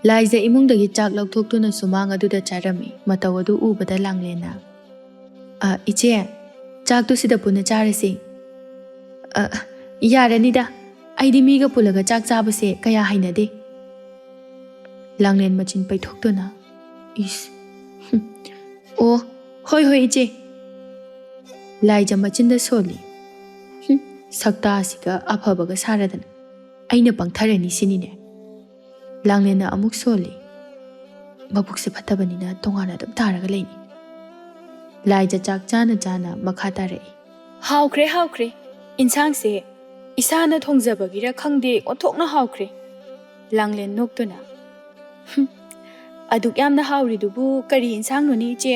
ꯂꯥꯏꯖ ꯏꯃꯨꯡꯗꯒꯤ ꯆꯥꯛ ꯂꯧꯊꯣꯛꯇꯨꯅ ꯁꯨꯃꯥꯡ ꯑꯗꯨꯗ ꯆꯥꯔꯝꯃꯤ꯫ ꯃꯇꯧ ꯑꯗꯨ ꯎꯕꯗ ꯂꯥꯡꯂꯦꯟꯅ, "ꯑ, ꯏꯆꯦ, ꯆꯥꯛꯇꯨ ꯁꯤꯗ ꯄꯨꯟꯅ ꯆꯥꯔꯁꯤ"꯫ "ꯑ, ꯌꯥꯔꯅꯤꯗ, ꯑꯩꯗꯤ ꯃꯤꯒ ꯄꯨꯜꯂꯒ ꯆꯥꯛ ꯆꯥꯕꯁꯦ ꯀꯌꯥ ꯍꯩꯅꯗꯦ"꯫ ꯂꯥꯡꯂꯦꯟ ꯃꯆꯤꯟ ꯄꯩꯊꯣꯛꯇꯨꯅ, "ꯏꯁ, ꯍꯨꯝ, ꯑꯣ, ꯍꯣꯏ ꯍꯣꯏ ꯏꯆꯦ"꯫ ꯂꯥꯏꯖ ꯃꯆꯤꯟꯗ ꯁꯣꯜꯂꯤ꯫ "ꯍꯨꯝ, ꯁꯛꯇꯥꯁꯤꯒ ꯑꯐꯕꯒ ꯁꯥꯔꯗꯅ ꯑꯩꯅ ꯄꯪꯊꯔꯅꯤ ꯁꯤꯅꯤꯅꯦ"꯫ ꯂꯥꯡꯂꯦꯟꯅ ꯑꯃꯨꯛ ꯁꯣꯜꯂꯤ꯫ "ꯃꯕꯨꯛꯁꯦ ꯐꯠꯇꯕꯅꯤꯅ ꯇꯣꯉꯥꯟꯅ ꯑꯗꯨꯝ ꯇꯥꯔꯒ ꯂꯩꯅꯤ"꯫ ꯂꯥꯏꯖ ꯆꯥꯛ ꯆꯥꯅ ꯆꯥꯅ ꯃꯈꯥ ꯇꯥꯔꯛꯏ꯫ "ꯍꯥꯎꯈ꯭ꯔꯦ, ꯍꯥꯎꯈ꯭ꯔꯦ꯫ ꯏꯟꯁꯥꯡꯁꯦ ꯏꯁꯥꯅ ꯊꯣꯡꯖꯕꯒꯤꯔ ꯈꯪꯗꯦ, ꯑꯣꯟꯊꯣꯛꯅ ꯍꯥꯎꯈ꯭ꯔꯦ"꯫ ꯂꯥꯡꯂꯦꯟ ꯅꯣꯛꯇꯨꯅ, "ꯍꯨꯝ, ꯑꯗꯨꯛ ꯌꯥꯝꯅ ꯍꯥꯎꯔꯤꯗꯨꯕꯨ ꯀꯔꯤ ꯏꯟꯁꯥꯡꯅꯣꯅꯦ, ꯏꯆꯦ?"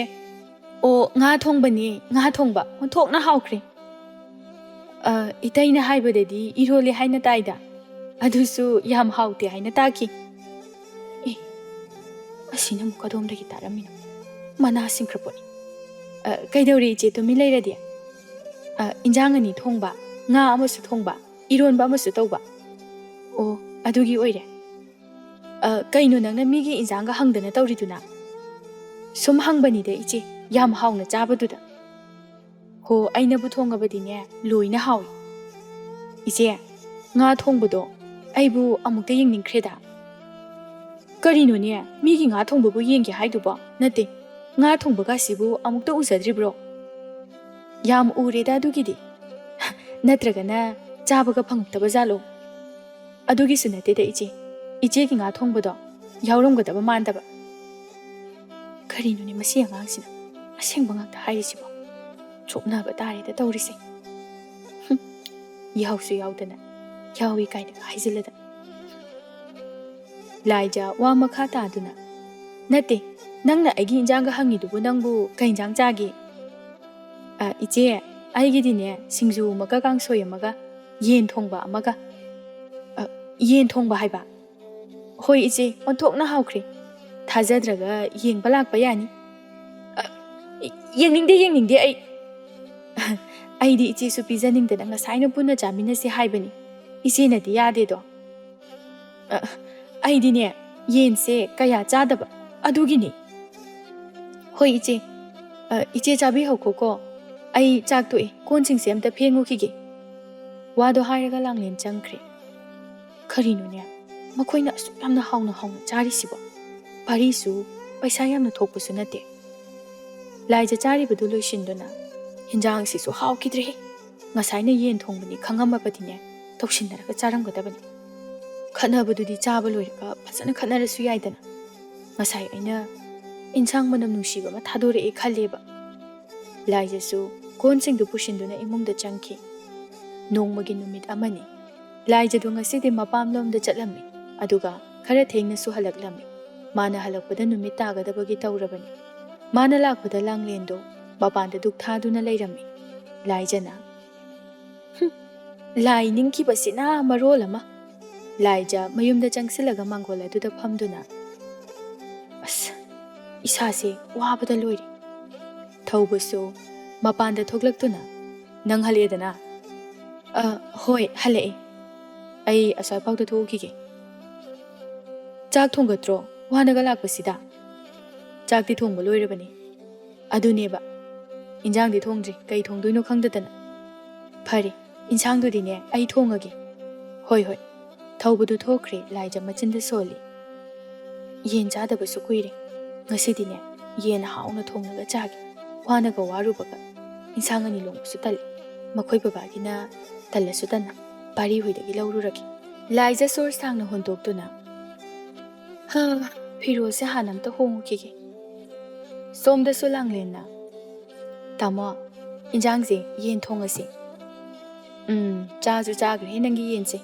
"ꯑꯣ, ꯉꯥ ꯊꯣꯡꯕꯅꯦ, ꯉꯥ ꯊꯣꯡꯕ꯫ ꯑꯣꯟꯊꯣꯛꯅ ꯍꯥꯎꯈ꯭ꯔꯦ"꯫ "ꯑ, ꯏꯇꯩꯅ ꯍꯥꯏꯕꯗꯗꯤ ꯏꯔꯣꯜꯂꯦ ꯍꯥꯏꯅ ꯇꯥꯏꯗ, ꯑꯗꯨꯁꯨ ꯌꯥꯝ ꯍꯥꯎꯇꯦ ꯍꯥꯏꯅ ꯇꯥꯈꯤ꯫" ꯑꯦ, ꯑꯁꯤꯅ ꯑꯃꯨꯛ ꯀꯗꯣꯝꯗꯒꯤ ꯇꯥꯔꯝꯃꯤꯅꯣ? ꯃꯅꯥ ꯁꯤꯡꯈ꯭ꯔ ꯄꯣꯠꯅꯤ꯫ "ꯑ, ꯀꯩꯗꯧꯔꯦ ꯏꯆꯦ, ꯇꯨꯃꯤꯟ ꯂꯩꯔꯗꯤ?" "ꯑ, ꯏꯟꯖꯥꯡ ꯑꯅꯤ ꯊꯣꯡꯕ, ꯉꯥ ꯑꯃꯁꯨ ꯊꯣꯡꯕ, ꯏꯔꯣꯟꯕ ꯑꯃꯁꯨ ꯇꯧꯕ꯫" "ꯑꯣ, ꯑꯗꯨꯒꯤ ꯑꯣꯏꯔꯦ꯫ ꯑ, ꯀꯩꯅꯣ ꯅꯪꯅ ꯃꯤꯒꯤ ꯏꯟꯖꯥꯡꯒ ꯍꯪꯗꯅ ꯇꯧꯔꯤꯗꯨꯅ?" "ꯁꯨꯝ ꯍꯪꯕꯅꯤꯗ ꯏꯆꯦ, ꯌꯥꯝ ꯍꯥꯎꯅ ꯆꯥꯕꯗꯨꯗ꯫" "ꯍꯣ, ꯑꯩꯅꯕꯨ ꯊꯣꯡꯉꯕꯗꯤꯅꯦ, ꯂꯣꯏꯅ ꯍꯥꯎꯏ꯫" "ꯏꯆꯦ, ꯉꯥ ꯊꯣꯡꯕꯗꯣ ꯑꯩꯕꯨ ꯑꯃꯨꯛꯇ ꯌꯦꯡꯅꯤꯡꯈ꯭ꯔꯦꯗ꯫" "ꯀꯔꯤꯅꯣꯅꯦ, ꯃꯤꯒꯤ ꯉꯥ ꯊꯣꯡꯕꯕꯨ ꯌꯦꯡꯒꯦ ꯍꯥꯏꯗꯨꯕꯣ? ꯅꯠꯇꯦ, ꯉꯥ ꯊꯣꯡꯕꯒꯁꯤꯕꯨ ꯑꯃꯨꯛꯇ ꯎꯖꯗ꯭ꯔꯤꯕ꯭ꯔꯣ?" "ꯌꯥꯝ ꯎꯔꯦꯗ ꯑꯗꯨꯒꯤꯗꯤ꯫ ꯅꯠꯇ꯭ꯔꯒꯅ ꯆꯥꯕꯒ ꯐꯪꯉꯛꯇꯕ ꯖꯥꯠꯂꯣ?" "ꯑꯗꯨꯒꯤꯁꯨ ꯅꯠꯇꯦꯗ ꯏꯆꯦ, ꯏꯆꯦꯒꯤ ꯉꯥ ꯊꯣꯡꯕꯗꯣ ꯌꯥꯎꯔꯝꯒꯗꯕ ꯃꯥꯟꯗꯕ꯫" "ꯀꯔꯤꯅꯣꯅꯦ ꯃꯁꯤ ꯑꯉꯥꯡꯁꯤꯅ ꯑꯁꯦꯡꯕ ꯉꯥꯛꯇ ꯍꯥꯏꯔꯤꯁꯤꯕꯣ? ꯆꯣꯞꯅꯕ ꯇꯥꯔꯦꯗ ꯇꯧꯔꯤꯁꯦ꯫ ꯍꯨꯝ, ꯌꯥꯎꯁꯨ ꯌꯥꯎꯗꯅ ꯌꯥꯎꯏ ꯀꯥꯏꯅꯒ ꯍꯥꯏꯖꯤꯜꯂꯗꯅ꯫" ꯂꯥꯏꯖ ꯋꯥ ꯃꯈꯥ ꯇꯥꯗꯨꯅ, "ꯅꯠꯇꯦ, ꯅꯪꯅ ꯑꯩꯒꯤ ꯏꯟꯖꯥꯡꯒ ꯍꯪꯉꯤꯗꯨꯕꯨ ꯅꯪꯕꯨ ꯀꯩ ꯏꯟꯖꯥꯡ ꯆꯥꯒꯦ?" "ꯑ, ꯏꯆꯦ, ꯑꯩꯒꯤꯗꯤꯅꯦ, ꯁꯤꯡꯖꯨ ꯑꯃꯒ ꯀꯥꯡꯁꯣꯏ ꯑꯃꯒ ꯌꯦꯟ ꯊꯣꯡꯕ ꯑꯃꯒ꯫" "ꯑ, ꯌꯦꯟ ꯊꯣꯡꯕ ꯍꯥꯏꯕ?" "ꯍꯣꯏ ꯏꯆꯦ, ꯑꯣꯟꯊꯣꯛꯅ ꯍꯥꯎꯈ꯭ꯔꯦ꯫ ꯊꯥꯖꯗ꯭ꯔꯒ ꯌꯦꯡꯕ ꯂꯥꯛꯄ ꯌꯥꯅꯤ꯫" "ꯑ, ꯌꯦꯡꯅꯤꯡꯗꯦ, ꯌꯦꯡꯅꯤꯡꯗꯦ ꯑꯩ꯫" "ꯑꯩꯗꯤ ꯏꯆꯦꯁꯨ ꯄꯤꯖꯅꯤꯡꯗꯅ ꯉꯁꯥꯏꯅ ꯄꯨꯟꯅ ꯆꯥꯃꯤꯟꯅꯁꯤ ꯍꯥꯏꯕꯅꯤ꯫ ꯏꯆꯦꯅꯗꯤ ꯌꯥꯗꯦꯗꯣ꯫" "ꯑ, ꯑꯩꯗꯤꯅꯦ, ꯌꯦꯟꯁꯦ ꯀꯌꯥ ꯆꯥꯗꯕ, ꯑꯗꯨꯒꯤꯅꯤ꯫" "ꯍꯣꯏ ꯏꯆꯦ꯫ ꯑ, ꯏꯆꯦ ꯆꯥꯕꯤꯍꯧꯈꯣꯀꯣ꯫ ꯑꯩ ꯆꯥꯛ ꯇꯣꯛꯑꯦ, ꯀꯣꯟꯁꯤꯡꯁꯦ ꯑꯝꯇ ꯐꯦꯡꯉꯨꯈꯤꯒꯦ꯫" ꯋꯥꯗꯣ ꯍꯥꯏꯔꯒ ꯂꯥꯡꯂꯦꯟ ꯆꯪꯈ꯭ꯔꯦ꯫ ꯀꯔꯤꯅꯣꯅꯦ, ꯃꯈꯣꯏꯅ ꯑꯁꯨꯛ ꯌꯥꯝꯅ ꯍꯥꯎꯅ ꯍꯥꯎꯅ ꯆꯥꯔꯤꯁꯤꯕꯣ? ꯚꯥꯔꯤꯁꯨ, ꯄꯩꯁꯥ ꯌꯥꯝꯅ ꯊꯣꯛꯄꯁꯨ ꯅꯠꯇꯦ꯫ ꯂꯥꯏꯖ ꯆꯥꯔꯤꯕꯗꯨ ꯂꯣꯏꯁꯤꯟꯗꯨꯅ, "ꯍꯦꯟꯖꯥꯡꯁꯤꯁꯨ ꯍꯥꯎꯈꯤꯗ꯭ꯔꯦꯍꯦ꯫ ꯉꯁꯥꯏꯅ ꯌꯦꯟ ꯊꯣꯡꯕꯅꯤ ꯈꯪꯉꯝꯃꯕꯗꯤꯅꯦ, ꯇꯧꯁꯤꯟꯅꯔꯒ ꯆꯥꯔꯝꯒꯗꯕꯅꯤ꯫ ꯈꯠꯅꯕꯗꯨꯗꯤ ꯆꯥꯕ ꯂꯣꯏꯔꯒ ꯐꯖꯅ ꯈꯠꯅꯔꯁꯨ ꯌꯥꯏꯗꯅ꯫ ꯉꯁꯥꯏ ꯑꯩꯅ ꯏꯟꯁꯥꯡ ꯃꯅꯝ ꯅꯨꯡꯁꯤꯕ ꯑꯃ ꯊꯥꯗꯣꯔꯛꯑꯦ ꯈꯜꯂꯦꯕ꯫" ꯂꯥꯏꯖꯁꯨ ꯀꯣꯟꯁꯤꯡꯗꯨ ꯄꯨꯁꯤꯟꯗꯨꯅ ꯏꯃꯨꯡꯗ ꯆꯪꯈꯤ꯫ ꯅꯣꯡꯃꯒꯤ ꯅꯨꯃꯤꯠ ꯑꯃꯅꯤ꯫ ꯂꯥꯏꯖꯗꯨ ꯉꯁꯤꯗꯤ ꯃꯄꯥꯝꯂꯣꯝꯗ ꯆꯠꯂꯝꯃꯤ, ꯑꯗꯨꯒ ꯈꯔ ꯊꯦꯡꯅꯁꯨ ꯍꯜꯂꯛꯂꯝꯃꯤ꯫ ꯃꯥꯅ ꯍꯜꯂꯛꯄꯗ ꯅꯨꯃꯤꯠ ꯇꯥꯒꯗꯕꯒꯤ ꯇꯧꯔꯕꯅꯤ꯫ ꯃꯥꯅ ꯂꯥꯛꯄꯗ ꯂꯥꯡꯂꯦꯟꯗꯣ ꯃꯄꯥꯟꯗ ꯗꯨꯛ ꯊꯥꯗꯨꯅ ꯂꯩꯔꯝꯃꯤ꯫ ꯂꯥꯏꯖꯅ, ꯂꯥꯏ ꯅꯤꯡꯈꯤꯕꯁꯤꯅ ꯃꯔꯣꯜ ꯑꯃ꯫ ꯂꯥꯏꯖ ꯃꯌꯨꯝꯗ ꯆꯪꯁꯤꯜꯂꯒ ꯃꯥꯡꯒꯣꯜ ꯑꯗꯨꯗ ꯐꯝꯗꯨꯅ, "ꯑꯁ, ꯏꯁꯥꯁꯦ ꯋꯥꯕꯗ ꯂꯣꯏꯔꯦ꯫ ꯊꯧꯕꯁꯨ ꯃꯄꯥꯟꯗ ꯊꯣꯛꯂꯛꯇꯨꯅ, ꯅꯪ ꯍꯜꯂꯛꯑꯦꯗꯅ?" "ꯑ, ꯍꯣꯏ, ꯍꯜꯂꯛꯑꯦ꯫ ꯑꯩ ꯑꯁ꯭ꯋꯥꯏꯐꯥꯎꯗ ꯊꯣꯛꯎꯈꯤꯒꯦ꯫ ꯆꯥꯛ ꯊꯣꯡꯒꯠꯇ꯭ꯔꯣ? ꯋꯥꯅꯒ ꯂꯥꯛꯄꯁꯤꯗ?" "ꯆꯥꯛꯇꯤ ꯊꯣꯡꯕ ꯂꯣꯏꯔꯕꯅꯤ꯫ ꯑꯗꯨꯅꯦꯕ, ꯏꯟꯖꯥꯡꯗꯤ ꯊꯣꯡꯗ꯭ꯔꯤ, ꯀꯩ ꯊꯣꯡꯗꯣꯏꯅꯣ ꯈꯪꯗꯗꯅ꯫ ꯐꯔꯦ, ꯏꯟꯁꯥꯡꯗꯨꯗꯤꯅꯦ, ꯑꯩ ꯊꯣꯡꯉꯒꯦ꯫" "ꯍꯣꯏ, ꯍꯣꯏ꯫" ꯊꯧꯕꯗꯨ ꯊꯣꯛꯈ꯭ꯔꯦ, ꯂꯥꯏꯖ ꯃꯆꯤꯟꯗ ꯁꯣꯜꯂꯤ꯫ "ꯌꯦꯟ ꯆꯥꯗꯕꯁꯨ ꯀꯨꯏꯔꯦ꯫ ꯉꯁꯤꯗꯤꯅꯦ, ꯌꯦꯟ ꯍꯥꯎꯅ ꯊꯣꯡꯉꯒ ꯆꯥꯒꯦ꯫ ꯋꯥꯅꯒ ꯋꯥꯔꯨꯕꯒ꯫ ꯏꯟꯁꯥꯡ ꯑꯅꯤ ꯂꯣꯡꯕꯁꯨ ꯇꯜꯂꯤ꯫ ꯃꯈꯣꯏ ꯕꯕꯥꯒꯤꯅ ꯇꯜꯂꯁꯨ ꯇꯟꯅ ꯄꯥꯔꯤ ꯍꯣꯏꯗꯒꯤ ꯂꯧꯔꯨꯔꯒꯦ꯫" ꯂꯥꯏꯖ ꯁꯣꯔ ꯁꯥꯡꯅ ꯍꯣꯟꯗꯣꯛꯇꯨꯅ, "ꯍꯥ, ꯐꯤꯔꯣꯜꯁꯦ ꯍꯥꯟꯅ ꯑꯝꯇ ꯍꯣꯡꯉꯨꯈꯤꯒꯦ꯫" ꯁꯣꯝꯗꯁꯨ ꯂꯥꯡꯂꯦꯟꯅ, "ꯇꯥꯃꯣ, ꯏꯟꯖꯥꯡꯁꯦ ꯌꯦꯟ ꯊꯣꯡꯉꯁꯤ꯫" "ꯎꯝ, ꯆꯥꯁꯨ ꯆꯥꯈ꯭ꯔꯦ ꯅꯪꯒꯤ ꯌꯦꯟꯁꯦ꯫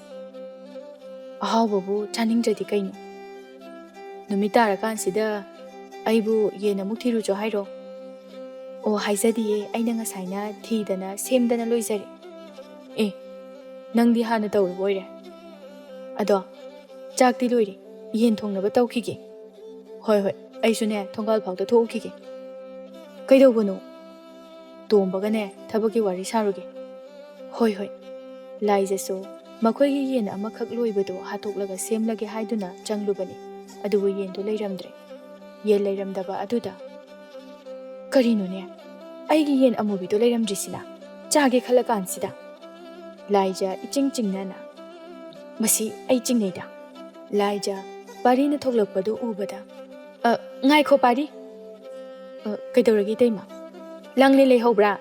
ꯑꯍꯥꯎꯕꯕꯨ ꯆꯥꯅꯤꯡꯗ꯭ꯔꯗꯤ ꯀꯩꯅꯣ? ꯅꯨꯃꯤꯠ ꯇꯥꯔꯀꯥꯟꯁꯤꯗ ꯑꯩꯕꯨ ꯌꯦꯟ ꯑꯃꯨꯛ ꯊꯤꯔꯨꯆꯣ ꯍꯥꯏꯔꯣ?" "ꯑꯣ, ꯍꯥꯏꯖꯗꯤꯌꯦ, ꯑꯩꯅ ꯉꯁꯥꯏꯅ ꯊꯤꯗꯅ ꯁꯦꯝꯗꯅ ꯂꯣꯏꯖꯔꯦ꯫" "ꯑꯦ, ꯅꯪꯗꯤ ꯍꯥꯟꯅ ꯇꯧꯔꯨꯕ ꯑꯣꯏꯔꯦ꯫ ꯑꯗꯣ, ꯆꯥꯛꯇꯤ ꯂꯣꯏꯔꯦ, ꯌꯦꯟ ꯊꯣꯡꯅꯕ ꯇꯧꯈꯤꯒꯦ꯫" "ꯍꯣꯏ, ꯍꯣꯏ, ꯑꯩꯁꯨꯅꯦ, ꯊꯣꯡꯒꯥꯜ ꯐꯥꯎꯗ ꯊꯣꯛꯎꯈꯤꯒꯦ꯫" "ꯀꯩꯗꯧꯕꯅꯣ?" "ꯇꯣꯝꯕꯒꯅꯦ, ꯊꯕꯛꯀꯤ ꯋꯥꯔꯤ ꯁꯥꯔꯨꯒꯦ꯫" "ꯍꯣꯏ, ꯍꯣꯏ꯫" ꯂꯥꯏꯖꯁꯨ ꯃꯈꯣꯏꯒꯤ ꯌꯦꯟ ꯑꯃꯈꯛ ꯂꯣꯏꯕꯗꯨ ꯍꯥꯠꯇꯣꯛꯂꯒ ꯁꯦꯝꯂꯒꯦ ꯍꯥꯏꯗꯨꯅ ꯆꯪꯂꯨꯕꯅꯤ꯫ ꯑꯗꯨꯕꯨ ꯌꯦꯟꯗꯨ ꯂꯩꯔꯝꯗ꯭ꯔꯦ꯫ ꯌꯦꯟ ꯂꯩꯔꯝꯗꯕ ꯑꯗꯨꯗ, "ꯀꯔꯤꯅꯣꯅꯦ? ꯑꯩꯒꯤ ꯌꯦꯟ ꯑꯃꯨꯕꯤꯗꯣ ꯂꯩꯔꯝꯗ꯭ꯔꯤꯁꯤꯅ? ꯆꯥꯒꯦ ꯈꯜꯂꯀꯥꯟꯁꯤꯗ?" ꯂꯥꯏꯖ ꯏꯆꯤꯡ ꯆꯤꯡꯅꯅ, "ꯃꯁꯤ ꯑꯩ ꯆꯤꯡꯅꯩꯗ꯫" ꯂꯥꯏꯖ ꯄꯥꯔꯤꯅ ꯊꯣꯛꯂꯛꯄꯗꯨ ꯎꯕꯗ, "ꯑ, ꯉꯥꯏꯈꯣ ꯄꯥꯔꯤ꯫" "ꯑ, ꯀꯩꯗꯧꯔꯒꯦ ꯏꯇꯩꯃ? ꯂꯥꯡꯂꯦꯟ ꯂꯩꯍꯧꯕ꯭ꯔꯥ?"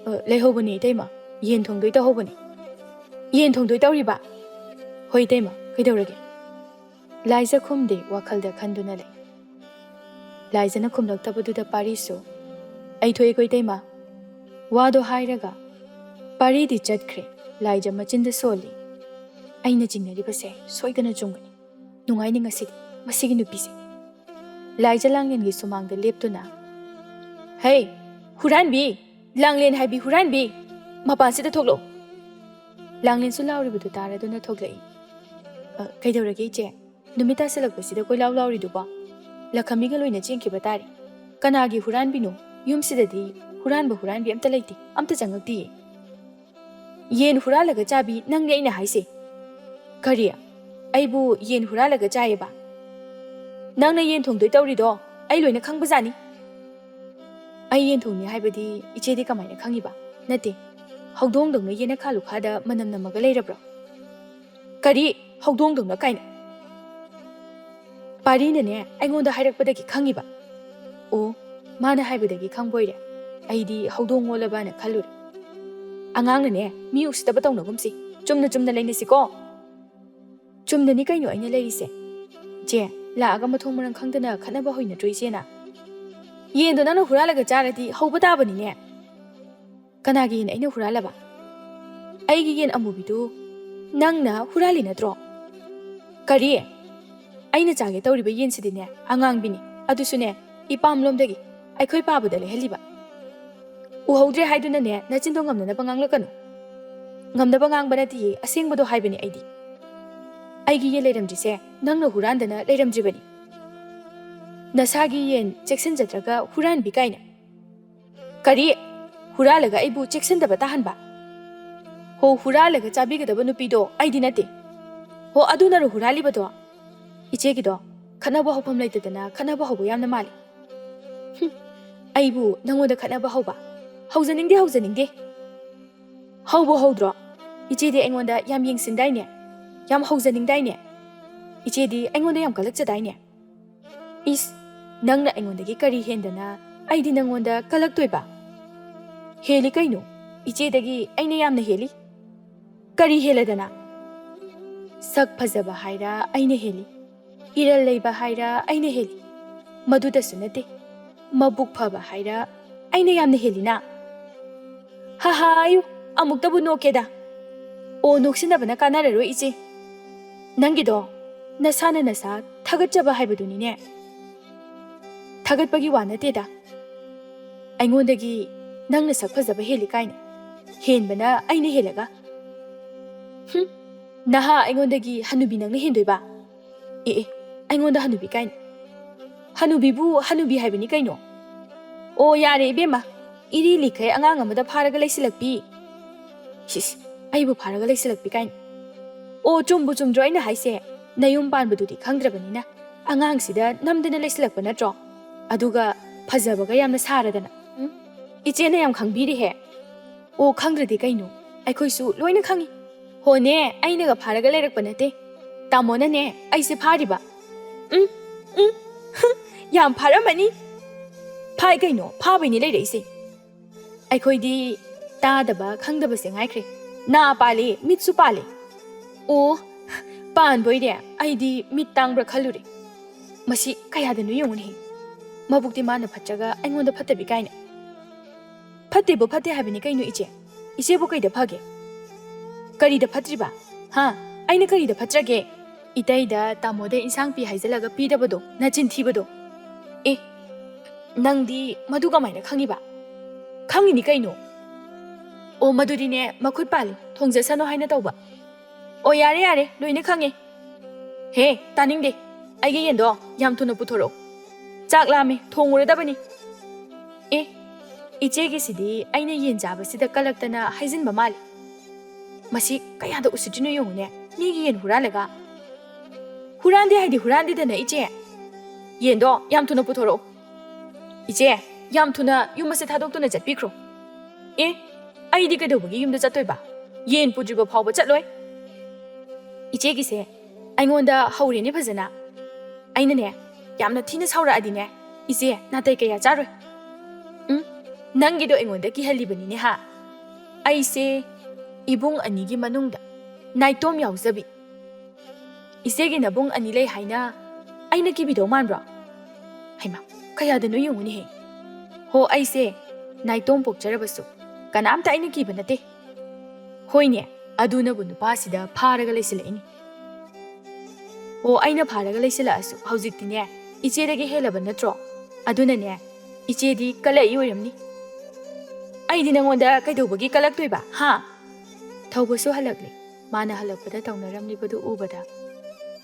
"ꯑ, ꯂꯩꯍꯧꯕꯅꯦ ꯏꯇꯩꯃ, ꯌꯦꯟ ꯊꯣꯡꯗꯣꯏ ꯇꯧꯍꯧꯕꯅꯦ꯫" "ꯌꯦꯟ ꯊꯣꯡꯗꯣꯏ ꯇꯧꯔꯤꯕ?" "ꯍꯣꯏ ꯏꯇꯩꯃ, ꯀꯩꯗꯧꯔꯒꯦ?" ꯂꯥꯏꯖ ꯈꯨꯝꯗꯦ, ꯋꯥꯈꯜꯗ ꯈꯟꯗꯨꯅ ꯂꯩ꯫ ꯂꯥꯏꯖꯅ ꯈꯨꯝꯂꯛꯇꯕꯗꯨꯗ ꯄꯥꯔꯤꯁꯨ, "ꯑꯩ ꯊꯣꯛꯑꯦꯀꯣ ꯏꯇꯩꯃ꯫" ꯋꯥꯗꯣ ꯍꯥꯏꯔꯒ ꯄꯥꯔꯤꯗꯤ ꯆꯠꯈ꯭ꯔꯦ꯫ ꯂꯥꯏꯖ ꯃꯆꯤꯟꯗ ꯁꯣꯜꯂꯤ, "ꯑꯩꯅ ꯆꯤꯡꯅꯔꯤꯕꯁꯦ ꯁꯣꯏꯗꯅ ꯆꯨꯝꯒꯅꯤ꯫ ꯅꯨꯡꯉꯥꯏꯅꯤ ꯉꯁꯤꯗꯤ ꯃꯁꯤꯒꯤ ꯅꯨꯄꯤꯁꯦ꯫" ꯂꯥꯏꯖ ꯂꯥꯡꯂꯦꯟꯒꯤ ꯁꯨꯃꯥꯡꯗ ꯂꯦꯞꯇꯨꯅ, "ꯍꯦ, ꯍꯨꯔꯥꯟꯕꯤ! ꯂꯥꯡꯂꯦꯟ ꯍꯥꯏꯕꯤ ꯍꯨꯔꯥꯟꯕꯤ! ꯃꯄꯥꯟꯁꯤꯗ ꯊꯣꯛꯂꯛꯑꯣ!" ꯂꯥꯡꯂꯦꯟꯁꯨ ꯂꯥꯎꯔꯤꯕꯗꯨ ꯇꯥꯔꯗꯨꯅ ꯊꯣꯛꯂꯛꯏ꯫ "ꯑ, ꯀꯩꯗꯧꯔꯒꯦ ꯏꯆꯦ? ꯅꯨꯃꯤꯠ ꯇꯥꯁꯤꯜꯂꯛꯄꯁꯤꯗ ꯀꯣꯏꯂꯥꯎ ꯂꯥꯎꯔꯤꯗꯨꯕꯣ? ꯂꯈꯃꯤꯒ ꯂꯣꯏꯅ ꯆꯦꯟꯈꯤꯕ ꯇꯥꯔꯦ꯫ ꯀꯅꯥꯒꯤ ꯍꯨꯔꯥꯟꯕꯤꯅꯣ? ꯌꯨꯝꯁꯤꯗꯗꯤ ꯍꯨꯔꯥꯟꯕ ꯍꯨꯔꯥꯟꯕꯤ ꯑꯝꯇ ꯂꯩꯇꯦ, ꯑꯝꯇ ꯆꯪꯉꯛꯇꯤꯌꯦ꯫ ꯌꯦꯟ ꯍꯨꯔꯥꯜꯂꯒ ꯆꯥꯕꯤ ꯅꯪꯅꯦ ꯑꯩꯅ ꯍꯥꯏꯁꯦ꯫" "ꯀꯔꯤ? ꯑꯩꯕꯨ ꯌꯦꯟ ꯍꯨꯔꯥꯜꯂꯒ ꯆꯥꯏꯌꯦꯕ? ꯅꯪꯅ ꯌꯦꯟ ꯊꯣꯡꯗꯣꯏ ꯇꯧꯔꯤꯗꯣ ꯑꯩ ꯂꯣꯏꯅ ꯈꯪꯕꯖꯥꯠꯅꯤ꯫" "ꯑꯩ ꯌꯦꯟ ꯊꯣꯡꯅꯤ ꯍꯥꯏꯕꯗꯤ ꯏꯆꯦꯗꯤ ꯀꯃꯥꯏꯅ ꯈꯪꯉꯤꯕ?" "ꯅꯠꯇꯦ, ꯍꯧꯗꯣꯡꯗꯧꯅ ꯌꯦꯅꯈꯥ ꯂꯨꯈꯥꯗ ꯃꯅꯝ ꯅꯝꯃꯒ ꯂꯩꯔꯕ꯭ꯔꯣ?" "ꯀꯔꯤ? ꯍꯧꯗꯣꯡꯗꯧꯅ ꯀꯥꯏꯅ?" "ꯄꯥꯔꯤꯅꯅꯦ ꯑꯩꯉꯣꯟꯗ ꯍꯥꯏꯔꯛꯄꯗꯒꯤ ꯈꯪꯉꯤꯕ꯫" "ꯑꯣ, ꯃꯥꯅ ꯍꯥꯏꯕꯗꯒꯤ ꯈꯪꯕꯣꯏꯔꯦ꯫ ꯑꯩꯗꯤ ꯍꯧꯗꯣꯡ ꯑꯣꯜꯂꯕꯅ ꯈꯜꯂꯨꯔꯦ꯫ ꯑꯉꯥꯡꯅꯅꯦ ꯃꯤ ꯎꯁꯤꯠꯇꯕ ꯇꯧꯅꯒꯨꯝꯁꯤ꯫ ꯆꯨꯝꯅ ꯆꯨꯝꯅ ꯂꯩꯅꯁꯤꯀꯣ꯫" "ꯆꯨꯝꯅꯅꯤ ꯀꯩꯅꯣ ꯑꯩꯅ ꯂꯩꯔꯤꯁꯦ꯫ ꯏꯆꯦ, ꯂꯥꯛꯑꯒ ꯃꯊꯣꯡ ꯃꯔꯝ ꯈꯪꯗꯅ ꯈꯠꯅꯕ ꯍꯧꯅꯗ꯭ꯔꯣ ꯏꯆꯦꯅ? ꯌꯦꯟꯗꯣ ꯅꯪꯅ ꯍꯨꯔꯥꯜꯂꯒ ꯆꯥꯔꯗꯤ ꯍꯧꯕ ꯇꯥꯕꯅꯤꯅꯦ꯫" "ꯀꯅꯥꯒꯤ ꯌꯦꯟ ꯑꯩꯅ ꯍꯨꯔꯥꯜꯂꯕ? ꯑꯩꯒꯤ ꯌꯦꯟ ꯑꯃꯨꯕꯤꯗꯨ ꯅꯪꯅ ꯍꯨꯔꯥꯜꯂꯤ ꯅꯠꯇ꯭ꯔꯣ?" "ꯀꯔꯤ? ꯑꯩꯅ ꯆꯥꯒꯦ ꯇꯧꯔꯤꯕ ꯌꯦꯟꯁꯤꯗꯤꯅꯦ ꯑꯉꯥꯡꯕꯤꯅꯤ, ꯑꯗꯨꯁꯨꯅꯦ ꯏꯄꯥꯝꯂꯣꯝꯗꯒꯤ, ꯑꯩꯈꯣꯏ ꯄꯥꯕꯗ ꯂꯩꯍꯜꯂꯤꯕ꯫" "ꯎꯍꯧꯗ꯭ꯔꯦ ꯍꯥꯏꯗꯨꯅꯅꯦ ꯅꯆꯤꯟꯗꯣ ꯉꯝꯅꯅꯕ ꯉꯥꯡꯂꯛꯀꯅꯨ꯫" "ꯉꯝꯅꯕ ꯉꯥꯡꯕ ꯅꯠꯇꯤꯌꯦ, ꯑꯁꯦꯡꯕꯗꯣ ꯍꯥꯏꯕꯅꯦ ꯑꯩꯗꯤ꯫ ꯑꯩꯒꯤ ꯌꯦꯟ ꯂꯩꯔꯝꯗ꯭ꯔꯤꯁꯦ ꯅꯪꯅ ꯍꯨꯔꯥꯟꯗꯅ ꯂꯩꯔꯝꯗ꯭ꯔꯤꯕꯅꯤ꯫ ꯅꯁꯥꯒꯤ ꯌꯦꯟ ꯆꯦꯛꯁꯤꯟꯖꯗ꯭ꯔꯒ ꯍꯨꯔꯥꯟꯕꯤ ꯀꯥꯏꯅ꯫" "ꯀꯔꯤ? ꯍꯨꯔꯥꯜꯂꯒ ꯑꯩꯕꯨ ꯆꯦꯛꯁꯤꯟꯗꯕ ꯇꯥꯍꯟꯕ? ꯍꯣ, ꯍꯨꯔꯥꯜꯂꯒ ꯆꯥꯕꯤꯒꯗꯕ ꯅꯨꯄꯤꯗꯣ ꯑꯩꯗꯤ ꯅꯠꯇꯦ꯫ ꯍꯣ, ꯑꯗꯨꯅꯔꯣ ꯍꯨꯔꯥꯜꯂꯤꯕꯗꯣ? ꯏꯆꯦꯒꯤꯗꯣ ꯈꯠꯅꯕ ꯍꯧꯐꯝ ꯂꯩꯇꯗꯅ ꯈꯠꯅꯕ ꯍꯧꯕ ꯌꯥꯝꯅ ꯃꯥꯜꯂꯤ꯫ ꯍꯨꯝ, ꯑꯩꯕꯨ ꯅꯪꯉꯣꯟꯗ ꯈꯠꯅꯕ ꯍꯧꯕ? ꯍꯧꯖꯅꯤꯡꯗꯦ, ꯍꯧꯖꯅꯤꯡꯗꯦ꯫" "ꯍꯧꯕ ꯍꯧꯗ꯭ꯔꯣ? ꯏꯆꯦꯗꯤ ꯑꯩꯉꯣꯟꯗ ꯌꯥꯝ ꯌꯦꯡꯁꯤꯟꯗꯥꯏꯅꯦ, ꯌꯥꯝ ꯍꯧꯖꯅꯤꯡꯗꯥꯏꯅꯦ? ꯏꯆꯦꯗꯤ ꯑꯩꯉꯣꯟꯗ ꯌꯥꯝ ꯀꯜꯂꯛꯆꯗꯥꯏꯅꯦ꯫" "ꯏꯁ, ꯅꯪꯅ ꯑꯩꯉꯣꯟꯗꯒꯤ ꯀꯔꯤ ꯍꯦꯟꯗꯅ ꯑꯩꯗꯤ ꯅꯪꯉꯣꯟꯗ ꯀꯜꯂꯛꯇꯣꯏꯕ? ꯍꯦꯜꯂꯤ ꯀꯩꯅꯣ, ꯏꯆꯦꯗꯒꯤ ꯑꯩꯅ ꯌꯥꯝꯅ ꯍꯦꯜꯂꯤ꯫" "ꯀꯔꯤ ꯍꯦꯜꯂꯗꯅ?" "ꯁꯛ ꯐꯖꯕ ꯍꯥꯏꯔ ꯑꯩꯅ ꯍꯦꯜꯂꯤ, ꯏꯔꯜ ꯂꯩꯕ ꯍꯥꯏꯔ ꯑꯩꯅ ꯍꯦꯜꯂꯤ, ꯃꯗꯨꯗꯁꯨ ꯅꯠꯇꯦ, ꯃꯕꯨꯛ ꯐꯕ ꯍꯥꯏꯔ ꯑꯩꯅ ꯌꯥꯝꯅ ꯍꯦꯜꯂꯤꯅ꯫" "ꯍꯥ ꯍꯥ, ꯑꯌꯨ, ꯑꯃꯨꯛꯇꯕꯨ ꯅꯣꯛꯀꯦꯗ꯫ ꯑꯣ, ꯅꯣꯛꯁꯤꯟꯅꯕꯅ ꯀꯥꯟꯅꯔꯔꯣꯏ ꯏꯆꯦ꯫ ꯅꯪꯒꯤꯗꯣ ꯅꯁꯥꯅ ꯅꯁꯥ ꯊꯥꯒꯠꯆꯕ ꯍꯥꯏꯕꯗꯨꯅꯤꯅꯦ꯫" "ꯊꯥꯒꯠꯄꯒꯤ ꯋꯥ ꯅꯠꯇꯦꯗ꯫ ꯑꯩꯉꯣꯟꯗꯒꯤ ꯅꯪꯅ ꯁꯛ ꯐꯖꯕ ꯍꯦꯜꯂꯤ ꯀꯥꯏꯅ꯫ ꯍꯦꯟꯕꯅ ꯑꯩꯅ ꯍꯦꯜꯂꯒ꯫ ꯍꯨꯝ, ꯅꯍꯥ ꯑꯩꯉꯣꯟꯗꯒꯤ ꯍꯅꯨꯕꯤ ꯅꯪꯅ ꯍꯦꯟꯗꯣꯏꯕ? ꯑꯦ ꯑꯦ, ꯑꯩꯉꯣꯟꯗ ꯍꯅꯨꯕꯤ ꯀꯥꯏꯅ꯫ ꯍꯅꯨꯕꯤꯕꯨ ꯍꯅꯨꯕꯤ ꯍꯥꯏꯕꯅꯤ ꯀꯩꯅꯣ꯫ ꯑꯣ, ꯌꯥꯔꯦ ꯏꯕꯦꯝꯃ, ꯏꯔꯤ ꯂꯤꯈꯩ ꯑꯉꯥꯡ ꯑꯃꯗ ꯐꯥꯔꯒ ꯂꯩꯁꯤꯜꯂꯛꯄꯤ꯫ ꯁꯤꯁ, ꯑꯩꯕꯨ ꯐꯥꯔꯒ ꯂꯩꯁꯤꯜꯂꯛꯄꯤ ꯀꯥꯏꯅ꯫ ꯑꯣ, ꯆꯨꯝꯕꯨ ꯆꯨꯝꯗ꯭ꯔꯣ ꯑꯩꯅ ꯍꯥꯏꯁꯦ? ꯅꯌꯨꯝ ꯄꯥꯟꯕꯗꯨꯗꯤ ꯈꯪꯗ꯭ꯔꯕꯅꯤꯅ ꯑꯉꯥꯡꯁꯤꯗ ꯅꯝꯗꯅ ꯂꯩꯁꯤꯜꯂꯛꯄ ꯅꯠꯇ꯭ꯔꯣ? ꯑꯗꯨꯒ ꯐꯖꯕꯒ ꯌꯥꯝꯅ ꯁꯥꯔꯗꯅ꯫ ꯎꯝ? ꯏꯆꯦꯅ ꯌꯥꯝ ꯈꯪꯕꯤꯔꯦꯍꯦ꯫ ꯑꯣ, ꯈꯪꯗ꯭ꯔꯗꯤ ꯀꯩꯅꯣ? ꯑꯩꯈꯣꯏꯁꯨ ꯂꯣꯏꯅ ꯈꯪꯉꯤ꯫ ꯍꯣꯅꯦ, ꯑꯩꯅꯒ ꯐꯥꯔꯒ ꯂꯩꯔꯛꯄ ꯅꯠꯇꯦ꯫ ꯇꯥꯃꯣꯅꯅꯦ ꯑꯩꯁꯦ ꯐꯥꯔꯤꯕ꯫ ꯎꯝ, ꯎꯝ, ꯌꯥꯝ ꯐꯥꯔꯝꯃꯅꯤ꯫ ꯐꯥꯏ ꯀꯩꯅꯣ, ꯐꯥꯕꯩꯅꯦ ꯂꯩꯔꯛꯏꯁꯦ꯫ ꯑꯩꯈꯣꯏꯗꯤ ꯇꯥꯗꯕ ꯈꯪꯗꯕꯁꯦ ꯉꯥꯏꯈ꯭ꯔꯦ꯫ ꯅꯥ ꯄꯥꯜꯂꯦ, ꯃꯤꯠꯁꯨ ꯄꯥꯜꯂꯦ꯫ ꯑꯣ, ꯄꯥꯟꯕꯣꯏꯔꯦ, ꯑꯩꯗꯤ ꯃꯤꯠ ꯇꯥꯡꯕ꯭ꯔꯥ ꯈꯜꯂꯨꯔꯦ꯫ ꯃꯁꯤ ꯀꯌꯥꯗꯅꯣ ꯌꯦꯡꯉꯨꯅꯦꯍꯦ꯫ ꯃꯕꯨꯛꯇꯤ ꯃꯥꯅ ꯐꯠꯇ꯭ꯔꯒ ꯑꯩꯉꯣꯟꯗ ꯐꯠꯇꯕꯤ ꯀꯥꯏꯅ꯫ ꯐꯠꯇꯦꯕꯨ ꯐꯠꯇꯦ ꯍꯥꯏꯕꯅꯤ ꯀꯩꯅꯣ ꯏꯆꯦ꯫ ꯏꯆꯦꯕꯨ ꯀꯩꯗ ꯐꯒꯦ? ꯀꯔꯤꯗ ꯐꯠꯇ꯭ꯔꯤꯕ? ꯍꯥ? ꯑꯩꯅ ꯀꯔꯤꯗ ꯐꯠꯇ꯭ꯔꯒꯦ? ꯏꯇꯩꯗ ꯇꯥꯃꯣꯗ ꯏꯟꯁꯥꯡ ꯄꯤ ꯍꯥꯏꯖꯜꯂꯒ ꯄꯤꯗꯕꯗꯣ, ꯅꯆꯤꯟ ꯊꯤꯕꯗꯣ꯫ ꯑꯦ, ꯅꯪꯗꯤ ꯃꯗꯨ ꯀꯃꯥꯏꯅ ꯈꯪꯉꯤꯕ? ꯈꯪꯉꯤꯅꯤ ꯀꯩꯅꯣ꯫ ꯑꯣ, ꯃꯗꯨꯗꯤꯅꯦ, ꯃꯈꯨꯠ ꯄꯥꯜꯂꯤ, ꯊꯣꯡꯖꯁꯅꯨ ꯍꯥꯏꯅ ꯇꯧꯕ꯫ ꯑꯣ, ꯌꯥꯔꯦ, ꯌꯥꯔꯦ, ꯂꯣꯏꯅ ꯈꯪꯉꯦ꯫ ꯍꯦ, ꯇꯥꯅꯤꯡꯗꯦ꯫ ꯑꯩꯒꯤ ꯌꯦꯟꯗꯣ ꯌꯥꯝ ꯊꯨꯅ ꯄꯨꯊꯣꯔꯛꯑꯣ꯫ ꯆꯥꯛ ꯂꯥꯝꯃꯦ, ꯊꯣꯡꯉꯨꯔꯗꯕꯅꯤ꯫ ꯑꯦ, ꯏꯆꯦꯒꯤꯁꯤꯗꯤ ꯑꯩꯅ ꯌꯦꯟ ꯆꯥꯕꯁꯤꯗ ꯀꯜꯂꯛꯇꯅ ꯍꯥꯏꯖꯤꯟꯕ ꯃꯥꯜꯂꯤ꯫ ꯃꯁꯤ ꯀꯌꯥꯗ ꯎꯁꯤꯠꯇ꯭ꯔꯤꯅꯣ ꯌꯦꯡꯉꯨꯅꯦ, ꯃꯤꯒꯤ ꯌꯦꯟ ꯍꯨꯔꯥꯜꯂꯒ꯫ ꯍꯨꯔꯥꯟꯗꯦ ꯍꯥꯏꯗꯤ ꯍꯨꯔꯥꯟꯗꯦꯗꯅ, ꯏꯆꯦ꯫ ꯌꯦꯟꯗꯣ ꯌꯥꯝ ꯊꯨꯅ ꯄꯨꯊꯣꯔꯛꯑꯣ꯫ ꯏꯆꯦ, ꯌꯥꯝ ꯊꯨꯅ ꯌꯨꯝ ꯑꯁꯤ ꯊꯥꯗꯣꯛꯇꯨꯅ ꯆꯠꯄꯤꯈ꯭ꯔꯣ꯫ ꯑꯦ, ꯑꯩꯗꯤ ꯀꯩꯗꯧꯕꯒꯤ ꯌꯨꯝꯗ ꯆꯠꯇꯣꯏꯕ? ꯌꯦꯟ ꯄꯨꯗ꯭ꯔꯤꯕ ꯐꯥꯎꯕ ꯆꯠꯂꯣꯏ꯫ ꯏꯆꯦꯒꯤꯁꯦ ꯑꯩꯉꯣꯟꯗ ꯍꯧꯔꯦꯅꯦ ꯐꯖꯅ꯫ ꯑꯩꯅꯅꯦ, ꯌꯥꯝꯅ ꯊꯤꯅ ꯁꯥꯎꯔꯛꯑꯗꯤꯅꯦ, ꯏꯆꯦ, ꯅꯥꯇꯩ ꯀꯌꯥ ꯆꯥꯔꯣꯏ꯫ ꯎꯝ, ꯅꯪꯒꯤꯗꯣ ꯑꯩꯉꯣꯟꯗ ꯀꯤꯍꯜꯂꯤꯕꯅꯤꯅꯦ ꯍꯥ? ꯑꯩꯁꯦ ꯏꯕꯨꯡ ꯑꯅꯤꯒꯤ ꯃꯅꯨꯡꯗ ꯅꯥꯏꯇꯣꯝ ꯌꯥꯎꯖꯕꯤ꯫ ꯏꯆꯦꯒꯤ ꯅꯕꯨꯡ ꯑꯅꯤ ꯂꯩ ꯍꯥꯏꯅ ꯑꯩꯅ ꯀꯤꯕꯤꯗꯧ ꯃꯥꯟꯕ꯭ꯔꯣ? ꯍꯩꯃꯥ, ꯀꯌꯥꯗꯅꯣ ꯌꯦꯡꯉꯨꯅꯦꯍꯦ꯫ ꯍꯣ, ꯑꯩꯁꯦ ꯅꯥꯏꯇꯣꯝ ꯄꯣꯛꯆꯔꯕꯁꯨ ꯀꯅꯥꯝꯇ ꯑꯩꯅ ꯀꯤꯕ ꯅꯠꯇꯦ꯫ ꯍꯣꯏꯅꯦ, ꯑꯗꯨꯅꯕꯨ ꯅꯨꯄꯥꯁꯤꯗ ꯐꯥꯔꯒ ꯂꯩꯁꯤꯜꯂꯛꯏꯅꯤ꯫ ꯑꯣ, ꯑꯩꯅ ꯐꯥꯔꯒ ꯂꯩꯁꯤꯜꯂꯛꯑꯁꯨ ꯍꯧꯖꯤꯛꯇꯤꯅꯦ, ꯏꯆꯦꯗꯒꯤ ꯍꯦꯜꯂꯕ ꯅꯠꯇ꯭ꯔꯣ? ꯑꯗꯨꯅꯅꯦ, ꯏꯆꯦꯗꯤ ꯀꯜꯂꯛꯏ ꯑꯣꯏꯔꯝꯅꯤ꯫ ꯑꯩꯗꯤ ꯅꯉꯣꯟꯗ ꯀꯩꯗꯧꯕꯒꯤ ꯀꯜꯂꯛꯇꯣꯏꯕ, ꯍꯥ? ꯊꯧꯕꯁꯨ ꯍꯜꯂꯛꯂꯦ꯫ ꯃꯥꯅ ꯍꯜꯂꯛꯄꯗ ꯇꯧꯅꯔꯝꯂꯤꯕꯗꯨ ꯎꯕꯗ,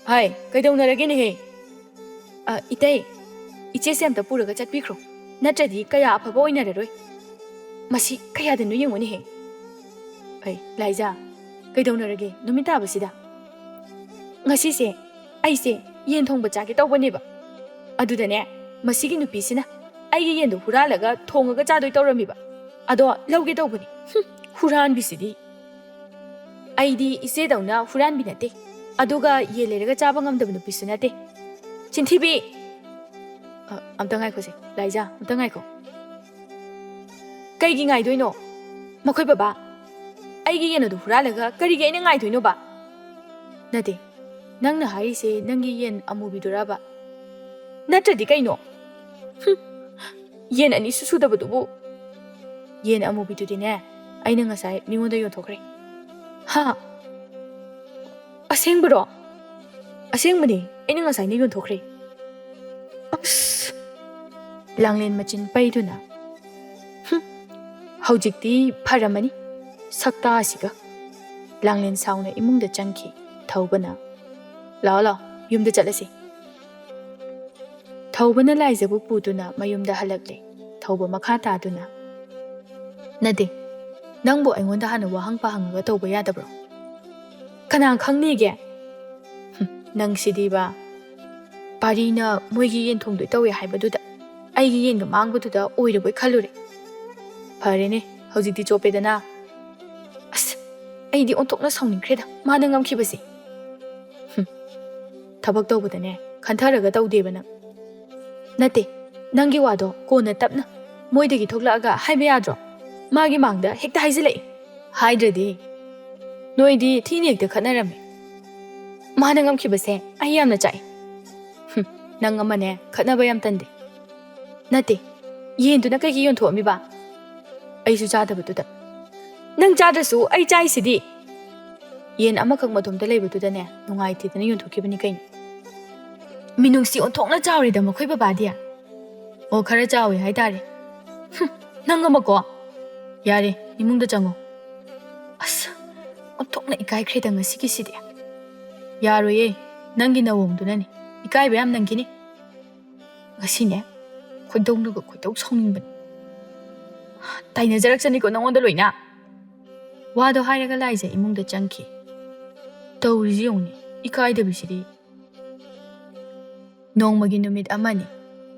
"ꯍꯥꯏ, ꯀꯩꯗꯧꯅꯔꯒꯦꯅꯦꯍꯦ?" "ꯑ, ꯏꯇꯩ, ꯏꯆꯦꯁꯦ ꯑꯝꯇ ꯄꯨꯔꯒ ꯆꯠꯄꯤꯈ꯭ꯔꯣ, ꯅꯠꯇ꯭ꯔꯗꯤ ꯀꯌꯥ ꯑꯐꯕ ꯑꯣꯏꯅꯔꯔꯣꯏ꯫ ꯃꯁꯤ ꯀꯌꯥꯗꯅꯣ ꯌꯦꯡꯉꯨꯅꯦꯍꯦ꯫ ꯑꯩ, ꯂꯥꯏꯖꯥ, ꯀꯩꯗꯧꯅꯔꯒꯦ ꯅꯨꯃꯤꯠ ꯇꯥꯕꯁꯤꯗ?" "ꯉꯁꯤꯁꯦ ꯑꯩꯁꯦ ꯌꯦꯟ ꯊꯣꯡꯕ ꯆꯥꯒꯦ ꯇꯧꯕꯅꯦꯕ꯫ ꯑꯗꯨꯗꯅꯦ, ꯃꯁꯤꯒꯤ ꯅꯨꯄꯤꯁꯤꯅ ꯑꯩꯒꯤ ꯌꯦꯟꯗꯣ ꯍꯨꯔꯥꯜꯂꯒ ꯊꯣꯡꯉꯒ ꯆꯥꯗꯣꯏ ꯇꯧꯔꯝꯃꯤꯕ꯫ ꯑꯗꯣ ꯂꯧꯒꯦ ꯇꯧꯕꯅꯤ꯫ ꯍꯨꯝ, ꯍꯨꯔꯥꯟꯕꯤꯁꯤꯗꯤ꯫ ꯑꯩꯗꯤ ꯏꯆꯦꯗꯧꯅ ꯍꯨꯔꯥꯟꯕꯤ ꯅꯠꯇꯦ꯫ ꯑꯗꯨꯒ ꯌꯦꯟ ꯂꯩꯔꯒ ꯆꯥꯕ ꯉꯝꯗꯕ ꯅꯨꯄꯤꯁꯨ ꯅꯠꯇꯦ꯫ ꯆꯤꯟꯊꯤꯕꯤ!" "ꯑ, ꯑꯝꯇ ꯉꯥꯏꯈꯣꯁꯦ, ꯂꯥꯏꯖꯥ, ꯑꯝꯇ ꯉꯥꯏꯈꯣ꯫ ꯀꯩꯒꯤ ꯉꯥꯏꯗꯣꯏꯅꯣ? ꯃꯈꯣꯏ ꯕꯕꯥ, ꯑꯩꯒꯤ ꯌꯦꯟ ꯑꯗꯨ ꯍꯨꯔꯥꯜꯂꯒ ꯀꯔꯤꯒꯤ ꯑꯩꯅ ꯉꯥꯏꯗꯣꯏꯅꯣꯕ?" "ꯅꯠꯇꯦ, ꯅꯪꯅ ꯍꯥꯏꯔꯤꯁꯦ ꯅꯪꯒꯤ ꯌꯦꯟ ꯑꯃꯨꯕꯤꯗꯨꯔꯕ?" "ꯅꯠꯇ꯭ꯔꯗꯤ ꯀꯩꯅꯣ? ꯍꯨꯝ, ꯌꯦꯟ ꯑꯅꯤꯁꯨ ꯁꯨꯗꯕꯗꯨꯕꯨ!" "ꯌꯦꯟ ꯑꯃꯨꯕꯤꯗꯨꯗꯤꯅꯦ, ꯑꯩꯅ ꯉꯁꯥꯏ ꯃꯤꯉꯣꯟꯗ ꯌꯣꯟꯊꯣꯛꯈ꯭ꯔꯦ꯫" "ꯍꯥ? ꯑꯁꯦꯡꯕꯔꯣ?" "ꯑꯁꯦꯡꯕꯅꯦ, ꯑꯩꯅ ꯉꯁꯥꯏꯅ ꯌꯣꯟꯊꯣꯛꯈ꯭ꯔꯦ꯫" ꯑꯁ! ꯂꯥꯡꯂꯦꯟ ꯃꯆꯤꯟ ꯄꯩꯗꯨꯅ, "ꯍꯨꯝ, ꯍꯧꯖꯤꯛꯇꯤ ꯐꯔꯝꯃꯅꯤ, ꯁꯛꯇꯥꯁꯤꯒ꯫" ꯂꯥꯡꯂꯦꯟ ꯁꯥꯎꯅ ꯏꯃꯨꯡꯗ ꯆꯪꯈꯤ꯫ ꯊꯧꯕꯅ, "ꯂꯥꯛꯑꯣ, ꯂꯥꯛꯑꯣ, ꯌꯨꯝꯗ ꯆꯠꯂꯁꯤ꯫" ꯊꯧꯕꯅ ꯂꯥꯏꯖꯕꯨ ꯄꯨꯗꯨꯅ ꯃꯌꯨꯝꯗ ꯍꯜꯂꯛꯂꯦ꯫ ꯊꯧꯕ ꯃꯈꯥ ꯇꯥꯗꯨꯅ, "ꯅꯠꯇꯦ, ꯅꯪꯕꯨ ꯑꯩꯉꯣꯟꯗ ꯍꯥꯟꯅ ꯋꯥꯍꯪ ꯄꯥꯍꯪꯉꯒ ꯇꯧꯕ ꯌꯥꯗꯕ꯭ꯔꯣ?" "ꯀꯅꯥ ꯈꯪꯅꯤꯒꯦ?" "ꯍꯨꯝ, ꯅꯪꯁꯤꯗꯤꯕ꯫ ꯄꯥꯔꯤꯅ ꯃꯣꯏꯒꯤ ꯌꯦꯟ ꯊꯣꯡꯗꯣꯏ ꯇꯧꯋꯦ ꯍꯥꯏꯕꯗꯨꯗ ꯑꯩꯒꯤ ꯌꯦꯟꯒ ꯃꯥꯡꯕꯗꯨꯗ ꯑꯣꯏꯔꯕꯣꯏ ꯈꯜꯂꯨꯔꯦ꯫ ꯐꯔꯦꯅꯦ, ꯍꯧꯖꯤꯛꯇꯤ ꯆꯣꯞꯄꯦꯗꯅ꯫ ꯑꯁ, ꯑꯩꯗꯤ ꯑꯣꯟꯊꯣꯛꯅ ꯁꯥꯎꯅꯤꯡꯈ꯭ꯔꯦꯗ ꯃꯥꯅ ꯉꯝꯈꯤꯕꯁꯦ꯫" "ꯍꯨꯝ, ꯊꯕꯛ ꯇꯧꯕꯗꯅꯦ ꯈꯟꯊꯔꯒ ꯇꯧꯗꯦꯕ ꯅꯪ꯫" "ꯅꯠꯇꯦ, ꯅꯪꯒꯤ ꯋꯥꯗꯣ ꯀꯣꯟꯅ ꯇꯞꯅ ꯃꯣꯏꯗꯒꯤ ꯊꯣꯛꯂꯛꯑꯒ ꯍꯥꯏꯕ ꯌꯥꯗ꯭ꯔꯣ? ꯃꯥꯒꯤ ꯃꯥꯡꯗ ꯍꯦꯛꯇ ꯍꯥꯏꯖꯤꯜꯂꯛꯏ꯫ ꯍꯥꯏꯗ꯭ꯔꯗꯤ ꯅꯣꯏꯗꯤ ꯊꯤꯅ ꯍꯦꯛꯇ ꯈꯠꯅꯔꯝꯃꯤ꯫ ꯃꯥꯅ ꯉꯝꯈꯤꯕꯁꯦ ꯑꯩ ꯌꯥꯝꯅ ꯆꯥꯛꯏ꯫" "ꯍꯨꯝ, ꯅꯪ ꯑꯃꯅꯦ ꯈꯠꯅꯕ ꯌꯥꯝ ꯇꯟꯗꯦ꯫" "ꯅꯠꯇꯦ, ꯌꯦꯟꯗꯨꯅ ꯀꯩꯒꯤ ꯌꯣꯟꯊꯣꯛꯑꯝꯃꯤꯕ?" "ꯑꯩꯁꯨ ꯆꯥꯗꯕꯗꯨꯗ꯫" "ꯅꯪ ꯆꯥꯗ꯭ꯔꯁꯨ ꯑꯩ ꯆꯥꯏꯁꯤꯗꯤ꯫" "ꯌꯦꯟ ꯑꯃꯈꯛ ꯃꯇꯣꯝꯇ ꯂꯩꯕꯗꯨꯗꯅꯦ ꯅꯨꯡꯉꯥꯏꯇꯦꯗꯅ ꯌꯣꯟꯊꯣꯛꯈꯤꯕꯅꯤ ꯀꯩꯅꯣ꯫" "ꯃꯤꯅꯨꯡꯁꯤ ꯑꯣꯟꯊꯣꯛꯅ ꯆꯥꯎꯔꯦꯗ ꯃꯈꯣꯏ ꯕꯕꯥꯗꯤ꯫" "ꯑꯣ, ꯈꯔ ꯆꯥꯎꯋꯦ ꯍꯥꯏꯇꯥꯔꯦ꯫" "ꯍꯨꯝ, ꯅꯪ ꯑꯃꯀꯣ꯫" "ꯌꯥꯔꯦ, ꯏꯃꯨꯡꯗ ꯆꯪꯉꯣ꯫" ꯑꯁ, ꯑꯣꯟꯊꯣꯛꯅ ꯏꯀꯥꯏꯈ꯭ꯔꯦꯗ ꯉꯁꯤꯒꯤꯁꯤꯗꯤ꯫ ꯌꯥꯔꯣꯏꯌꯦ, ꯅꯪꯒꯤ ꯅꯋꯣꯡꯗꯨꯅꯅꯦ꯫ ꯏꯀꯥꯏꯕ ꯌꯥꯝ ꯅꯪꯒꯤꯅꯤ꯫ ꯉꯁꯤꯅꯦ, ꯈꯣꯏꯗꯧꯅꯒ ꯈꯣꯏꯗꯧ ꯁꯥꯎꯅꯤꯡꯕꯅꯤ꯫ ꯇꯥꯏꯅꯖꯔꯛꯆꯅꯤꯀꯣ ꯅꯉꯣꯟꯗ ꯂꯣꯏꯅ꯫ ꯋꯥꯗꯣ ꯍꯥꯏꯔꯒ ꯂꯥꯏꯖ ꯏꯃꯨꯡꯗ ꯆꯪꯈꯤ꯫ ꯇꯧꯔꯤꯁꯤ ꯌꯦꯡꯉꯨꯅꯦ, ꯏꯀꯥꯏꯗꯕꯤꯁꯤꯗꯤ꯫ ꯅꯣꯡꯃꯒꯤ ꯅꯨꯃꯤꯠ ꯑꯃꯅꯤ,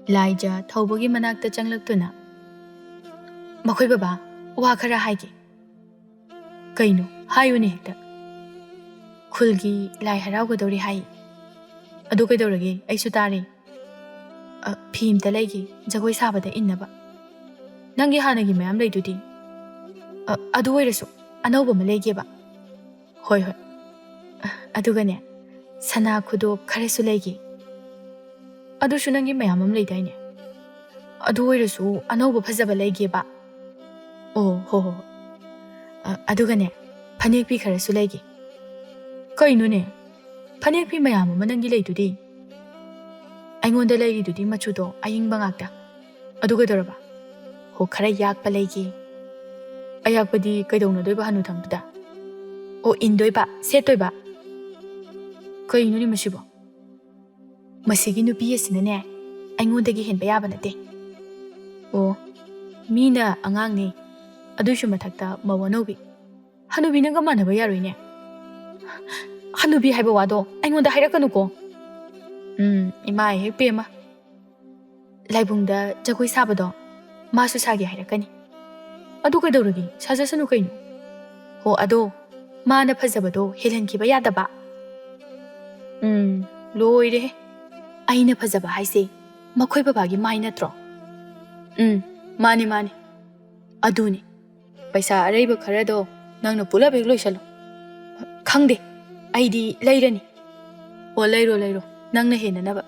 ꯂꯥꯏꯖ ꯊꯧꯕꯒꯤ ꯃꯅꯥꯛꯇ ꯆꯪꯂꯛꯇꯨꯅ, "ꯃꯈꯣꯏ ꯕꯕꯥ, ꯋꯥ ꯈꯔ ꯍꯥꯏꯒꯦ꯫" "ꯀꯩꯅꯣ? ꯍꯥꯏꯌꯨꯅꯦ ꯍꯦꯛꯇ꯫" "ꯈꯨꯜꯒꯤ ꯂꯥꯏ ꯍꯔꯥꯎꯒꯗꯧꯔꯤ ꯍꯥꯏ꯫" "ꯑꯗꯨ ꯀꯩꯗꯧꯔꯒꯦ? ꯑꯩꯁꯨ ꯇꯥꯔꯦ꯫" "ꯑ, ꯐꯤ ꯑꯝꯇ ꯂꯩꯒꯦ, ꯖꯒꯣꯏ ꯁꯥꯕꯗ ꯏꯟꯅꯕ꯫" "ꯅꯪꯒꯤ ꯍꯥꯟꯅꯒꯤ ꯃꯌꯥꯝ ꯂꯩꯗꯨꯗꯤ꯫" "ꯑ, ꯑꯗꯨ ꯑꯣꯏꯔꯁꯨ ꯑꯅꯧꯕ ꯑꯃ ꯂꯩꯒꯦꯕ꯫" "ꯍꯣꯏ, ꯍꯣꯏ꯫ ꯑ, ꯑꯗꯨꯒꯅꯦ, ꯁꯅꯥ ꯈꯨꯗꯣꯞ ꯈꯔꯁꯨ ꯂꯩꯒꯦ꯫" "ꯑꯗꯨꯁꯨ ꯅꯪꯒꯤ ꯃꯌꯥꯝ ꯑꯃ ꯂꯩꯗꯥꯏꯅꯦ?" "ꯑꯗꯨ ꯑꯣꯏꯔꯁꯨ ꯑꯅꯧꯕ ꯐꯖꯕ ꯂꯩꯒꯦꯕ꯫" "ꯑꯣ, ꯍꯣ, ꯍꯣ, ꯍꯣ꯫ ꯑ, ꯑꯗꯨꯒꯅꯦ, ꯐꯅꯦꯛ ꯐꯤ ꯈꯔꯁꯨ ꯂꯩꯒꯦ꯫" "ꯀꯩꯅꯣꯅꯦ? ꯐꯅꯦꯛ ꯐꯤ ꯃꯌꯥꯝ ꯑꯃ ꯅꯪꯒꯤ ꯂꯩꯗꯨꯗꯤ?" "ꯑꯩꯉꯣꯟꯗ ꯂꯩꯔꯤꯗꯨꯗꯤ ꯃꯆꯨꯗꯣ ꯑꯏꯪꯕ ꯉꯥꯛꯇ꯫" "ꯑꯗꯨ ꯀꯩꯗꯧꯔꯕ?" "ꯍꯣ, ꯈꯔ ꯌꯥꯛꯄ ꯂꯩꯒꯦ꯫" "ꯑꯌꯥꯛꯄꯗꯤ ꯀꯩꯗꯧꯅꯗꯣꯏꯕ ꯍꯅꯨꯊꯪꯗꯨꯗ?" "ꯑꯣ, ꯏꯟꯗꯣꯏꯕ, ꯁꯦꯠꯇꯣꯏꯕ꯫" "ꯀꯩꯅꯣꯅꯦ ꯃꯁꯤꯕꯣ? ꯃꯁꯤꯒꯤ ꯅꯨꯄꯤ ꯑꯁꯤꯅꯅꯦ, ꯑꯩꯉꯣꯟꯗꯒꯤ ꯍꯦꯟꯕ ꯌꯥꯕ ꯅꯠꯇꯦ꯫" "ꯑꯣ, ꯃꯤꯅ ꯑꯉꯥꯡꯅꯦ, ꯑꯗꯨꯏꯁꯨ ꯃꯊꯛꯇ ꯃꯧ ꯑꯅꯧꯕꯤ꯫ ꯍꯅꯨꯕꯤꯅꯒ ꯃꯥꯟꯅꯕ ꯌꯥꯔꯣꯏꯅꯦ꯫" "ꯍꯅꯨꯕꯤ ꯍꯥꯏꯕ ꯋꯥꯗꯣ ꯑꯩꯉꯣꯟꯗ ꯍꯥꯏꯔꯛꯀꯅꯨꯀꯣ꯫" "ꯎꯝ, ꯏꯃꯥ ꯍꯦꯛ ꯄꯦꯝꯃ꯫ ꯂꯥꯏꯕꯨꯡꯗ ꯖꯒꯣꯏ ꯁꯥꯕꯗꯣ ꯃꯥꯁꯨ ꯁꯥꯒꯦ ꯍꯥꯏꯔꯛꯀꯅꯤ꯫" "ꯑꯗꯨ ꯀꯩꯗꯧꯔꯒꯦ? ꯁꯥꯖꯁꯅꯨ ꯀꯩꯅꯣ꯫" "ꯍꯣ, ꯑꯗꯣ ꯃꯥꯅ ꯐꯖꯕꯗꯣ ꯍꯦꯜꯍꯟꯈꯤꯕ ꯌꯥꯗꯕ꯫" "ꯎꯝ, ꯂꯣꯏꯔꯦꯍꯦ꯫ ꯑꯩꯅ ꯐꯖꯕ ꯍꯥꯏꯁꯦ ꯃꯈꯣꯏ ꯕꯕꯥꯒꯤ ꯃꯥꯏ ꯅꯠꯇ꯭ꯔꯣ?" "ꯎꯝ, ꯃꯥꯅꯦ, ꯃꯥꯅꯦ꯫ ꯑꯗꯨꯅꯦ꯫ ꯄꯩꯁꯥ ꯑꯔꯩꯕ ꯈꯔꯗꯣ ꯅꯪꯅ ꯄꯨꯂꯞ ꯍꯦꯛ ꯂꯣꯏꯁꯜꯂꯣ꯫" "ꯈꯪꯗꯦ, ꯑꯩꯗꯤ ꯂꯩꯔꯅꯤ꯫" "ꯑꯣ, ꯂꯩꯔꯣ, ꯂꯩꯔꯣ, ꯅꯪꯅ ꯍꯦꯟꯅꯅꯕ꯫"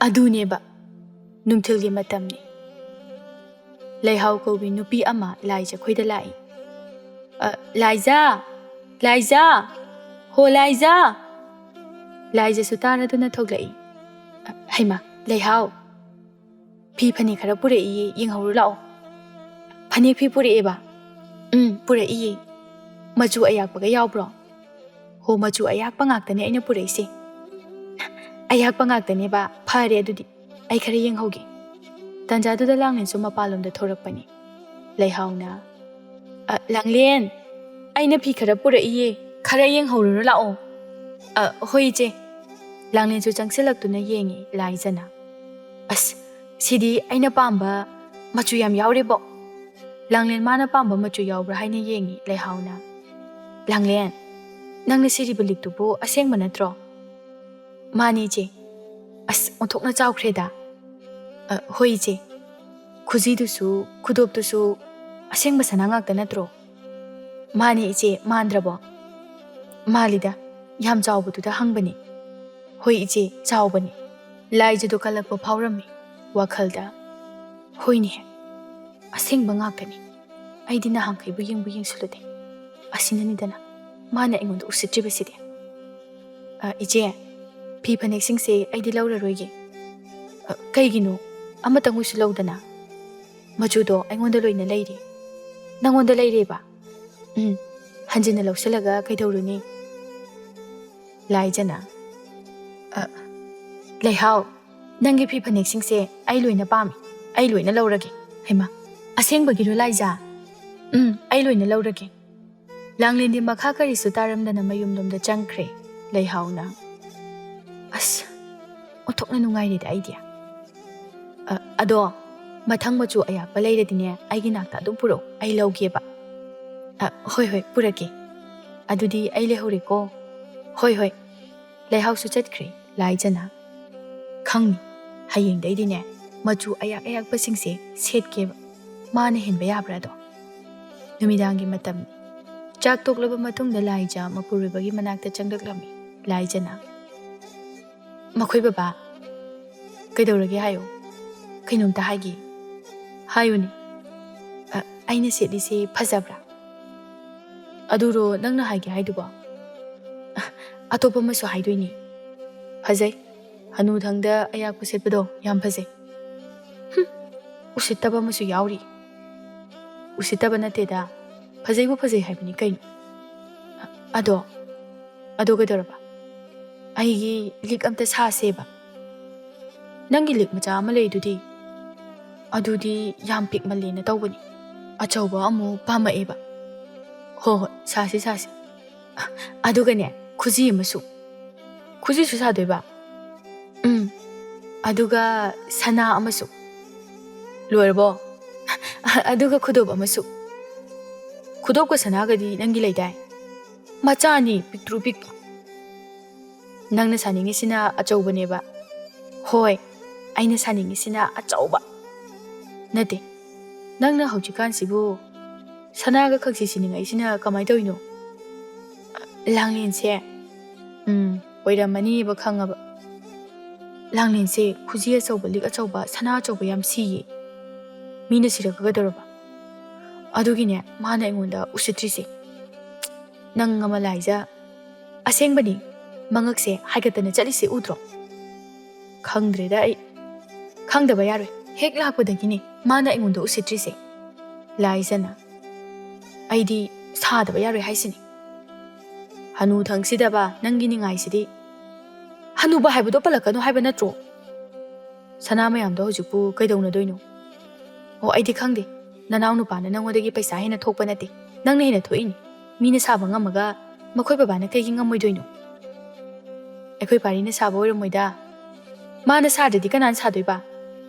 ꯑꯗꯨꯅꯦꯕ, ꯅꯨꯡꯊꯤꯜꯒꯤ ꯃꯇꯝꯅꯤ꯫ ꯂꯩꯍꯥꯎ ꯀꯧꯕꯤ ꯅꯨꯄꯤ ꯑꯃ ꯂꯥꯏꯖ ꯈꯣꯏꯗ ꯂꯥꯛꯏ꯫ "ꯑ, ꯂꯥꯏꯖ! ꯂꯥꯏꯖ! ꯍꯣ ꯂꯥꯏꯖ!" ꯂꯥꯏꯖꯁꯨ ꯇꯥꯔꯗꯨꯅ ꯊꯣꯛꯂꯛꯏ꯫ "ꯑ, ꯍꯩꯃꯥ, ꯂꯩꯍꯥꯎ! ꯐꯤ ꯐꯅꯦꯛ ꯈꯔ ꯄꯨꯔꯛꯏꯌꯦ, ꯌꯦꯡꯍꯧꯔꯨ ꯂꯥꯛꯑꯣ꯫" "ꯐꯅꯦꯛ ꯐꯤ ꯄꯨꯔꯛꯑꯦꯕ?" "ꯎꯝ, ꯄꯨꯔꯛꯏꯌꯦ꯫" "ꯃꯆꯨ ꯑꯌꯥꯛꯄꯒ ꯌꯥꯎꯕ꯭ꯔꯣ?" ꯍꯣ, ꯃꯆꯨ ꯑꯌꯥꯛꯄ ꯉꯥꯛꯇꯅꯦ ꯑꯩꯅ ꯄꯨꯔꯛꯏꯁꯦ꯫ ꯑꯌꯥꯛꯄ ꯉꯥꯛꯇꯅꯦꯕ? ꯐꯔꯦ ꯑꯗꯨꯗꯤ, ꯑꯩ ꯈꯔ ꯌꯦꯡꯍꯧꯒꯦ꯫ ꯇꯟꯖꯥꯗꯨꯗ ꯂꯥꯡꯂꯦꯟꯁꯨ ꯃꯄꯥꯟꯂꯣꯝꯗ ꯊꯣꯔꯛꯄꯅꯤ꯫ ꯂꯩꯍꯥꯎꯅ, "ꯑ, ꯂꯥꯡꯂꯦꯟ, ꯑꯩꯅ ꯐꯤ ꯈꯔ ꯄꯨꯔꯛꯏꯌꯦ, ꯈꯔ ꯌꯦꯡꯍꯧꯔꯨꯔꯣ ꯂꯥꯛꯑꯣ꯫" "ꯑ, ꯍꯣꯏ ꯏꯆꯦ꯫" ꯂꯥꯡꯂꯦꯟꯁꯨ ꯆꯪꯁꯤꯜꯂꯛꯇꯨꯅ ꯌꯦꯡꯉꯤ ꯂꯥꯏꯖꯅ꯫ "ꯑꯁ, ꯁꯤꯗꯤ ꯑꯩꯅ ꯄꯥꯝꯕ ꯃꯆꯨ ꯌꯥꯝ ꯌꯥꯎꯔꯦꯕꯣ꯫" ꯂꯥꯡꯂꯦꯟ ꯃꯥꯅ ꯄꯥꯝꯕ ꯃꯆꯨ ꯌꯥꯎꯕ꯭ꯔꯥ ꯍꯥꯏꯅ ꯌꯦꯡꯉꯤ ꯂꯩꯍꯥꯎꯅ꯫ "ꯂꯥꯡꯂꯦꯟ, ꯅꯪꯅ ꯁꯤꯔꯤꯕ ꯂꯤꯛꯇꯨꯕꯨ ꯑꯁꯦꯡꯕ ꯅꯠꯇ꯭ꯔꯣ?" "ꯃꯥꯅꯤ ꯏꯆꯦ꯫" "ꯑꯁ, ꯑꯣꯟꯊꯣꯛꯅ ꯆꯥꯎꯈ꯭ꯔꯦꯗ꯫" "ꯑ, ꯍꯣꯏ ꯏꯆꯦ꯫ ꯈꯨꯖꯤꯗꯨꯁꯨ, ꯈꯨꯗꯣꯞꯇꯨꯁꯨ ꯑꯁꯦꯡꯕ ꯁꯅꯥ ꯉꯥꯛꯇ ꯅꯠꯇ꯭ꯔꯣ?" "ꯃꯥꯅꯤ ꯏꯆꯦ, ꯃꯥꯟꯗ꯭ꯔꯕꯣ?" "ꯃꯥꯜꯂꯤꯗ, ꯌꯥꯝ ꯆꯥꯎꯕꯗꯨꯗ ꯍꯪꯕꯅꯤ꯫" "ꯍꯣꯏ ꯏꯆꯦ, ꯆꯥꯎꯕꯅꯤ꯫" ꯂꯥꯏꯖꯗꯣ ꯀꯜꯂꯛꯄ ꯐꯥꯎꯔꯝꯃꯤ ꯋꯥꯈꯜꯗ꯫ "ꯍꯣꯏꯅꯦ, ꯑꯁꯦꯡꯕ ꯉꯥꯛꯇꯅꯤ꯫ ꯑꯩꯗꯤ ꯅꯍꯥꯟꯈꯩꯕꯨ ꯌꯦꯡꯕꯨ ꯌꯦꯡꯁꯤꯜꯂꯨꯗꯦ꯫ ꯑꯁꯤꯅꯅꯤꯗꯅ ꯃꯥꯅ ꯑꯩꯉꯣꯟꯗ ꯎꯁꯤꯠꯇ꯭ꯔꯤꯕꯁꯤꯗꯤ꯫" "ꯑ, ꯏꯆꯦ, ꯐꯤ ꯐꯅꯦꯛꯁꯤꯡꯁꯦ ꯑꯩꯗꯤ ꯂꯧꯔꯔꯣꯏꯒꯦ꯫" "ꯑ, ꯀꯩꯒꯤꯅꯣ? ꯑꯃꯇꯪ ꯑꯣꯏꯁꯨ ꯂꯧꯗꯅ꯫ ꯃꯆꯨꯗꯣ ꯑꯩꯉꯣꯟꯗ ꯂꯣꯏꯅ ꯂꯩꯔꯦ꯫" "ꯅꯪꯉꯣꯟꯗ ꯂꯩꯔꯦꯕ?" "ꯎꯝ, ꯍꯟꯖꯤꯟꯅ ꯂꯧꯁꯤꯜꯂꯒ ꯀꯩꯗꯧꯔꯨꯅꯤ?" ꯂꯥꯏꯖꯅ, "ꯑ, ꯂꯩꯍꯥꯎ, ꯅꯪꯒꯤ ꯐꯤ ꯐꯅꯦꯛꯁꯤꯡꯁꯦ ꯑꯩ ꯂꯣꯏꯅ ꯄꯥꯝꯃꯤ꯫ ꯑꯩ ꯂꯣꯏꯅ ꯂꯧꯔꯒꯦ꯫" "ꯍꯩꯃꯥ, ꯑꯁꯦꯡꯕꯒꯤꯔꯣ ꯂꯥꯏꯖ?" "ꯎꯝ, ꯑꯩ ꯂꯣꯏꯅ ꯂꯧꯔꯒꯦ꯫" ꯂꯥꯡꯂꯦꯟꯗꯤ ꯃꯈꯥ ꯀꯔꯤꯁꯨ ꯇꯥꯔꯝꯗꯅ ꯃꯌꯨꯝꯂꯣꯝꯗ ꯆꯪꯈ꯭ꯔꯦ꯫ ꯂꯩꯍꯥꯎꯅ, "ꯑꯁ, ꯑꯣꯟꯊꯣꯛꯅ ꯅꯨꯡꯉꯥꯏꯔꯦꯗ ꯑꯩꯗꯤ꯫ ꯑ, ꯑꯗꯣ ꯃꯊꯪ ꯃꯆꯨ ꯑꯌꯥꯛꯄ ꯂꯩꯔꯗꯤꯅꯦ, ꯑꯩꯒꯤ ꯅꯥꯛꯇ ꯑꯗꯨꯝ ꯄꯨꯔꯛꯑꯣ, ꯑꯩ ꯂꯧꯒꯦꯕ꯫" "ꯑ, ꯍꯣꯏ, ꯍꯣꯏ, ꯄꯨꯔꯛꯀꯦ꯫ ꯑꯗꯨꯗꯤ ꯑꯩ ꯂꯩꯍꯧꯔꯦꯀꯣ꯫" "ꯍꯣꯏ, ꯍꯣꯏ꯫" ꯂꯩꯍꯥꯎꯁꯨ ꯆꯠꯈ꯭ꯔꯦ ꯂꯥꯏꯖꯅ꯫ "ꯈꯪꯅꯤ, ꯍꯌꯦꯡꯗꯩꯗꯤꯅꯦ ꯃꯆꯨ ꯑꯌꯥꯛ ꯑꯌꯥꯛꯄꯁꯤꯡꯁꯦ ꯁꯦꯠꯀꯦꯕ꯫ ꯃꯥꯅ ꯍꯦꯟꯕ ꯌꯥꯕ꯭ꯔꯥ ꯑꯗꯣ?" ꯅꯨꯃꯤꯗꯥꯡꯒꯤ ꯃꯇꯝꯅꯤ꯫ ꯆꯥꯛ ꯇꯣꯛꯂꯕ ꯃꯇꯨꯡꯗ ꯂꯥꯏꯖ ꯃꯄꯨꯔꯣꯏꯕꯒꯤ ꯃꯅꯥꯛꯇ ꯆꯪꯂꯛꯂꯝꯃꯤ꯫ ꯂꯥꯏꯖꯅ, "ꯃꯈꯣꯏ ꯕꯕꯥ, ꯀꯩꯗꯧꯔꯒꯦ ꯍꯥꯏꯌꯨ꯫ ꯀꯩꯅꯣꯝꯇ ꯍꯥꯏꯒꯦ꯫" "ꯍꯥꯏꯌꯨꯅꯦ꯫" "ꯑ, ꯑꯩꯅ ꯁꯦꯠꯂꯤꯁꯦ ꯐꯖꯕ꯭ꯔꯥ?" "ꯑꯗꯨꯔꯣ ꯅꯪꯅ ꯍꯥꯏꯒꯦ ꯍꯥꯏꯗꯨꯕꯣ?" "ꯑ, ꯑꯇꯣꯞꯄ ꯑꯃꯁꯨ ꯍꯥꯏꯗꯣꯏꯅꯦ꯫" "ꯐꯖꯩ꯫ ꯍꯅꯨꯊꯪꯗ ꯑꯌꯥꯛꯄ ꯁꯦꯠꯄꯗꯣ ꯌꯥꯝ ꯐꯖꯩ꯫" "ꯍꯨꯝ, ꯎꯁꯤꯠꯇꯕ ꯑꯃꯁꯨ ꯌꯥꯎꯔꯤ꯫" "ꯎꯁꯤꯠꯇꯕ ꯅꯠꯇꯦꯗ, ꯐꯖꯩꯕꯨ ꯐꯖꯩ ꯍꯥꯏꯕꯅꯤ ꯀꯩꯅꯣ꯫" "ꯑꯗꯣ ꯑꯗꯨ ꯀꯩꯗꯧꯔꯕ? ꯑꯩꯒꯤ ꯂꯤꯛ ꯑꯝꯇ ꯁꯥꯁꯦꯕ꯫ ꯅꯪꯒꯤ ꯂꯤꯛ ꯃꯆꯥ ꯑꯃ ꯂꯩꯗꯨꯗꯤ? ꯑꯗꯨꯗꯤ ꯌꯥꯝ ꯄꯤꯛꯃꯜꯂꯦꯅ ꯇꯧꯕꯅꯤ꯫ ꯑꯆꯧꯕ ꯑꯃꯨꯛ ꯄꯥꯝꯃꯛꯑꯦꯕ꯫ ꯍꯣ ꯍꯣꯏ, ꯁꯥꯁꯤ ꯁꯥꯁꯤ꯫ ꯑꯗꯨꯒꯅꯦ, ꯈꯨꯖꯤ ꯑꯃꯁꯨ꯫ ꯈꯨꯖꯤꯁꯨ ꯁꯥꯗꯣꯏꯕ? ꯎꯝ꯫ ꯑꯗꯨꯒ ꯁꯅꯥ ꯑꯃꯁꯨ꯫ ꯂꯣꯏꯔꯕꯣ? ꯑꯗꯨꯒ ꯈꯨꯗꯣꯞ ꯑꯃꯁꯨ꯫ ꯈꯨꯗꯣꯞꯀ ꯁꯅꯥꯒꯗꯤ ꯅꯪꯒꯤ ꯂꯩꯗꯥꯏ? ꯃꯆꯥꯅꯤ, ꯄꯤꯛꯇ꯭ꯔꯨ ꯄꯤꯛꯄ꯫ ꯅꯪꯅ ꯁꯥꯅꯤꯡꯉꯤꯁꯤꯅ ꯑꯆꯧꯕꯅꯦꯕ꯫ ꯍꯣꯏ, ꯑꯩꯅ ꯁꯥꯅꯤꯡꯉꯤꯁꯤꯅ ꯑꯆꯧꯕ꯫ ꯅꯠꯇꯦ, ꯅꯪꯅ ꯍꯧꯖꯤꯛꯀꯥꯟꯁꯤꯕꯨ ꯁꯅꯥꯒ ꯈꯛꯁꯤ ꯁꯤꯅꯤꯡꯉꯛꯏꯁꯤꯅ ꯀꯃꯥꯏꯅ ꯇꯧꯔꯤꯅꯣ? ꯂꯥꯡꯂꯦꯟꯁꯦ, ꯎꯝ, ꯑꯣꯏꯔꯝꯃꯅꯤꯕ ꯈꯪꯉꯕ꯫ ꯂꯥꯡꯂꯦꯟꯁꯦ ꯈꯨꯖꯤ ꯑꯆꯧꯕ, ꯂꯤꯛ ꯑꯆꯧꯕ, ꯁꯅꯥ ꯑꯆꯧꯕ ꯌꯥꯝ ꯁꯤꯌꯦ꯫ ꯃꯤꯅ ꯁꯤꯔꯛꯀꯗꯧꯔꯕ? ꯑꯗꯨꯒꯤꯅꯦ ꯃꯥꯅ ꯑꯩꯉꯣꯟꯗ ꯎꯁꯤꯠꯇ꯭ꯔꯤꯁꯦ꯫ ꯅꯪ ꯑꯃ ꯂꯥꯏꯖ, ꯑꯁꯦꯡꯕꯅꯤ, ꯃꯉꯛꯁꯦ ꯍꯥꯏꯒꯠꯇꯅ ꯆꯠꯂꯤꯁꯦ ꯎꯗ꯭ꯔꯣ? ꯈꯪꯗ꯭ꯔꯦꯗ ꯑꯩ꯫ ꯈꯪꯗꯕ ꯌꯥꯔꯣꯏ꯫ ꯍꯦꯛ ꯂꯥꯛꯄꯗꯒꯤꯅꯦ ꯃꯥꯅ ꯑꯩꯉꯣꯟꯗ ꯎꯁꯤꯠꯇ꯭ꯔꯤꯁꯦ꯫ ꯂꯥꯏꯖꯅ꯫ ꯑꯩꯗꯤ ꯁꯥꯗꯕ ꯌꯥꯔꯣꯏ ꯍꯥꯏꯁꯤꯅꯤ꯫ ꯍꯅꯨ ꯊꯪꯁꯤꯗꯕ ꯅꯪꯒꯤ ꯅꯤꯡꯉꯥꯏꯁꯤꯗꯤ꯫ ꯍꯅꯨꯕ ꯍꯥꯏꯕꯗꯣ ꯄꯜꯂꯛꯀꯅꯨ ꯍꯥꯏꯕ ꯅꯠꯇ꯭ꯔꯣ? ꯁꯅꯥ ꯃꯌꯥꯝꯗꯣ ꯍꯧꯖꯤꯛꯄꯨ ꯀꯩꯗꯧꯅꯗꯣꯏꯅꯣ? ꯑꯣ, ꯑꯩꯗꯤ ꯈꯪꯗꯦ꯫ ꯅꯅꯥꯎ ꯅꯨꯄꯥꯅ ꯅꯪꯉꯣꯟꯗꯒꯤ ꯄꯩꯁꯥ ꯍꯦꯟꯅ ꯊꯣꯛꯄ ꯅꯠꯇꯦ꯫ ꯅꯪꯅ ꯍꯦꯟꯅ ꯊꯣꯛꯏꯅꯤ꯫ ꯃꯤꯅ ꯁꯥꯕ ꯉꯝꯃꯒ ꯃꯈꯣꯏ ꯕꯕꯥꯅ ꯀꯩꯒꯤ ꯉꯝꯃꯣꯏꯗꯣꯏꯅꯣ? ꯑꯩꯈꯣꯏ ꯄꯥꯔꯤꯅ ꯁꯥꯕ ꯑꯣꯏꯔꯝꯃꯣꯏꯗ꯫ ꯃꯥꯅ ꯁꯥꯗ꯭ꯔꯗꯤ ꯀꯅꯥꯅ ꯁꯥꯗꯣꯏꯕ?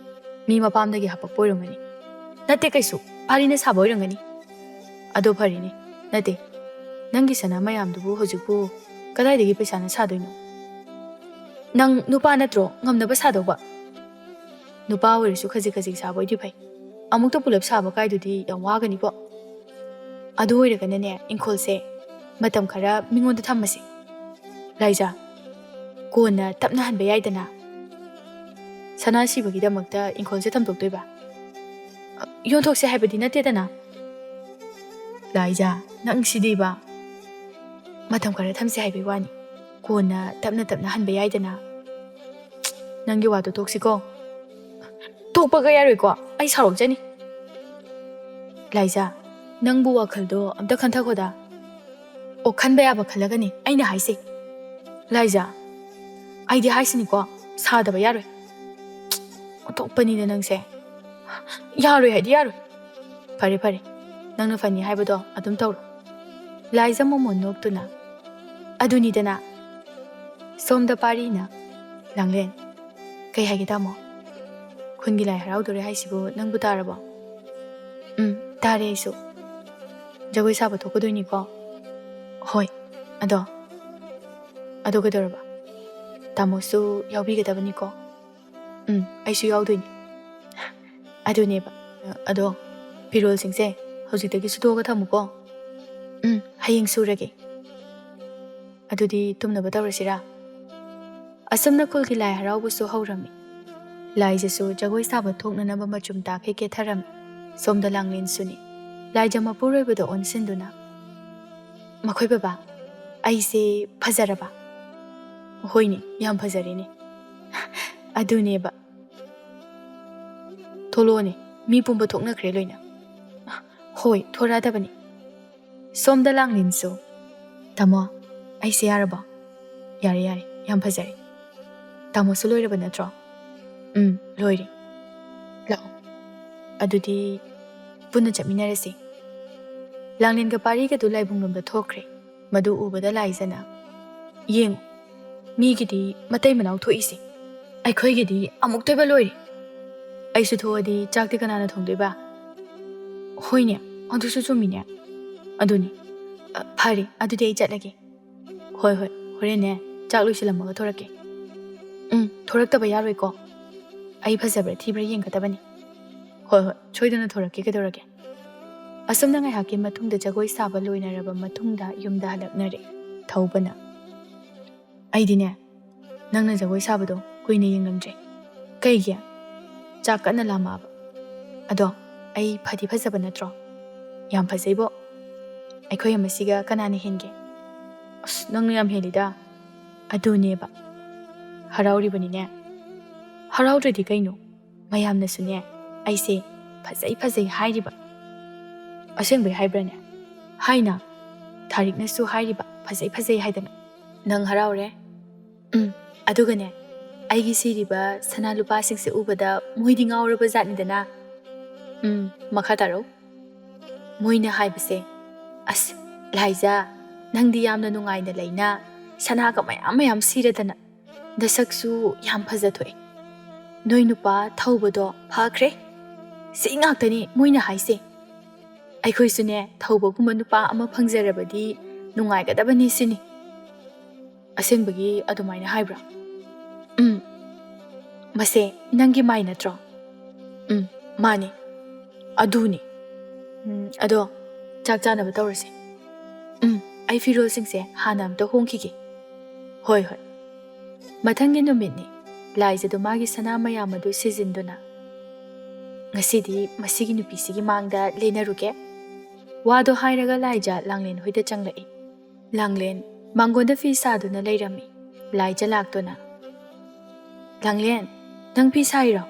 ꯃꯤ ꯃꯄꯥꯝꯗꯒꯤ ꯍꯥꯄꯛꯄ ꯑꯣꯏꯔꯝꯒꯅꯤ꯫ ꯅꯠꯇꯦ ꯀꯩꯁꯨ, ꯄꯥꯔꯤꯅ ꯁꯥꯕ ꯑꯣꯏꯔꯝꯒꯅꯤ꯫ ꯑꯗꯣ ꯐꯔꯦꯅꯦ꯫ ꯅꯠꯇꯦ, ꯅꯪꯒꯤ ꯁꯅꯥ ꯃꯌꯥꯝꯗꯨꯕꯨ ꯍꯧꯖꯤꯛꯄꯨ ꯀꯗꯥꯏꯗꯒꯤ ꯄꯩꯁꯥꯅ ꯁꯥꯗꯣꯏꯅꯣ? ꯅꯪ ꯅꯨꯄꯥ ꯅꯠꯇ꯭ꯔꯣ ꯉꯝꯅꯕ ꯁꯥꯗꯧꯕ? ꯅꯨꯄꯥ ꯑꯣꯏꯔꯁꯨ ꯈꯖꯤꯛ ꯈꯖꯤꯛ ꯁꯥꯕ ꯑꯣꯏꯗꯤ ꯐꯩ꯫ ꯑꯃꯨꯛꯇ ꯄꯨꯂꯞ ꯁꯥꯕ ꯀꯥꯏꯗꯨꯗꯤ ꯌꯥꯝ ꯋꯥꯒꯅꯤꯀꯣ꯫ ꯑꯗꯨ ꯑꯣꯏꯔꯒꯅꯅꯦ, ꯏꯪꯈꯣꯜꯁꯦ ꯃꯇꯝ ꯈꯔ ꯃꯤꯉꯣꯟꯗ ꯊꯝꯃꯁꯤ꯫ ꯂꯥꯏꯖꯥ, ꯀꯣꯟꯅ ꯇꯞꯅ ꯍꯟꯕ ꯌꯥꯏꯗꯅ꯫ ꯁꯅꯥ ꯁꯤꯕꯒꯤꯗꯃꯛꯇ ꯏꯪꯈꯣꯜꯁꯦ ꯊꯝꯗꯣꯛꯇꯣꯏꯕ? ꯌꯣꯟꯊꯣꯛꯁꯦ ꯍꯥꯏꯕꯗꯤ ꯅꯠꯇꯦꯗꯅ꯫ ꯂꯥꯏꯖꯥ, ꯅꯪ ꯁꯤꯗꯤꯕ꯫ ꯃꯇꯝ ꯈꯔ ꯊꯝꯁꯦ ꯍꯥꯏꯕꯩ ꯋꯥꯅꯤ꯫ ꯀꯣꯟꯅ ꯇꯞꯅ ꯇꯞꯅ ꯍꯟꯕ ꯌꯥꯏꯗꯅ꯫ ꯅꯪꯒꯤ ꯋꯥꯗꯣ ꯇꯣꯛꯁꯤꯀꯣ꯫ ꯇꯣꯛꯄꯒ ꯌꯥꯔꯣꯏꯀꯣ, ꯑꯩ ꯁꯥꯎꯔꯛꯆꯅꯤ꯫ ꯂꯥꯏꯖꯥ, ꯅꯪꯕꯨ ꯋꯥꯈꯜꯗꯣ ꯑꯝꯇ ꯈꯟꯊꯈꯣꯗ꯫ ꯑꯣ, ꯈꯟꯕ ꯌꯥꯕ ꯈꯜꯂꯒꯅꯤ ꯑꯩꯅ ꯍꯥꯏꯁꯦ꯫ ꯂꯥꯏꯖꯥ, ꯑꯩꯗꯤ ꯍꯥꯏꯁꯤꯅꯤꯀꯣ, ꯁꯥꯗꯕ ꯌꯥꯔꯣꯏ꯫ ꯑꯣꯟꯊꯣꯛꯄꯅꯤꯗ ꯅꯪꯁꯦ꯫ ꯌꯥꯔꯣꯏ ꯍꯥꯏꯗꯤ ꯌꯥꯔꯣꯏ꯫ ꯐꯔꯦ, ꯐꯔꯦ, ꯅꯪꯅ ꯐꯅꯤ ꯍꯥꯏꯕꯗꯣ ꯑꯗꯨꯝ ꯇꯧꯔꯣ꯫ ꯂꯥꯏꯖꯥ ꯃꯣꯃꯣꯟ ꯅꯣꯛꯇꯨꯅ, ꯑꯗꯨꯅꯤꯗꯅ꯫ ꯁꯣꯝꯗ ꯄꯥꯔꯤꯅ, ꯂꯥꯡꯂꯦꯟ, ꯀꯩ ꯍꯥꯏꯒꯦ ꯇꯥꯃꯣ? ꯈꯨꯟꯒꯤ ꯂꯥꯏ ꯍꯔꯥꯎꯗꯣꯔꯦ ꯍꯥꯏꯁꯤꯕꯨ ꯅꯪꯕꯨ ꯇꯥꯔꯕꯣ? ꯎꯝ, ꯇꯥꯔꯦ ꯑꯩꯁꯨ꯫ ꯖꯒꯣꯏ ꯁꯥꯕ ꯊꯣꯛꯀꯗꯣꯏꯅꯤꯀꯣ? ꯍꯣꯏ꯫ ꯑꯗꯣ, ꯑꯗꯣ ꯀꯩꯗꯧꯔꯕ? ꯇꯥꯃꯣꯁꯨ ꯌꯥꯎꯕꯤꯒꯗꯕꯅꯤꯀꯣ? ꯎꯝ, ꯑꯩꯁꯨ ꯌꯥꯎꯗꯣꯏꯅꯤ꯫ ꯑꯗꯨꯅꯦꯕ꯫ ꯑꯗꯣ, ꯐꯤꯔꯣꯜꯁꯤꯡꯁꯦ ꯍꯧꯖꯤꯛꯇꯒꯤ ꯁꯨꯗꯣꯛꯑꯒ ꯊꯝꯃꯨꯀꯣ꯫ ꯎꯝ, ꯍꯌꯦꯡ ꯁꯨꯔꯒꯦ꯫ ꯑꯗꯨꯗꯤ ꯇꯨꯝꯅꯕ ꯇꯧꯔꯁꯤꯔꯥ? ꯑꯁꯨꯝꯅ ꯈꯨꯜꯒꯤ ꯂꯥꯏ ꯍꯔꯥꯎꯕꯁꯨ ꯍꯧꯔꯝꯃꯤ꯫ ꯂꯥꯏꯖꯁꯨ ꯖꯒꯣꯏ ꯁꯥꯕ ꯊꯣꯛꯅꯅꯕ ꯃꯆꯨꯝ ꯇꯥꯛꯈꯩ ꯀꯦꯊꯔꯝꯃꯤ꯫ ꯁꯣꯝꯗ ꯂꯥꯡꯂꯦꯟꯁꯨꯅꯤ꯫ ꯂꯥꯏꯖ ꯃꯄꯨꯔꯣꯏꯕꯗ ꯑꯣꯟꯁꯤꯟꯗꯨꯅ, "ꯃꯈꯣꯏ ꯕꯕꯥ, ꯑꯩꯁꯦ ꯐꯖꯔꯕ?" "ꯍꯣꯏꯅꯦ, ꯌꯥꯝ ꯐꯖꯔꯦꯅꯦ꯫" "ꯑꯗꯨꯅꯦꯕ꯫ ꯊꯣꯛꯂꯛꯑꯣꯅꯦ, ꯃꯤ ꯄꯨꯝꯕ ꯊꯣꯛꯅꯈ꯭ꯔꯦ ꯂꯣꯏꯅ꯫" "ꯍꯣꯏ, ꯊꯣꯔꯛꯑꯗꯕꯅꯤ꯫" ꯁꯣꯝꯗ ꯂꯥꯡꯂꯦꯟꯁꯨ, "ꯇꯥꯃꯣ, ꯑꯩꯁꯦ ꯌꯥꯔꯕꯣ?" "ꯌꯥꯔꯦ, ꯌꯥꯔꯦ, ꯌꯥꯝ ꯐꯖꯔꯦ꯫ ꯇꯥꯃꯣꯁꯨ ꯂꯣꯏꯔꯕ ꯅꯠꯇ꯭ꯔꯣ?" "ꯎꯝ, ꯂꯣꯏꯔꯦ꯫ ꯂꯥꯛꯑꯣ꯫ ꯑꯗꯨꯗꯤ ꯄꯨꯟꯅ ꯆꯠꯃꯤꯟꯅꯔꯁꯤ꯫" ꯂꯥꯡꯂꯦꯟꯒ ꯄꯥꯔꯤꯒꯗꯨ ꯂꯥꯏꯕꯨꯡꯂꯣꯝꯗ ꯊꯣꯛꯈ꯭ꯔꯦ꯫ ꯃꯗꯨ ꯎꯕꯗ ꯂꯥꯏꯖꯅ, "ꯌꯦꯡꯉꯨ, ꯃꯤꯒꯤꯗꯤ ꯃꯇꯩ ꯃꯅꯥꯎ ꯊꯣꯛꯏꯁꯦ, ꯑꯩꯈꯣꯏꯒꯤꯗꯤ ꯑꯃꯨꯛꯇꯣꯏꯕ ꯂꯣꯏꯔꯦ꯫ ꯑꯩꯁꯨ ꯊꯣꯛꯑꯗꯤ ꯆꯥꯛꯇꯤ ꯀꯅꯥꯅ ꯊꯣꯡꯗꯣꯏꯕ?" "ꯍꯣꯏꯅꯦ, ꯑꯗꯨꯁꯨ ꯆꯨꯝꯃꯤꯅꯦ꯫ ꯑꯗꯨꯅꯤ꯫ ꯑ, ꯐꯔꯦ, ꯑꯗꯨꯗꯤ ꯑꯩ ꯆꯠꯂꯒꯦ꯫" "ꯍꯣꯏ, ꯍꯣꯏ, ꯍꯣꯔꯦꯟꯅꯦ, ꯆꯥꯛ ꯂꯣꯏꯁꯤꯜꯂꯝꯃꯒ ꯊꯣꯔꯛꯀꯦ꯫" "ꯎꯝ, ꯊꯣꯔꯛꯇꯕ ꯌꯥꯔꯣꯏꯀꯣ꯫ ꯑꯩ ꯐꯖꯕ꯭ꯔꯥ ꯊꯤꯕ꯭ꯔꯥ ꯌꯦꯡꯒꯗꯕꯅꯤ꯫" "ꯍꯣꯏ, ꯍꯣꯏ, ꯁꯣꯏꯗꯅ ꯊꯣꯔꯛꯀꯦ, ꯀꯩꯗꯧꯔꯒꯦ?" ꯑꯁꯨꯝꯅ ꯉꯥꯏꯍꯥꯛꯀꯤ ꯃꯇꯨꯡꯗ ꯖꯒꯣꯏ ꯁꯥꯕ ꯂꯣꯏꯅꯔꯕ ꯃꯇꯨꯡꯗ ꯌꯨꯝꯗ ꯍꯜꯂꯛꯅꯔꯦ ꯊꯧꯕꯅ꯫ "ꯑꯩꯗꯤꯅꯦ, ꯅꯪꯅ ꯖꯒꯣꯏ ꯁꯥꯕꯗꯣ ꯀꯨꯏꯅ ꯌꯦꯡꯉꯝꯗ꯭ꯔꯦ꯫" "ꯀꯩꯒꯤ?" "ꯆꯥꯛ ꯀꯟꯅ ꯂꯥꯝꯃꯛꯑꯕ꯫" "ꯑꯗꯣ, ꯑꯩ ꯐꯗꯤ ꯐꯖꯕ ꯅꯠꯇ꯭ꯔꯣ?" "ꯌꯥꯝ ꯐꯖꯩꯕꯣ꯫ ꯑꯩꯈꯣꯏ ꯑꯃꯁꯤꯒ ꯀꯅꯥꯅ ꯍꯦꯟꯒꯦ?" "ꯑꯁ, ꯅꯪꯅ ꯌꯥꯝ ꯍꯦꯜꯂꯤꯗ꯫" "ꯑꯗꯨꯅꯦꯕ꯫ ꯍꯔꯥꯎꯔꯤꯕꯅꯤꯅꯦ꯫" "ꯍꯔꯥꯎꯗ꯭ꯔꯗꯤ ꯀꯩꯅꯣ? ꯃꯌꯥꯝꯅꯁꯨꯅꯦ, ꯑꯩꯁꯦ ꯐꯖꯩ ꯐꯖꯩ ꯍꯥꯏꯔꯤꯕ꯫" "ꯑꯁꯦꯡꯕꯩ ꯍꯥꯏꯕ꯭ꯔꯥꯅꯦ?" "ꯍꯥꯏꯅ꯫" ꯊꯥꯔꯤꯛꯅꯁꯨ ꯍꯥꯏꯔꯤꯕ, ꯐꯖꯩ ꯐꯖꯩ ꯍꯥꯏꯗꯅ꯫ ꯅꯪ ꯍꯔꯥꯎꯔꯦ? ꯎꯝ, ꯑꯗꯨꯒꯅꯦ, ꯑꯩꯒꯤ ꯁꯤꯔꯤꯕ ꯁꯅꯥ ꯂꯨꯄꯥꯁꯤꯡꯁꯦ ꯎꯕꯗ ꯃꯣꯏꯗꯤ ꯉꯥꯎꯔꯕ ꯖꯥꯠꯅꯤꯗꯅ꯫ ꯎꯝ, ꯃꯈꯥ ꯇꯥꯔꯛꯎ꯫ ꯃꯣꯏꯅ ꯍꯥꯏꯕꯁꯦ, "ꯑꯁ, ꯂꯥꯏꯖꯥ, ꯅꯪꯗꯤ ꯌꯥꯝꯅ ꯅꯨꯡꯉꯥꯏꯅ ꯂꯩꯅ, ꯁꯅꯥꯒ ꯃꯌꯥꯝ ꯃꯌꯥꯝ ꯁꯤꯔꯗꯅ, ꯅꯁꯛꯁꯨ ꯌꯥꯝ ꯐꯖꯊꯣꯛꯑꯦ꯫ ꯅꯣꯏ ꯅꯨꯄꯥ ꯊꯧꯕꯗꯣ ꯐꯈ꯭ꯔꯦ"꯫ ꯁꯤ ꯉꯥꯛꯇꯅꯤ ꯃꯣꯏꯅ ꯍꯥꯏꯁꯦ꯫ ꯑꯩꯈꯣꯏꯁꯨꯅꯦ, ꯊꯧꯕꯒꯨꯝꯕ ꯅꯨꯄꯥ ꯑꯃ ꯐꯪꯖꯔꯕꯗꯤ ꯅꯨꯡꯉꯥꯏꯒꯗꯕꯅꯤ ꯁꯤꯅꯤ꯫ ꯑꯁꯦꯡꯕꯒꯤ ꯑꯗꯨꯃꯥꯏꯅ ꯍꯥꯏꯕ꯭ꯔꯥ? ꯎꯝ꯫ ꯃꯁꯦ ꯅꯪꯒꯤ ꯃꯥꯏ ꯅꯠꯇ꯭ꯔꯣ? ꯎꯝ, ꯃꯥꯅꯦ꯫ ꯑꯗꯨꯅꯤ꯫ ꯎꯝ, ꯑꯗꯣ ꯆꯥꯛ ꯆꯥꯅꯕ ꯇꯧꯔꯁꯦ꯫ ꯎꯝ, ꯑꯩ ꯐꯤꯔꯣꯜꯁꯤꯡꯁꯦ ꯍꯥꯟꯅ ꯑꯝꯇ ꯍꯣꯡꯈꯤꯒꯦ꯫ ꯍꯣꯏ, ꯍꯣꯏ꯫ ꯃꯊꯪꯒꯤ ꯅꯨꯃꯤꯠꯅꯤ꯫ ꯂꯥꯏꯖꯗꯣ ꯃꯥꯒꯤ ꯁꯅꯥ ꯃꯌꯥꯝ ꯑꯗꯨ ꯁꯤꯖꯤꯟꯗꯨꯅ, "ꯉꯁꯤꯗꯤ ꯃꯁꯤꯒꯤ ꯅꯨꯄꯤꯁꯤꯒꯤ ꯃꯥꯡꯗ ꯂꯦꯟꯅꯔꯨꯒꯦ"꯫ ꯋꯥꯗꯣ ꯍꯥꯏꯔꯒ ꯂꯥꯏꯖ ꯂꯥꯡꯂꯦꯟ ꯍꯣꯏꯗ ꯆꯪꯂꯛꯏ꯫ ꯂꯥꯡꯂꯦꯟ ꯃꯥꯡꯒꯣꯟꯗ ꯐꯤ ꯁꯥꯗꯨꯅ ꯂꯩꯔꯝꯃꯤ꯫ ꯂꯥꯏꯖ ꯂꯥꯛꯇꯨꯅ, "ꯂꯥꯡꯂꯦꯟ, ꯅꯪ ꯐꯤ ꯁꯥꯏꯔꯣ?"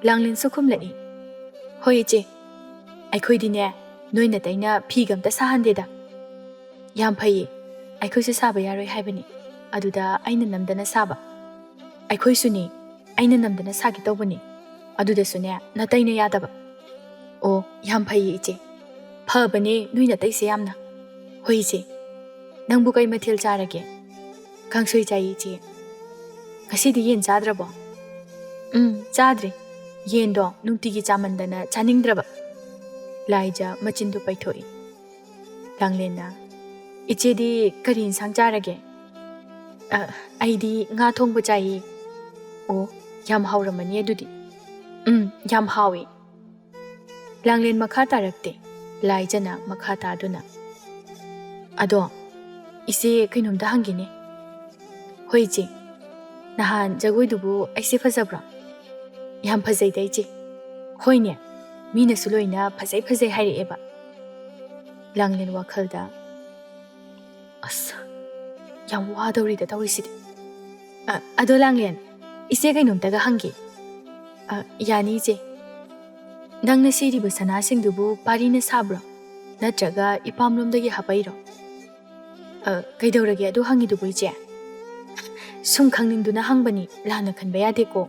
ꯂꯥꯡꯂꯦꯟꯁꯨ ꯈꯨꯝꯂꯛꯏ, "ꯍꯣꯏ ꯏꯆꯦ, ꯑꯩꯈꯣꯏꯗꯤꯅꯦ, ꯅꯣꯏ ꯅꯇꯩꯅ ꯐꯤꯒ ꯑꯝꯇ ꯁꯥꯍꯟꯗꯦꯗ"꯫ "ꯌꯥꯝ ꯐꯩꯌꯦ, ꯑꯩꯈꯣꯏꯁꯨ ꯁꯥꯕ ꯌꯥꯔꯣꯏ ꯍꯥꯏꯕꯅꯤ, ꯑꯗꯨꯗ ꯑꯩꯅ ꯅꯝꯗꯅ ꯁꯥꯕ"꯫ "ꯑꯩꯈꯣꯏꯁꯨꯅꯤ, ꯑꯩꯅ ꯅꯝꯗꯅ ꯁꯥꯒꯦ ꯇꯧꯕꯅꯤ, ꯑꯗꯨꯗꯁꯨꯅꯦ ꯅꯇꯩꯅ ꯌꯥꯗꯕ"꯫ "ꯑꯣ, ꯌꯥꯝ ꯐꯩꯌꯦ ꯏꯆꯦ, ꯐꯕꯅꯦ ꯅꯣꯏ ꯅꯇꯩꯁꯦ ꯌꯥꯝꯅ"꯫ "ꯍꯣꯏ ꯏꯆꯦ, ꯅꯪꯕꯨ ꯀꯩ ꯃꯊꯦꯜ ꯆꯥꯔꯒꯦ"? "ꯀꯥꯡꯁꯣꯏ ꯆꯥꯏꯌꯦ ꯏꯆꯦ"꯫ "ꯉꯁꯤꯗꯤ ꯌꯦꯟ ꯆꯥꯗ꯭ꯔꯕꯣ"? "ꯎꯝ, ꯆꯥꯗ꯭ꯔꯦ, ꯌꯦꯟꯗꯣ ꯅꯨꯡꯇꯤꯒꯤ ꯆꯥꯃꯟꯗꯅ ꯆꯥꯅꯤꯡꯗ꯭ꯔꯕ"꯫ ꯂꯥꯏꯖ ꯃꯆꯤꯟꯗꯨ ꯄꯩꯊꯣꯛꯏ꯫ ꯂꯥꯡꯂꯦꯟꯅ, "ꯏꯆꯦꯗꯤ ꯀꯔꯤ ꯏꯟꯁꯥꯡ ꯆꯥꯔꯒꯦ"? "ꯑ, ꯑꯩꯗꯤ ꯉꯥ ꯊꯣꯡꯕ ꯆꯥꯏꯌꯦ"꯫ "ꯑꯣ, ꯌꯥꯝ ꯍꯥꯎꯔꯝꯃꯅꯤ ꯑꯗꯨꯗꯤ"꯫ "ꯎꯝ, ꯌꯥꯝ ꯍꯥꯎꯏ"꯫ ꯂꯥꯡꯂꯦꯟ ꯃꯈꯥ ꯇꯥꯔꯛꯇꯦ꯫ ꯂꯥꯏꯖꯅ ꯃꯈꯥ ꯇꯥꯗꯨꯅ, "ꯑꯗꯣ, ꯏꯆꯦ, ꯀꯩꯅꯣꯝꯇ ꯍꯪꯒꯦꯅꯦ"꯫ "ꯍꯣꯏ ꯏꯆꯦ, ꯅꯍꯥꯟ ꯖꯒꯣꯏꯗꯨꯕꯨ ꯑꯩꯁꯦ ꯐꯖꯕ꯭ꯔꯣ?" "ꯌꯥꯝ ꯐꯖꯩꯗ ꯏꯆꯦ"꯫ "ꯍꯣꯏꯅꯦ, ꯃꯤꯅꯁꯨ ꯂꯣꯏꯅ ꯐꯖꯩ ꯐꯖꯩ ꯍꯥꯏꯔꯛꯑꯦꯕ"꯫ ꯂꯥꯡꯂꯦꯟ ꯋꯥꯈꯜꯗ, "ꯑꯁ, ꯌꯥꯝ ꯋꯥꯗꯧꯔꯤꯗ ꯇꯧꯔꯤꯁꯤꯗꯤ"꯫ "ꯑ, ꯑꯗꯣ ꯂꯥꯡꯂꯦꯟ, ꯏꯆꯦ ꯀꯩꯅꯣꯝꯇꯒ ꯍꯪꯒꯦ"꯫ "ꯑ, ꯌꯥꯅꯤ ꯏꯆꯦ"꯫ "ꯅꯪꯅ ꯁꯤꯔꯤꯕ ꯁꯅꯥꯁꯤꯡꯗꯨꯕꯨ ꯄꯥꯔꯤꯅ ꯁꯥꯕ꯭ꯔꯣ? ꯅꯠꯇ꯭ꯔꯒ ꯏꯄꯥꯝꯂꯣꯝꯗꯒꯤ ꯍꯥꯞꯄꯛꯏꯔꯣ?" ꯑ, ꯀꯩꯗꯧꯔꯒꯦ ꯑꯗꯨ ꯍꯪꯉꯤꯗꯨꯕꯨ, ꯏꯆꯦ? ꯁꯨꯝ ꯈꯪꯅꯤꯡꯗꯨꯅ ꯍꯪꯕꯅꯤ, ꯂꯥꯟꯅ ꯈꯟꯕ ꯌꯥꯗꯦꯀꯣ꯫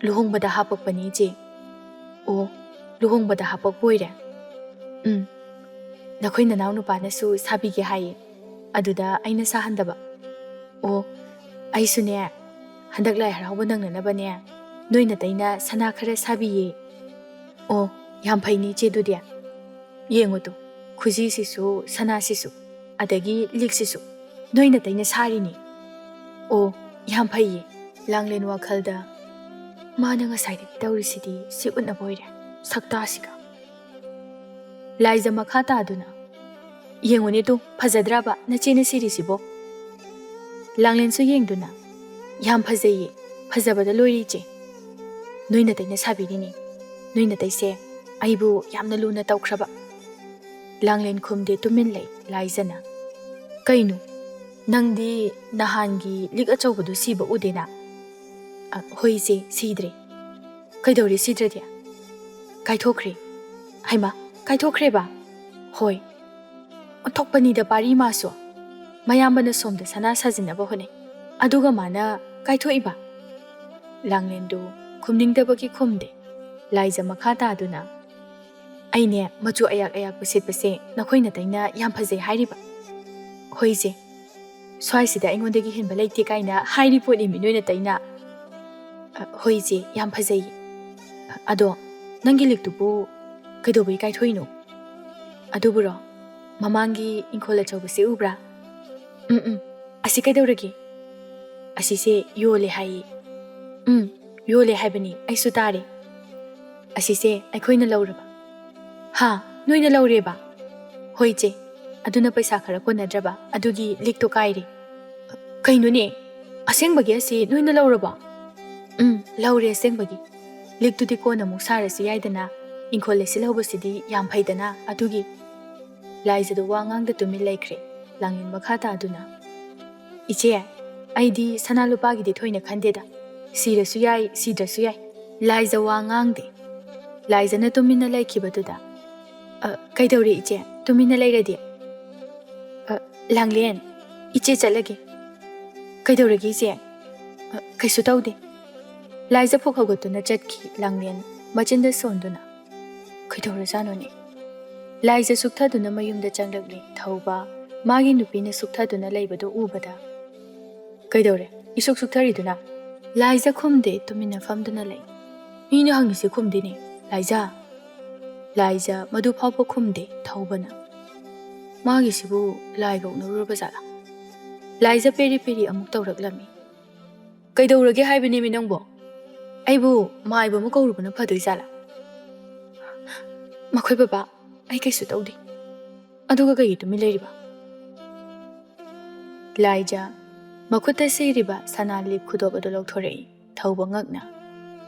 ꯂꯨꯍꯣꯡꯕꯗ ꯍꯥꯞꯄꯛꯄꯅꯤ, ꯏꯆꯦ꯫ ꯑꯣ, ꯂꯨꯍꯣꯡꯕꯗ ꯍꯥꯞꯄꯛꯄ ꯑꯣꯏꯔꯦ꯫ ꯎꯝ, ꯅꯈꯣꯏ ꯅꯅꯥꯎ ꯅꯨꯄꯥꯅꯁꯨ ꯁꯥꯕꯤꯒꯦ ꯍꯥꯏꯌꯦ, ꯑꯗꯨꯗ ꯑꯩꯅ ꯁꯥꯍꯟꯗꯕ꯫ ꯑꯣ, ꯑꯩꯁꯨꯅꯦ, ꯍꯟꯗꯛ ꯂꯥꯏ ꯍꯔꯥꯎꯕ ꯅꯪꯅꯅꯕꯅꯦ, ꯅꯣꯏ ꯅꯇꯩꯅ ꯁꯅꯥ ꯈꯔ ꯁꯥꯕꯤꯌꯦ꯫ ꯑꯣ, ꯌꯥꯝ ꯐꯩꯅꯦ, ꯏꯆꯦ, ꯑꯗꯨꯗꯤ꯫ ꯌꯦꯡꯉꯨ ꯇꯨ, ꯈꯨꯖꯤꯁꯤꯁꯨ, ꯁꯅꯥꯁꯤꯁꯨ, ꯑꯗꯒꯤ ꯂꯤꯛꯁꯤꯁꯨ ꯅꯣꯏ ꯅꯇꯩꯅ ꯁꯥꯔꯤꯅꯤ꯫ ꯑꯣ, ꯌꯥꯝ ꯐꯩꯌꯦ꯫ ꯂꯥꯡꯂꯦꯟ ꯋꯥꯈꯜꯗ, "ꯃꯥꯅ ꯉꯁꯥꯏꯗꯒꯤ ꯇꯧꯔꯤꯁꯤꯗꯤ ꯁꯤ ꯎꯠꯅꯕ ꯑꯣꯏꯔꯦ, ꯁꯛꯇꯥꯁꯤꯒ"꯫ ꯂꯥꯏꯖ ꯃꯈꯥ ꯇꯥꯗꯨꯅ, "ꯌꯦꯡꯉꯨꯅꯦ ꯇꯨ, ꯐꯖꯗ꯭ꯔꯕ ꯅꯆꯦꯅ ꯁꯤꯔꯤꯁꯤꯕꯣ?" ꯂꯥꯡꯂꯦꯟꯁꯨ ꯌꯦꯡꯗꯨꯅ, "ꯌꯥꯝ ꯐꯖꯩꯌꯦ, ꯐꯖꯕꯗ ꯂꯣꯏꯔꯦ ꯏꯆꯦ꯫ ꯅꯣꯏ ꯅꯇꯩꯅ ꯁꯥꯕꯤꯔꯤꯅꯤ꯫ ꯅꯣꯏ ꯅꯇꯩꯁꯦ ꯑꯩꯕꯨ ꯌꯥꯝꯅ ꯂꯨꯅ ꯇꯧꯈ꯭ꯔꯕ"꯫ ꯂꯥꯡꯂꯦꯟ ꯈꯨꯝꯗꯦ, ꯇꯨꯃꯤꯟ ꯂꯩ꯫ ꯂꯥꯏꯖꯅ, "ꯀꯩꯅꯣ? ꯅꯪꯗꯤ ꯅꯍꯥꯟꯒꯤ ꯂꯤꯛ ꯑꯆꯧꯕꯗꯨ ꯁꯤꯕ ꯎꯗꯦꯅ?" "ꯑ, ꯍꯣꯏ ꯏꯆꯦ, ꯁꯤꯗ꯭ꯔꯦ"꯫ "ꯀꯩꯗꯧꯔꯦ ꯁꯤꯗ꯭ꯔꯗꯤ?" "ꯀꯥꯏꯊꯣꯛꯈ꯭ꯔꯦ"꯫ "ꯍꯩꯃꯥ, ꯀꯥꯏꯊꯣꯛꯈ꯭ꯔꯦꯕ?" "ꯍꯣꯏ"꯫ "ꯑꯣꯟꯊꯣꯛꯄꯅꯤꯗ ꯄꯥꯔꯤ ꯃꯥꯁꯨ꯫ ꯃꯌꯥꯝꯕꯅ ꯁꯣꯝꯗ ꯁꯅꯥ ꯁꯥꯖꯤꯟꯅꯕ ꯍꯣꯠꯅꯩ, ꯑꯗꯨꯒ ꯃꯥꯅ ꯀꯥꯏꯊꯣꯛꯏꯕ"꯫ ꯂꯥꯡꯂꯦꯟꯗꯨ ꯈꯨꯝꯅꯤꯡꯗꯕꯒꯤ ꯈꯨꯝꯗꯦ꯫ ꯂꯥꯏꯖ ꯃꯈꯥ ꯇꯥꯗꯨꯅ, "ꯑꯩꯅꯦ, ꯃꯆꯨ ꯑꯌꯥꯛ ꯑꯌꯥꯛꯄ ꯁꯦꯠꯄꯁꯦ ꯅꯈꯣꯏ ꯅꯇꯩꯅ ꯌꯥꯝ ꯐꯖꯩ ꯍꯥꯏꯔꯤꯕ?" "ꯍꯣꯏ ꯏꯆꯦ, ꯁ꯭ꯋꯥꯏꯁꯤꯗ ꯑꯩꯉꯣꯟꯗꯒꯤ ꯍꯦꯟꯕ ꯂꯩꯇꯦ" ꯀꯥꯏꯅ ꯍꯥꯏꯔꯤ ꯄꯣꯠꯅꯤꯃꯤ ꯅꯣꯏ ꯅꯇꯩꯅ꯫ "ꯑ, ꯍꯣꯏ ꯏꯆꯦ, ꯌꯥꯝ ꯐꯖꯩ꯫ ꯑꯗꯣ ꯅꯪꯒꯤ ꯂꯤꯛꯇꯨꯕꯨ ꯀꯩꯗꯧꯕꯩ ꯀꯥꯏꯊꯣꯛꯏꯅꯣ?" "ꯑꯗꯨꯕꯨꯔꯣ, ꯃꯃꯥꯡꯒꯤ ꯏꯪꯈꯣꯜ ꯑꯆꯧꯕꯁꯦ ꯎꯕ꯭ꯔꯥ?" "ꯎꯝ, ꯎꯝ꯫ ꯑꯁꯤ ꯀꯩꯗꯧꯔꯒꯦ?" "ꯑꯁꯤꯁꯦ ꯌꯣꯜꯂꯦ ꯍꯥꯏꯌꯦ"꯫ "ꯎꯝ, ꯌꯣꯜꯂꯦ ꯍꯥꯏꯕꯅꯤ, ꯑꯩꯁꯨ ꯇꯥꯔꯦ"꯫ "ꯑꯁꯤꯁꯦ ꯑꯩꯈꯣꯏꯅ ꯂꯧꯔꯕ"꯫ "ꯍꯥ? ꯅꯣꯏꯅ ꯂꯧꯔꯦꯕ?" "ꯍꯣꯏ ꯏꯆꯦ, ꯑꯗꯨꯅ ꯄꯩꯁꯥ ꯈꯔ ꯀꯣꯟꯅꯗ꯭ꯔꯕ, ꯑꯗꯨꯒꯤ ꯂꯤꯛꯇꯣ ꯀꯥꯏꯔꯦ"꯫ "ꯀꯩꯅꯣꯅꯦ? ꯑꯁꯦꯡꯕꯒꯤ ꯑꯁꯤ ꯅꯣꯏꯅ ꯂꯧꯔꯕꯣ?" "ꯎꯝ, ꯂꯧꯔꯦ ꯑꯁꯦꯡꯕꯒꯤ꯫ ꯂꯤꯛꯇꯨꯗꯤ ꯀꯣꯟꯅ ꯑꯃꯨꯛ ꯁꯥꯔꯁꯨ ꯌꯥꯏꯗꯅ, ꯏꯪꯈꯣꯜ ꯂꯩꯁꯤꯜꯍꯧꯕꯁꯤꯗꯤ ꯌꯥꯝ ꯐꯩꯗꯅ, ꯑꯗꯨꯒꯤ"꯫ ꯂꯥꯏꯖꯗꯣ ꯋꯥ ꯉꯥꯡꯗ ꯇꯨꯃꯤꯟ ꯂꯩꯈ꯭ꯔꯦ꯫ ꯂꯥꯡꯂꯦꯟ ꯃꯈꯥ ꯇꯥꯗꯨꯅ, "ꯏꯆꯦ, ꯑꯩꯗꯤ ꯁꯅꯥ ꯂꯨꯄꯥꯒꯤꯗꯤ ꯊꯣꯏꯅ ꯈꯟꯗꯦꯗ꯫ ꯁꯤꯔꯁꯨ ꯌꯥꯏ, ꯁꯤꯗ꯭ꯔꯁꯨ ꯌꯥꯏ"꯫ ꯂꯥꯏꯖ ꯋꯥ ꯉꯥꯡꯗꯦ꯫ ꯂꯥꯏꯖꯅ ꯇꯨꯃꯤꯟꯅ ꯂꯩꯈꯤꯕꯗꯨꯗ, "ꯑ, ꯀꯩꯗꯧꯔꯦ ꯏꯆꯦ? ꯇꯨꯃꯤꯟꯅ ꯂꯩꯔꯗꯤ?" "ꯑ, "ꯂꯥꯡꯂꯦꯟ, ꯏꯆꯦ ꯆꯠꯂꯒꯦ꯫" "ꯀꯩꯗꯧꯔꯒꯦ ꯏꯆꯦ?" "ꯑ, ꯀꯩꯁꯨ ꯇꯧꯗꯦ꯫" ꯂꯥꯏꯖ ꯐꯨꯛ ꯍꯧꯒꯠꯇꯨꯅ ꯆꯠꯈꯤ꯫ ꯂꯥꯡꯂꯦꯟ ꯃꯆꯤꯟꯗ ꯁꯣꯟꯗꯨꯅ, "ꯀꯩꯗꯧꯔꯖꯥꯠꯅꯣꯅꯦ?" ꯂꯥꯏꯖ ꯁꯨꯛꯊꯗꯨꯅ ꯃꯌꯨꯝꯗ ꯆꯪꯂꯛꯂꯤ꯫ ꯊꯧꯕ ꯃꯥꯒꯤ ꯅꯨꯄꯤꯅ ꯁꯨꯛꯊꯗꯨꯅ ꯂꯩꯕꯗꯨ ꯎꯕꯗ, "ꯀꯩꯗꯧꯔꯦ ꯏꯁꯨꯛ ꯁꯨꯛꯊꯔꯤꯗꯨꯅ?" ꯂꯥꯏꯖ ꯈꯨꯝꯗꯦ, ꯇꯨꯃꯤꯟꯅ ꯐꯝꯗꯨꯅ ꯂꯩ꯫ ꯃꯤꯅ ꯍꯪꯉꯤꯁꯦ ꯈꯨꯝꯗꯦꯅꯦ꯫ "ꯂꯥꯏꯖ?" ꯂꯥꯏꯖ ꯃꯗꯨ ꯐꯥꯎꯕ ꯈꯨꯝꯗꯦ꯫ ꯊꯧꯕꯅ, "ꯃꯥꯒꯤꯁꯤꯕꯨ ꯂꯥꯏꯒ ꯎꯅꯔꯨꯔꯕ ꯖꯥꯠꯂꯥ?" ꯂꯥꯏꯖ ꯄꯦꯔꯤ ꯄꯦꯔꯤ ꯑꯃꯨꯛ ꯇꯧꯔꯛꯂꯝꯃꯤ꯫ "ꯀꯩꯗꯧꯔꯒꯦ ꯍꯥꯏꯕꯅꯦꯃꯤ ꯅꯪꯕꯣ? ꯑꯩꯕꯨ ꯃꯥꯏꯕ ꯑꯃ ꯀꯧꯔꯨꯕꯅ ꯐꯗꯣꯏ ꯖꯥꯠꯂꯥ?" "ꯃꯈꯣꯏ ꯕꯕꯥ, ꯑꯩ ꯀꯩꯁꯨ ꯇꯧꯗꯦ꯫ ꯑꯗꯨꯒ ꯀꯩꯒꯤ ꯇꯨꯃꯤꯟ ꯂꯩꯔꯤꯕ?" ꯂꯥꯏꯖ ꯃꯈꯨꯠꯇ ꯁꯤꯔꯤꯕ ꯁꯅꯥ ꯂꯤꯛ ꯈꯨꯗꯣꯞ ꯑꯗꯨ ꯂꯧꯊꯣꯔꯛꯏ꯫ ꯊꯧꯕ ꯉꯛꯅ,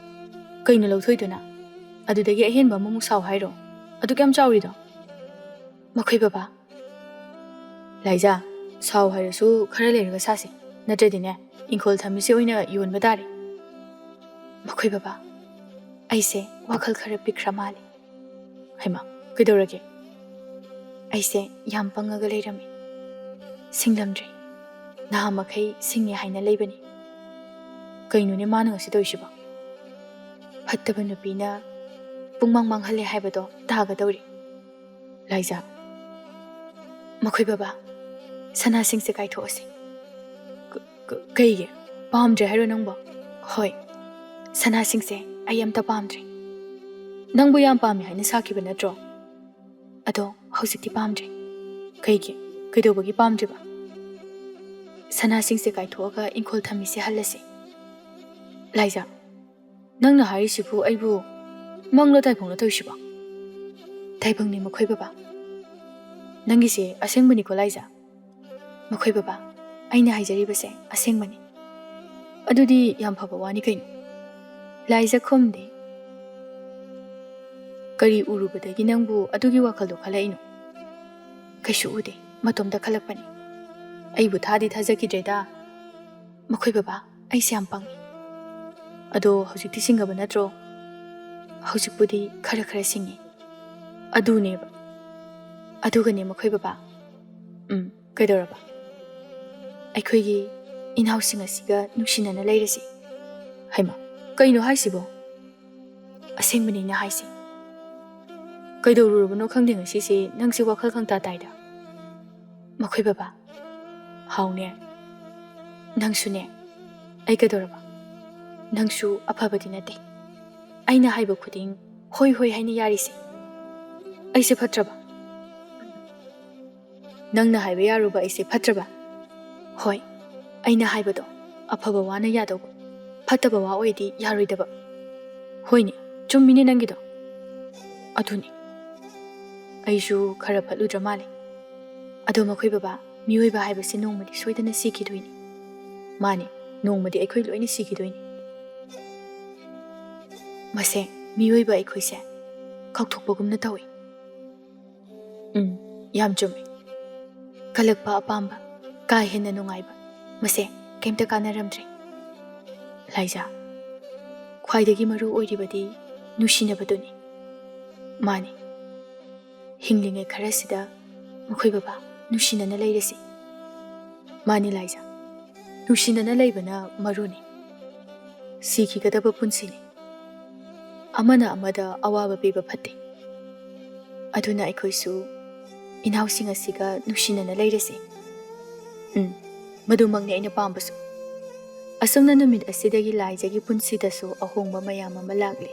"ꯀꯩꯅꯣ ꯂꯧꯊꯣꯛꯏꯗꯨꯅ? ꯑꯗꯨꯗꯒꯤ ꯑꯍꯦꯟꯕ ꯑꯃꯃꯨꯛ ꯁꯥꯎ ꯍꯥꯏꯔꯣ? ꯑꯗꯨ ꯀꯌꯥꯝ ꯆꯥꯎꯔꯤꯗꯣ?" "ꯃꯈꯣꯏ ꯕꯕꯥ꯫" "ꯂꯥꯏꯖ, ꯁꯥꯎ ꯍꯥꯏꯔꯁꯨ ꯈꯔ ꯂꯩꯔꯒ ꯁꯥꯁꯤ, ꯅꯠꯇ꯭ꯔꯗꯤꯅꯦ ꯏꯪꯈꯣꯜ ꯊꯝꯃꯤꯁꯦ ꯑꯣꯏꯅ ꯌꯣꯟꯕ ꯇꯥꯔꯦ꯫" "ꯃꯈꯣꯏ ꯕꯕꯥ, ꯑꯩꯁꯦ ꯋꯥꯈꯜ ꯈꯔ ꯄꯤꯛꯈ꯭ꯔ ꯃꯥꯜꯂꯦ꯫" "ꯍꯩꯃꯥ, ꯀꯩꯗꯧꯔꯒꯦ?" "ꯑꯩꯁꯦ ꯌꯥꯝ ꯄꯪꯉꯒ ꯂꯩꯔꯝꯃꯤ, ꯁꯤꯡꯂꯝꯗ꯭ꯔꯦ꯫ ꯅꯍꯥ ꯃꯈꯩ ꯁꯤꯡꯉꯦ ꯍꯥꯏꯅ ꯂꯩꯕꯅꯤ꯫ ꯀꯩꯅꯣꯅꯦ ꯃꯥꯅ ꯉꯁꯤ ꯇꯧꯔꯤꯁꯤꯕꯣ? ꯐꯠꯇꯕ ꯅꯨꯄꯤꯅ ꯄꯨꯡꯃꯥꯡ ꯃꯥꯡꯍꯜꯂꯦ ꯍꯥꯏꯕꯗꯣ ꯇꯥꯒꯗꯧꯔꯦ꯫" "ꯂꯥꯏꯖ, ꯃꯈꯣꯏ ꯕꯕꯥ, ꯁꯅꯥꯁꯤꯡꯁꯦ ꯀꯥꯏꯊꯣꯛꯑꯁꯤ꯫" "ꯀ-, ꯀ-, ꯀꯩꯒꯤ? ꯄꯥꯝꯗ꯭ꯔꯦ ꯍꯥꯏꯔꯣ ꯅꯪꯕꯣ?" "ꯍꯣꯏ, ꯁꯅꯥꯁꯤꯡꯁꯦ ꯑꯩ ꯑꯝꯇ ꯄꯥꯝꯗ꯭ꯔꯦ꯫ ꯅꯪꯕꯨ ꯌꯥꯝ ꯄꯥꯝꯃꯤ ꯍꯥꯏꯅ ꯁꯥꯈꯤꯕ ꯅꯠꯇ꯭ꯔꯣ? ꯑꯗꯣ ꯍꯧꯖꯤꯛꯇꯤ ꯄꯥꯝꯗ꯭ꯔꯦ꯫" "ꯀꯩꯒꯤ? ꯀꯩꯗꯧꯕꯒꯤ ꯄꯥꯝꯗ꯭ꯔꯤꯕ?" "ꯁꯅꯥꯁꯤꯡꯁꯦ ꯀꯥꯏꯊꯣꯛꯑꯒ ꯏꯪꯈꯣꯜ ꯊꯝꯃꯤꯁꯦ ꯍꯜꯂꯁꯤ꯫" "ꯂꯥꯏꯖ, ꯅꯪꯅ ꯍꯥꯏꯔꯤꯁꯤꯕꯨ ꯑꯩꯕꯨ ꯃꯪꯂꯣ ꯇꯥꯏꯕꯪꯂꯣ ꯇꯧꯔꯤꯁꯤꯕꯣ?" "ꯇꯥꯏꯕꯪꯅꯤ ꯃꯈꯣꯏ ꯕꯕꯥ꯫ ꯅꯪꯒꯤꯁꯦ ꯑꯁꯦꯡꯕꯅꯤꯀꯣ ꯂꯥꯏꯖ?" "ꯃꯈꯣꯏ ꯕꯕꯥ, ꯑꯩꯅ ꯍꯥꯏꯖꯔꯤꯕꯁꯦ ꯑꯁꯦꯡꯕꯅꯤ꯫" "ꯑꯗꯨꯗꯤ ꯌꯥꯝ ꯐꯕ ꯋꯥꯅꯤ ꯀꯩꯅꯣ꯫" ꯂꯥꯏꯖ ꯈꯨꯝꯗꯦ꯫ "ꯀꯔꯤ ꯎꯔꯨꯕꯗꯒꯤ ꯅꯪꯕꯨ ꯑꯗꯨꯒꯤ ꯋꯥꯈꯜꯗꯣ ꯈꯜꯂꯛꯏꯅꯣ?" "ꯀꯩꯁꯨ ꯎꯗꯦ, ꯃꯇꯣꯝꯇ ꯈꯜꯂꯛꯄꯅꯤ꯫" "ꯑꯩꯕꯨ ꯊꯥꯗꯤ ꯊꯥꯖꯈꯤꯗ꯭ꯔꯦꯗ꯫" "ꯃꯈꯣꯏ ꯕꯕꯥ, ꯑꯩꯁꯦ ꯌꯥꯝ ꯄꯪꯉꯤ꯫ ꯑꯗꯣ ꯍꯧꯖꯤꯛꯇꯤ ꯁꯤꯡꯉꯕ ꯅꯠꯇ꯭ꯔꯣ?" "ꯍꯧꯖꯤꯛꯄꯨꯗꯤ ꯈꯔ ꯈꯔ ꯁꯤꯡꯉꯤ꯫" "ꯑꯗꯨꯅꯦꯕ꯫ ꯑꯗꯨꯒꯅꯦ ꯃꯈꯣꯏ ꯕꯕꯥ꯫" "ꯎꯝ, ꯀꯩꯗꯧꯔꯕ? ꯑꯩꯈꯣꯏꯒꯤ ꯏꯅꯥꯎꯁꯤꯡ ꯑꯁꯤꯒ ꯅꯨꯡꯁꯤꯅꯅ ꯂꯩꯔꯁꯤ꯫ ꯍꯩꯃꯥ, ꯀꯩꯅꯣ ꯍꯥꯏꯁꯤꯕꯣ? ꯑꯁꯦꯡꯕꯅꯤ ꯑꯩꯅ ꯍꯥꯏꯁꯤ꯫ ꯀꯩꯗꯧꯔꯨꯔꯕꯅꯣ ꯈꯪꯗꯦ ꯉꯁꯤꯁꯦ ꯅꯪꯁꯦ ꯋꯥꯈꯜ ꯈꯪꯇꯥ ꯇꯥꯏꯗ꯫ ꯃꯈꯣꯏ ꯕꯕꯥ, ꯍꯥꯎꯅꯦ, ꯅꯪꯁꯨꯅꯦ꯫ ꯑꯩ ꯀꯩꯗꯧꯔꯕ? ꯅꯪꯁꯨ ꯑꯐꯕꯗꯤ ꯅꯠꯇꯦ꯫ ꯑꯩꯅ ꯍꯥꯏꯕ ꯈꯨꯗꯤꯡ ꯍꯣꯏ ꯍꯣꯏ ꯍꯥꯏꯅ ꯌꯥꯔꯤꯁꯦ꯫ ꯑꯩꯁꯦ ꯐꯠꯇ꯭ꯔꯕ? ꯅꯪꯅ ꯍꯥꯏꯕ ꯌꯥꯔꯨꯕ ꯑꯩꯁꯦ ꯐꯠꯇ꯭ꯔꯕ? ꯍꯣꯏ, ꯑꯩꯅ ꯍꯥꯏꯕꯗꯣ ꯑꯐꯕ ꯋꯥꯅ ꯌꯥꯗꯧꯕ, ꯐꯠꯇꯕ ꯋꯥ ꯑꯣꯏꯗꯤ ꯌꯥꯔꯣꯏꯗꯕ꯫ ꯍꯣꯏꯅꯦ, ꯆꯨꯝꯃꯤꯅꯦ ꯅꯪꯒꯤꯗꯣ꯫ ꯑꯗꯨꯅꯤ, ꯑꯩꯁꯨ ꯈꯔ ꯐꯠꯂꯨꯗ꯭ꯔ ꯃꯥꯜꯂꯦ꯫ ꯑꯗꯣ ꯃꯈꯣꯏ ꯕꯕꯥ, ꯃꯤꯑꯣꯏꯕ ꯍꯥꯏꯕꯁꯦ ꯅꯣꯡꯃꯗꯤ ꯁꯣꯏꯗꯅ ꯁꯤꯈꯤꯗꯣꯏꯅꯤ꯫ ꯃꯥꯅꯤ, ꯅꯣꯡꯃꯗꯤ ꯑꯩꯈꯣꯏ ꯂꯣꯏꯅ ꯁꯤꯈꯤꯗꯣꯏꯅꯤ꯫ ꯃꯁꯦ, ꯃꯤꯑꯣꯏꯕ ꯑꯩꯈꯣꯏꯁꯦ ꯀꯥꯎꯊꯣꯛꯄꯒꯨꯝꯅ ꯇꯧꯏ꯫ ꯎꯝ, ꯌꯥꯝ ꯆꯨꯝꯃꯤ꯫ ꯀꯜꯂꯛꯄ ꯑꯄꯥꯝꯕ, ꯀꯥ ꯍꯦꯟꯅ ꯅꯨꯡꯉꯥꯏꯕ, ꯃꯁꯦ ꯀꯩꯝꯇ ꯀꯥꯟꯅꯔꯝꯗ꯭ꯔꯦ꯫ ꯂꯥꯏꯖꯥ, ꯈ꯭ꯋꯥꯏꯗꯒꯤ ꯃꯔꯨ ꯑꯣꯏꯔꯤꯕꯗꯤ ꯅꯨꯡꯁꯤꯅꯕꯗꯨꯅꯤ꯫ ꯃꯥꯅꯤ, ꯍꯤꯡꯂꯤꯉꯩ ꯈꯔꯁꯤꯗ ꯃꯈꯣꯏ ꯕꯕꯥ ꯅꯨꯡꯁꯤꯅꯅ ꯂꯩꯔꯁꯤ꯫ ꯃꯥꯅꯤ ꯂꯥꯏꯖꯥ, ꯅꯨꯡꯁꯤꯅꯅ ꯂꯩꯕꯅ ꯃꯔꯨꯅꯤ꯫ ꯁꯤꯈꯤꯒꯗꯕ ꯄꯨꯟꯁꯤꯅꯤ꯫ ꯑꯃꯅ ꯑꯃꯗ ꯑꯋꯥꯕ ꯄꯤꯕ ꯐꯠꯇꯦ꯫ ꯑꯗꯨꯅ ꯑꯩꯈꯣꯏꯁꯨ ꯏꯅꯥꯎꯁꯤꯡ ꯑꯁꯤꯒ ꯅꯨꯡꯁꯤꯅꯅ ꯂꯩꯔꯁꯤ꯫ ꯎꯝ, ꯃꯗꯨꯃꯛꯅꯤ ꯑꯩꯅ ꯄꯥꯝꯕꯁꯨ꯫ ꯑꯁꯨꯝꯅ ꯅꯨꯃꯤꯠ ꯑꯁꯤꯗꯒꯤ ꯂꯥꯏꯖꯥꯒꯤ ꯄꯨꯟꯁꯤꯗꯁꯨ ꯑꯍꯣꯡꯕ ꯃꯌꯥꯝ ꯑꯃ ꯂꯥꯛꯂꯤ꯫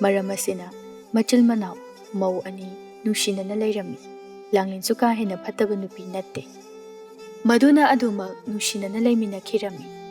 ꯃꯔꯝ ꯑꯁꯤꯅ ꯃꯆꯤꯜ ꯃꯅꯥꯎ ꯃꯧ ꯑꯅꯤ ꯅꯨꯡꯁꯤꯅꯅ ꯂꯩꯔꯝꯃꯤ꯫ ꯂꯥꯡꯂꯦꯟꯁꯨ ꯀꯥ ꯍꯦꯟꯅ ꯐꯠꯇꯕ ꯅꯨꯄꯤ ꯅꯠꯇꯦ꯫ ꯃꯗꯨꯅ ꯑꯗꯨꯃꯛ ꯅꯨꯡꯁꯤꯅꯅ ꯂꯩꯃꯤꯟꯅꯈꯤꯔꯝꯃꯤ꯫